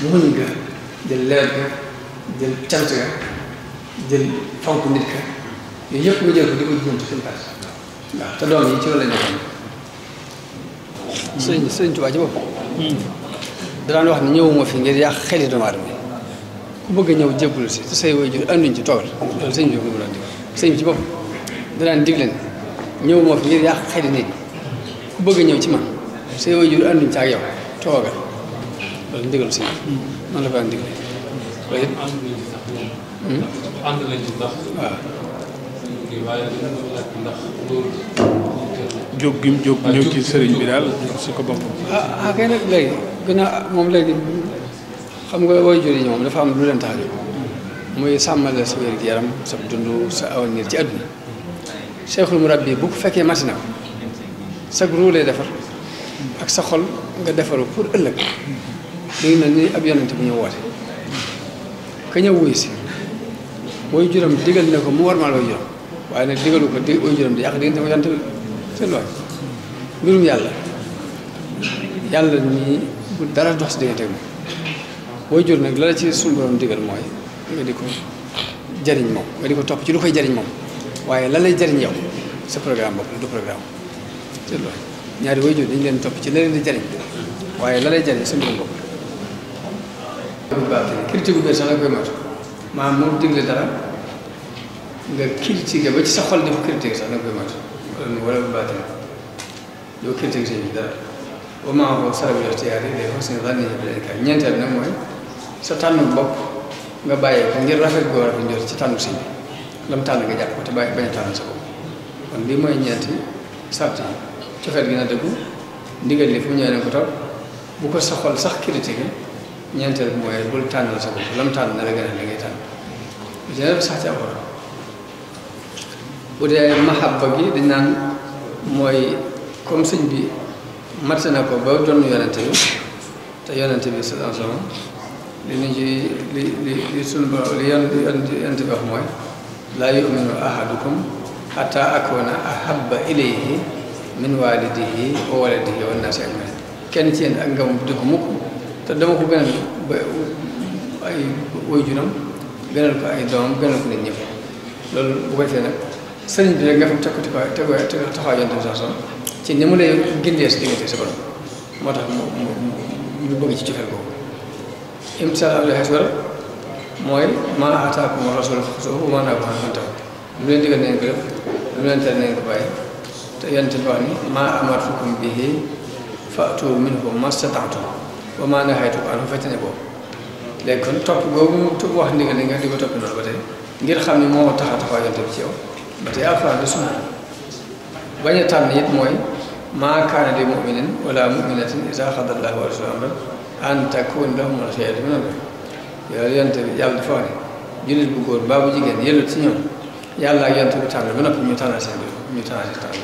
B: muñ ga jël leer ga jël cant ga jël fonk nit ka yooyu yëpp nga jël ko di ko jëm ci suñu pass waaw te doom yi ci loolu la ñu waxoon sëñ Tuubaa ci bopp daan wax ne ñëwuma fi ngir yàq xeli doomu aadama ku bëgg a ñëw jébbul si te say waajur anduñ ci toogal loolu sëñ bi ko doon dig sëñ bi ci bopp daan digle ne ñëwuma fi ngir yàq xeli nit ku bëgg a ñëw ci man say waajur anduñ ci ak yow toogal loolu ndigal sëñ noonu la ko daan digle loolu it
F: ànd nañ ci ndax
B: waaw
F: waaye ndax loolu
D: jóg gi mu jóg ñëw ci sëriñ bi daal si ko boppam.
B: kay nag léegi gën a moom léegi xam nga waajur yi moom dafa am lu leen tax a jóg muy sàmmal sa wér-gu-yaram sa dund sa avenir ci àdduna cheikhul murabbi bu ko fekkee mati na ko sa ruu lay defar ak sa xol nga defaru pour ëllëg léegi nag ni ab yonente bu ñëw woote ka ñëw wuyu si waajuram digal na ko mu warmal waajuram waaye nag digalu ko waajuram di yàq diggante ko yonente bi seen loolu mbirum yàlla nii bu dara dox si diggante moom waajur nag la ci suñu borom digal mooy nga di ko jariñ moom nga di ko topp ci lu koy jariñ moom waaye la lay jariñ yow sa programme bopp la du programme c'est loolu ñaari waajur dañ leen topp ci la leen di jariñ waaye la lay jariñ sa mbirum bopp critique bu biir sax la koy moytu maanaam moom digle dara nga critiqué ba ci sa xol di ko critiqué sax la koy moytu wala bu baatin doo critiqué sëñ bi dara ba maa ko sarabi ixtiyaar yi day fas ne daal nañu bi kay ñeenteel nag mooy sa tànn bopp nga bàyyee ko ngir rafet goo rafet njort ci tànnu sëñ bi la mu tànn nga jàpp ko te bàyyi bañ a tànn sa bopp kon lii mooy ñeenti sart yi cofeet gi na dëggu ndigal li fu mu ñëwee ne ko topp bu ko sa xol sax critiqué ñeenteel bi mooy bul tànnal sa bopp la mu tànn na la gën a li ngay tànn lu ci ne sax ci alxuraan bu dee mahabba gi dañ naan mooy comme sëñ bi mat na ko ba doon yonente bi te yonente bi sallallahu alayhi wasallam li ñu ci li sunu borom li yonente bi wax mooy laa yuminu ahadukum hatta akuna ahabba ilayhi min walidihi wa waladihi wan naasi ajmain kenn ci yéen ak ngam du ko mukk te dama ko gënal ba ay waajuram gënal ko ay doomam gënal ko nit ñëpp loolu bu ko defee nag sëriñ bi rek nga xam teg ko taxaw yonente bi sax ci ni mu lay gindee si diggante sa borom moo tax ñu bëgg ci cofeel boobu imtisaal awliyaa war mooy maa ataakum rasul faxuzuuhu wa maa nahaakum anhu fantahuu lu leen digal nañ ko def lu leen tere nañ ko bàyyi te yonent bi wax ni maa amartukum bihi fa'tuu minhu mastata'tum wa maa nahaytukum anhu fajtanibuuhu léegi kon topp boobu mu wax ndigal li nga di ko topp noonu ba tey ngir xam ne moo tax a taxaw yonent bi ci yow ba tey alxuraan di sunna bañ a tànn it mooy maa kaana li mu'minin wala mu'minatin izaa qadaa Allaahu wa rasuluhu amran an takuuna lahumul xiyaratu min amrihim yooyu yonent bi yàlla dafa wax ne jullit bu góor baa bu jigéen yëllut ci ñoom yàlla ak yonent bi tànn ba noppi ñu tànnal seen bi ñu tànnal seen tànn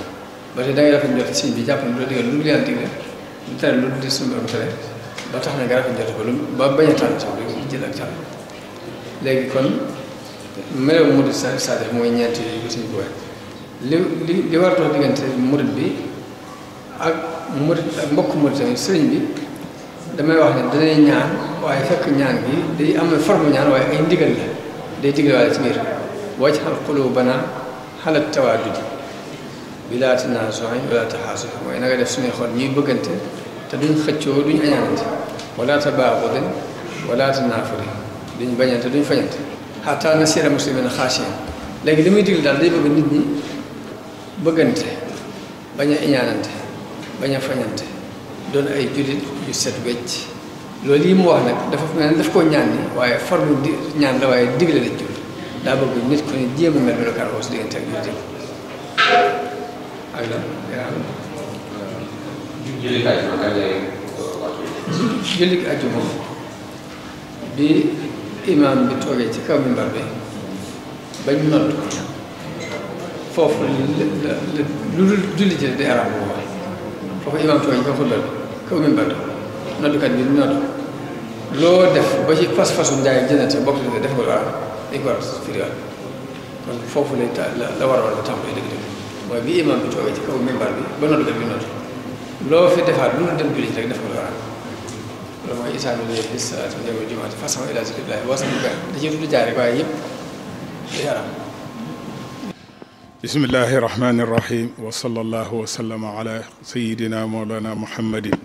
B: ba tey da ngay rafet njort sëñ bi jàpp ne lu la digal lu yàlla digle lu tere lu di suñu borom tere ba tax na nga rafet njort ko lu ba bañ a tànn sax di jël ak tànn léegi kon melaw murid c'est-à-dire mooy ñeent yi suñu ko li war a dox diggante murid bi ak murid ak mbokk murid tamit sëriñ bi damay wax ne danay ñaan waaye fekk ñaan gi day am forme ñaan waaye ay ndigal la day digal waale ci biir waj'al quluubanaa alaa tawaadudi bilaa tanaazu'in wala tahaasud mooy na nga def suñuy xol ñuy bëggante te duñ xëccoo duñ añaanante wala tabaagudin wala tanaafuri duñ bañante duñ fañante hattaa nasiira muslimiina xaashi'iin léegi li muy digal daal day bëgg nit ñi bëggante bañ a iñaanante bañ a fañante doon ay jullit yu set wecc loolu yi mu wax nag dafa mel ne daf koo ñaan ni waaye forme di ñaan la waaye digle lañ jul daa bëgg nit ku ne jéem a mel melokaan woo si diggante ak jullit ak la julli àjjuma bi imaam bi toogee ci kaw mimbar bi bañ nodd foofu la lu dul julli ji day araam bu baax foofu imaam toogee ko xutbal kaw mimbar bi noddukat bi nodd loo def ba ci pas-pasu njaay jëndante bokk li def ko lu araam dañ ko war a firiwaat kon foofu la waroon ba tàmbali dëgg-dëgg mooy bi imaam bi toogee ci kaw mimbar bi ba noddukat bi nodd loo fi defaat lu dul dem julli ji rek def ko lu araam loolu mooy isaanu li bis salaati jami jumaati façon ila zikrillahi wasan ga da ci tudd jaar rek waaye yëpp day araam
D: bismillahi rahmani rahim wa sallallahu wa sallama ala sayidina mawlana muhammadin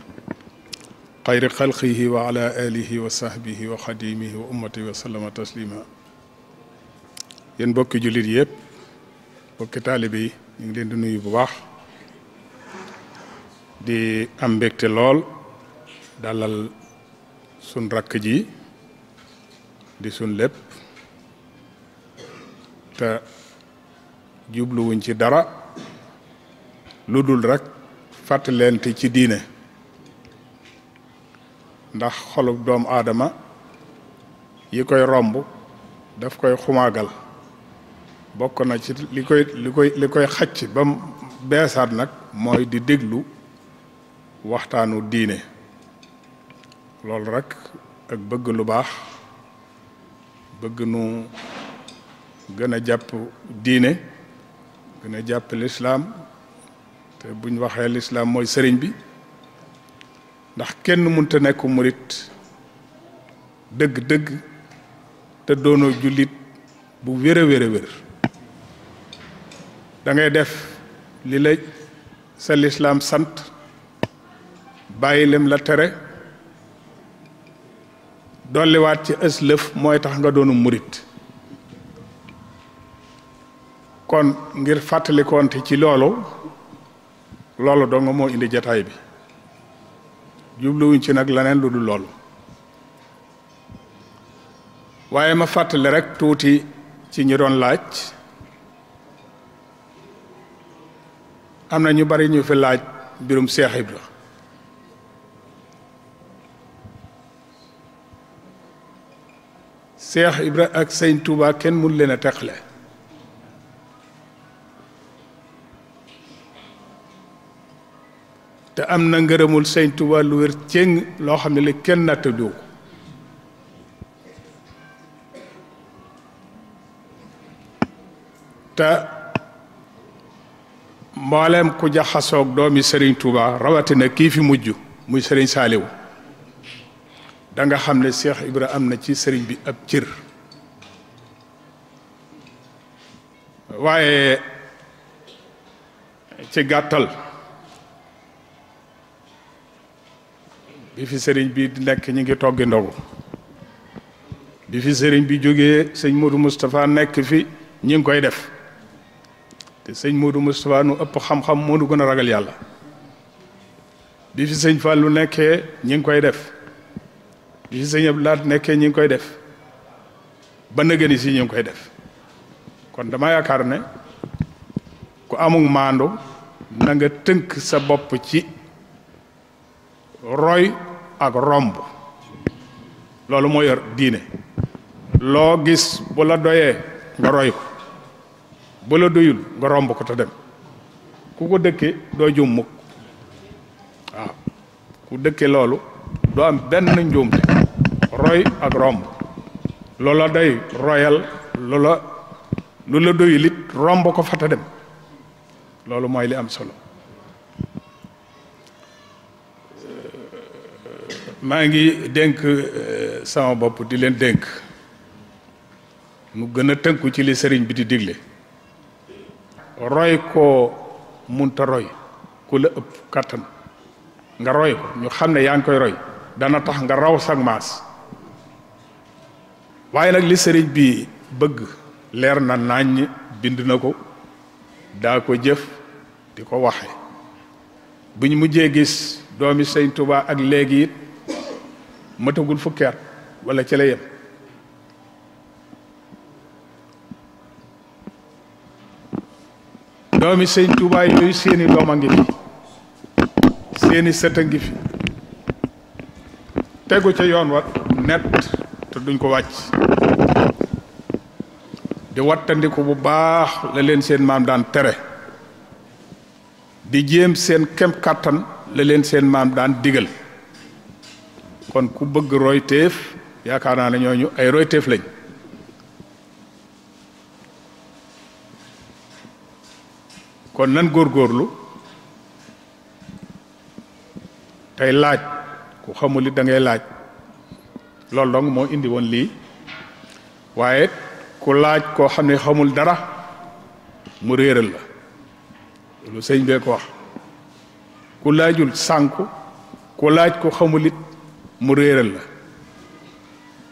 D: xayri xalqihi wa ala alihi wa sahbihi wa xadimihi wa ummatihi wa sallama taslima yéen bokki jullit yëpp bokki taalibe yi ñu ngi leen di nuyu bu baax di am mbégte lool dalal sun rakk ji di sun lépp te jubluwuñ ci dara lu dul rek fàttalente ci diine ndax xolub doomu aadama yi koy romb daf koy xumaagal bokk na ci li koy xacc ba mu beesaat nag mooy di déglu waxtaanu diine loolu rek ak bëgg lu baax bëgg nu gën a jàpp diine gën a jàpp lislaam te buñ waxee lislaam mooy sëriñ bi ndax kenn mënta nekk murit dëgg-dëgg te doonoo jullit bu wér a wér a wér da ngay def li la sa lislaam sant bàyyi lem la tere dolliwaat ci ëslëf mooy tax nga doonu murit kon ngir fàttalikoonte ci loolu doo nga moo indi jataay bi jubluwuñ ci nag leneen lu dul loolu waaye ma fàttali rek tuuti ci ñi doon laaj am na ñu bari ñu fi laaj mbirum Seex Ibra Seex Ibra ak Sëñ Tuuba kenn mun leen a teqale te am na ngërëmul Sëñ Tuuba lu wér céng loo xam ne li kenn natt diw te mboolem ku jaxasoog doomi Sëriñ Tuuba rawatina kii fi mujj muy Sëriñ Saaliw da nga xam ne Seex Ibra am na ci sëriñ bi ab cër waaye ci gàttal bi fi sëriñ bi di nekk ñi ngi toggi ndogu bi fi sëriñ bi jógee sëñ Modou Moustapha nekk fi ñi ngi koy def te sëñ Modou Moustapha nu ëpp xam-xam moo nu gën a ragal yàlla bi fi sëñ Fallou nekkee ñi ngi koy def bi fi sëñ Abdoulaye nekkee ñi ngi koy def ba nëgëni si ñi ngi koy def kon dama yaakaar ne ku amul maandu na nga tënk sa bopp ci roy ak romb loolu moo yor diine loo gis bu la doyee nga roy ko bu la doyul nga romb ko te dem ku ko dëkke doo juum mukk waaw ku dëkke loolu doo am benn njuumte roy ak romb loola doy royal lu la doyul it romb ko fa te dem loolu mooy li am solo maa ngi dénk sama bopp di leen dénk mu gën a tënku ci li sëriñ bi di digle roy koo munta roy ku la ëpp kàttan nga roy ko ñu xam ne yaa ngi koy roy dana tax nga raw sag maas waaye nag li sëriñ bi bëgg leer na naññ bind na ko daa ko jëf di ko waxe bu ñu mujjee gis doomi Sëñ Tuubaa ak léegi it matagul fukki at wala ci la yem doomi Sëñ Tuubaa yooyu seeni doom a ngi fi seeni sët a ngi fi tegu ca yoon wa net te duñ ko wàcc di wattandiku bu baax la leen seen maam daan tere di jéem seen kem kàttan la leen seen maam daan digal kon ku bëgg royteef yaakaar naa ne ñooñu ay royteef lañ kon nan góorgóorlu tey laaj ku xamul it da ngay laaj loolu dong moo indi woon lii waaye ku laaj koo xam ne xamul dara mu réeral la lu sëñ bee ko wax ku laajul sànku ku laaj ko xamul it mu réeral la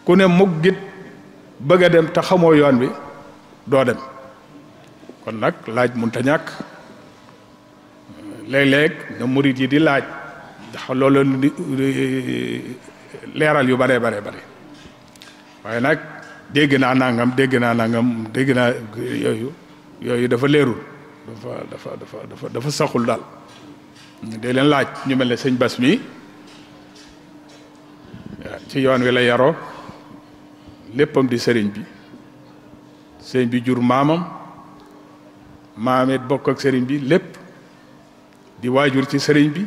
D: ku ne muggit bëgg a dem te xamoo yoon bi doo dem kon nag laaj munta ñàkk léeg-léeg na murit yi di laaj ndax loolu leeral yu bare waaye nag dégg naa nangam dégg naa yooyu dafa leerul dafa saxul daal dee leen laaj ñu mel ne sëñ Bas mi ci yoon wi la yaroo léppam di sëriñ bi jur maamam it bokk ak sëriñ bi lépp di waajur ci sëriñ bi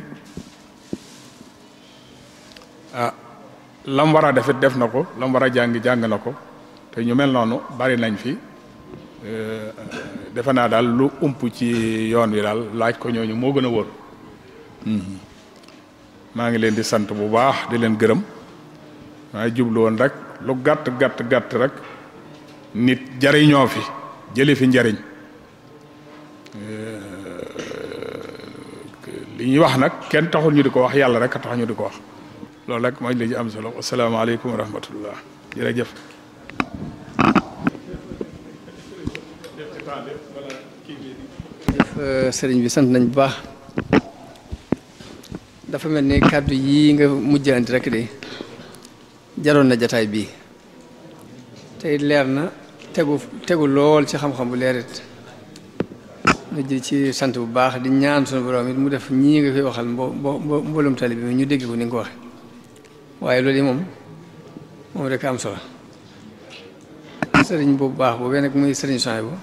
D: lam war a defit def na ko lam war a jàng na ko te ñu mel noonu bari nañ fi defe naa daal lu ump ci yoon wi daal laaj ko ñooñu moo gën a wóor maa ngi leen di sant bu baax di leen gërëm maa jublu woon rek lu gàtt rek nit jariñoo fi jële fi njariñ li ñuy wax nag kenn taxul ñu di ko wax yàlla rek a tax ñu di ko wax loolu rek mooy li ci am solo asalaamaaleykum wa rahmatullah jërëjëf
B: sëriñ bi sant nañ bu baax dafa mel ni kàddu yii nga mujjanti rek de jaroon na jataay bii tey leer na tegu lool ci xam-xam bu leerit na ji ci sant bu baax di ñaan sunu borom it mu def ñii nga koy waxal mboolum tali bi ñu dégg ko ni nga ko waxe waaye loolu yi moom rek am solo sëriñ bu baax boobee nag muy sëriñ Souhaïbou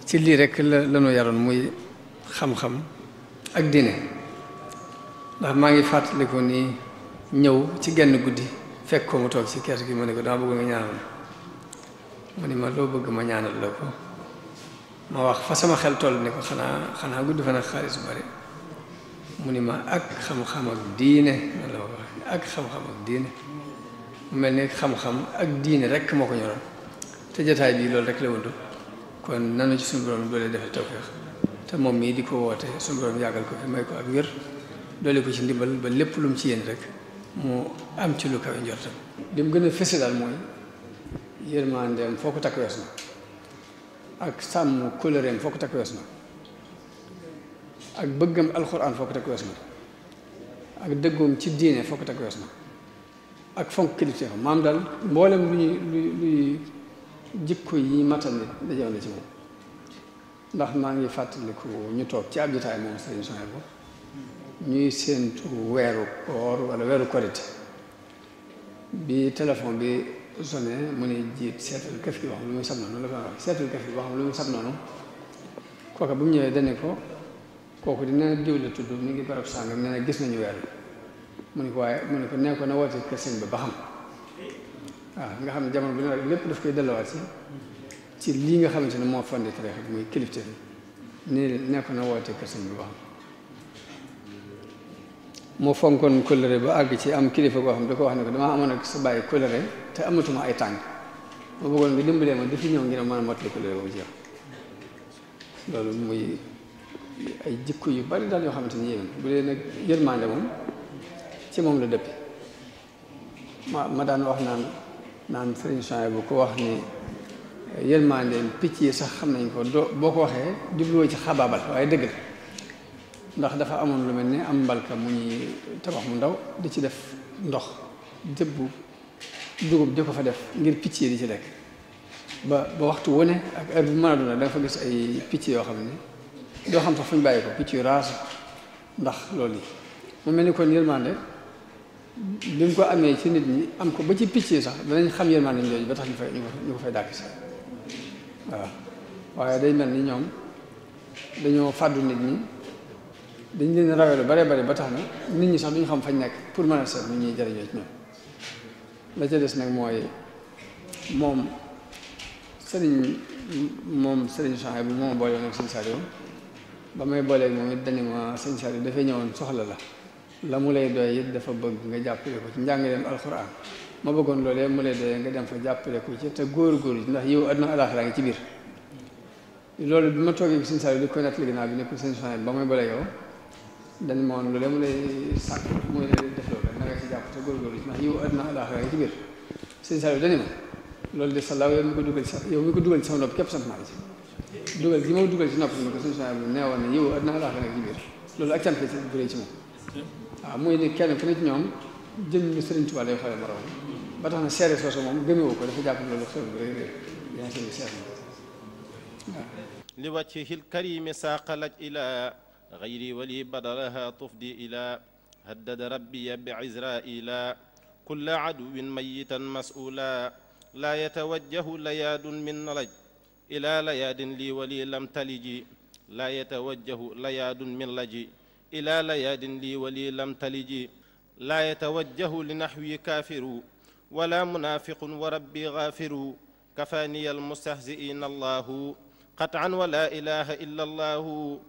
B: ci lii rek la yaroon muy xam-xam ak diine ndax maa ngi fàttaliku ni ñëw ci genn guddi fekk ko mu toog ci kees gi ma ne ko dama bëgg nga ñaanal mu ni ma loo bëgg ma ñaanal la ko ma wax fa sama xel toll ne ko xanaa gudd fa nag xaalis bu bari mu ni ma ak xam-xam ak diine noonu la ma ko waxee ak xam-xam ak diine mu mel ni xam-xam ak diine rek moo ko ñoroon te jotaay bii loolu rek la wundu kon nanu ci suñu borom doole defee tawfeex te moom mii di ko woote suñu borom yàggal ko fi may ko ak wér doole ko ci ndimbal ba lépp lu mu ci yéen rek mu am ci lu kawe njortam li mu gën a fëse daal mooy yërmandeem foo ko takk wees na ak sàmm kóllëreem foo ko takk wees na ak bëggam alxuraan foo ko takk wees na ak dëggoom ci diine foo ko takk wees na ak fonk kilifteefam maam daal mboolem luy jikko yi matal nit dajewoon na ci moom ndax maa ngi fàttaliku ñu toog ci ab jotaay moom Sëriñ Souhaïbou ñuy séentu weeru koor wala weeru korite bi téléphone bi sonné mu ne jiit seetal këf gi wax lu muy sab noonu la ko wax seetal këf gi wax lu muy sab noonu kooka bu mu ñëwee dane ko kooku dina diw la tudd mi ngi barab sàngam nee na gis nañu weer mu ne ko waaye mu ne ko nee ko na woote kër sëñ ba xam waaw nga xam ne jamono bi ne lépp daf koy delluwaat ci lii nga xamante ne moo fondé tariixa bi muy kilifte bi nee ko na woote kër sëñ ba xam moo fonkoon kóllëre ba àgg ci am kilifa goo xam da ko wax ne ko damaa amoon ak sa bàyyi kóllëre te amatuma ay tànk ma bëggoon nga dimbalee ma di fi ñëw ngir mën a mottali kóllëre boobu ci yow loolu muy ay jikko yu bari daal yoo xamante ni yéen bu dee nag yërmande moom ci moom la dëppi ma daan wax naan Sëriñ Souhaïbou bu ko wax ni yërmande picc yi sax xam nañ ko boo ko waxee jubluwoo ci xabaabal waaye dëgg la ndax dafa amoon lu mel ni am mbalka mu ñuy tabax mu ndaw di ci def ndox jëbbu dugub di ko fa def ngir picc yi di ci lekk ba waxtu wu ne ak heure bu mën a doon da nga fa gis ay picc yoo xam ne doo xam sax fu ñu bàyyi ko picc yu raas ndax loolu yi mu mel ni kon yërmande bi mu ko amee ci nit ñi am ko ba ci picc yi sax danañ xam yërmande jooju ba tax ñu ko fay dàkk si waaw waaye day mel ni ñoom dañoo fàddu nit ñi dañ leen rawee lu bare bare ba tax na nit ñi sax duñu xam fañ nekk pour mën a seet nu ñuy jëriñoo ci ñoom la ca des nag mooy moom Sëriñ Souhaïbou bu moom boole woon ak Sëriñ Saliou ba may booleeg moom it dañu ma Sëriñ Saliou dafay ñëwoon soxla la mu lay doy it dafa bëgg nga jàppale ko ci njàngaleem alxuraan ma bëggoon loolee mu lay doyee nga dem fa jàppale ko ci te góor-góor yi ndax yow àdduna alaaxira ngi ci biir loolu bi ma toogee Sëriñ Saliou di ko nettali ginnaaw bi ne ko Sëriñ Souhaïbou ba may booleeg yow dañ ma woon loolee mu lay sàkk muy lay def loolu na nga ci jàpp te góor-góor yi ndax yow àdduna alaaxira ngi ci biir Sëriñ Saliou dañu ma loolu de salaaw yow mi ko dugal ci sama nopp képp sant naa la ci dugal gi ma dugal ci nopp ni ko Sëriñ Souhaïbou nee woon ne yow àdduna alaaxira ngi ci biir loolu ak cant ci bu rëy ci moom waaw muy ni kenn ku ne ci ñoom jëm ni Sëriñ Tuubaa lay xoolee morom ba tax na seere soosu moom gëmewu ko dafa jàpp loolu xew bu rëy rëy yaa ngi seet waaw
A: li wajhihil karimi saaqalaj ila غيري ولي بدرها تفدي إلى هدد ربي بعزرائيل كل عدو ميتا مسؤولا لا يتوجه لياد من نلج إلى لياد لي ولي لم تلج لا يتوجه لياد من لج إلى لياد لي ولي لم تلج لا يتوجه لنحوي كافر ولا منافق وربي غافر كفاني المستهزئين الله قطعا ولا إله إلا الله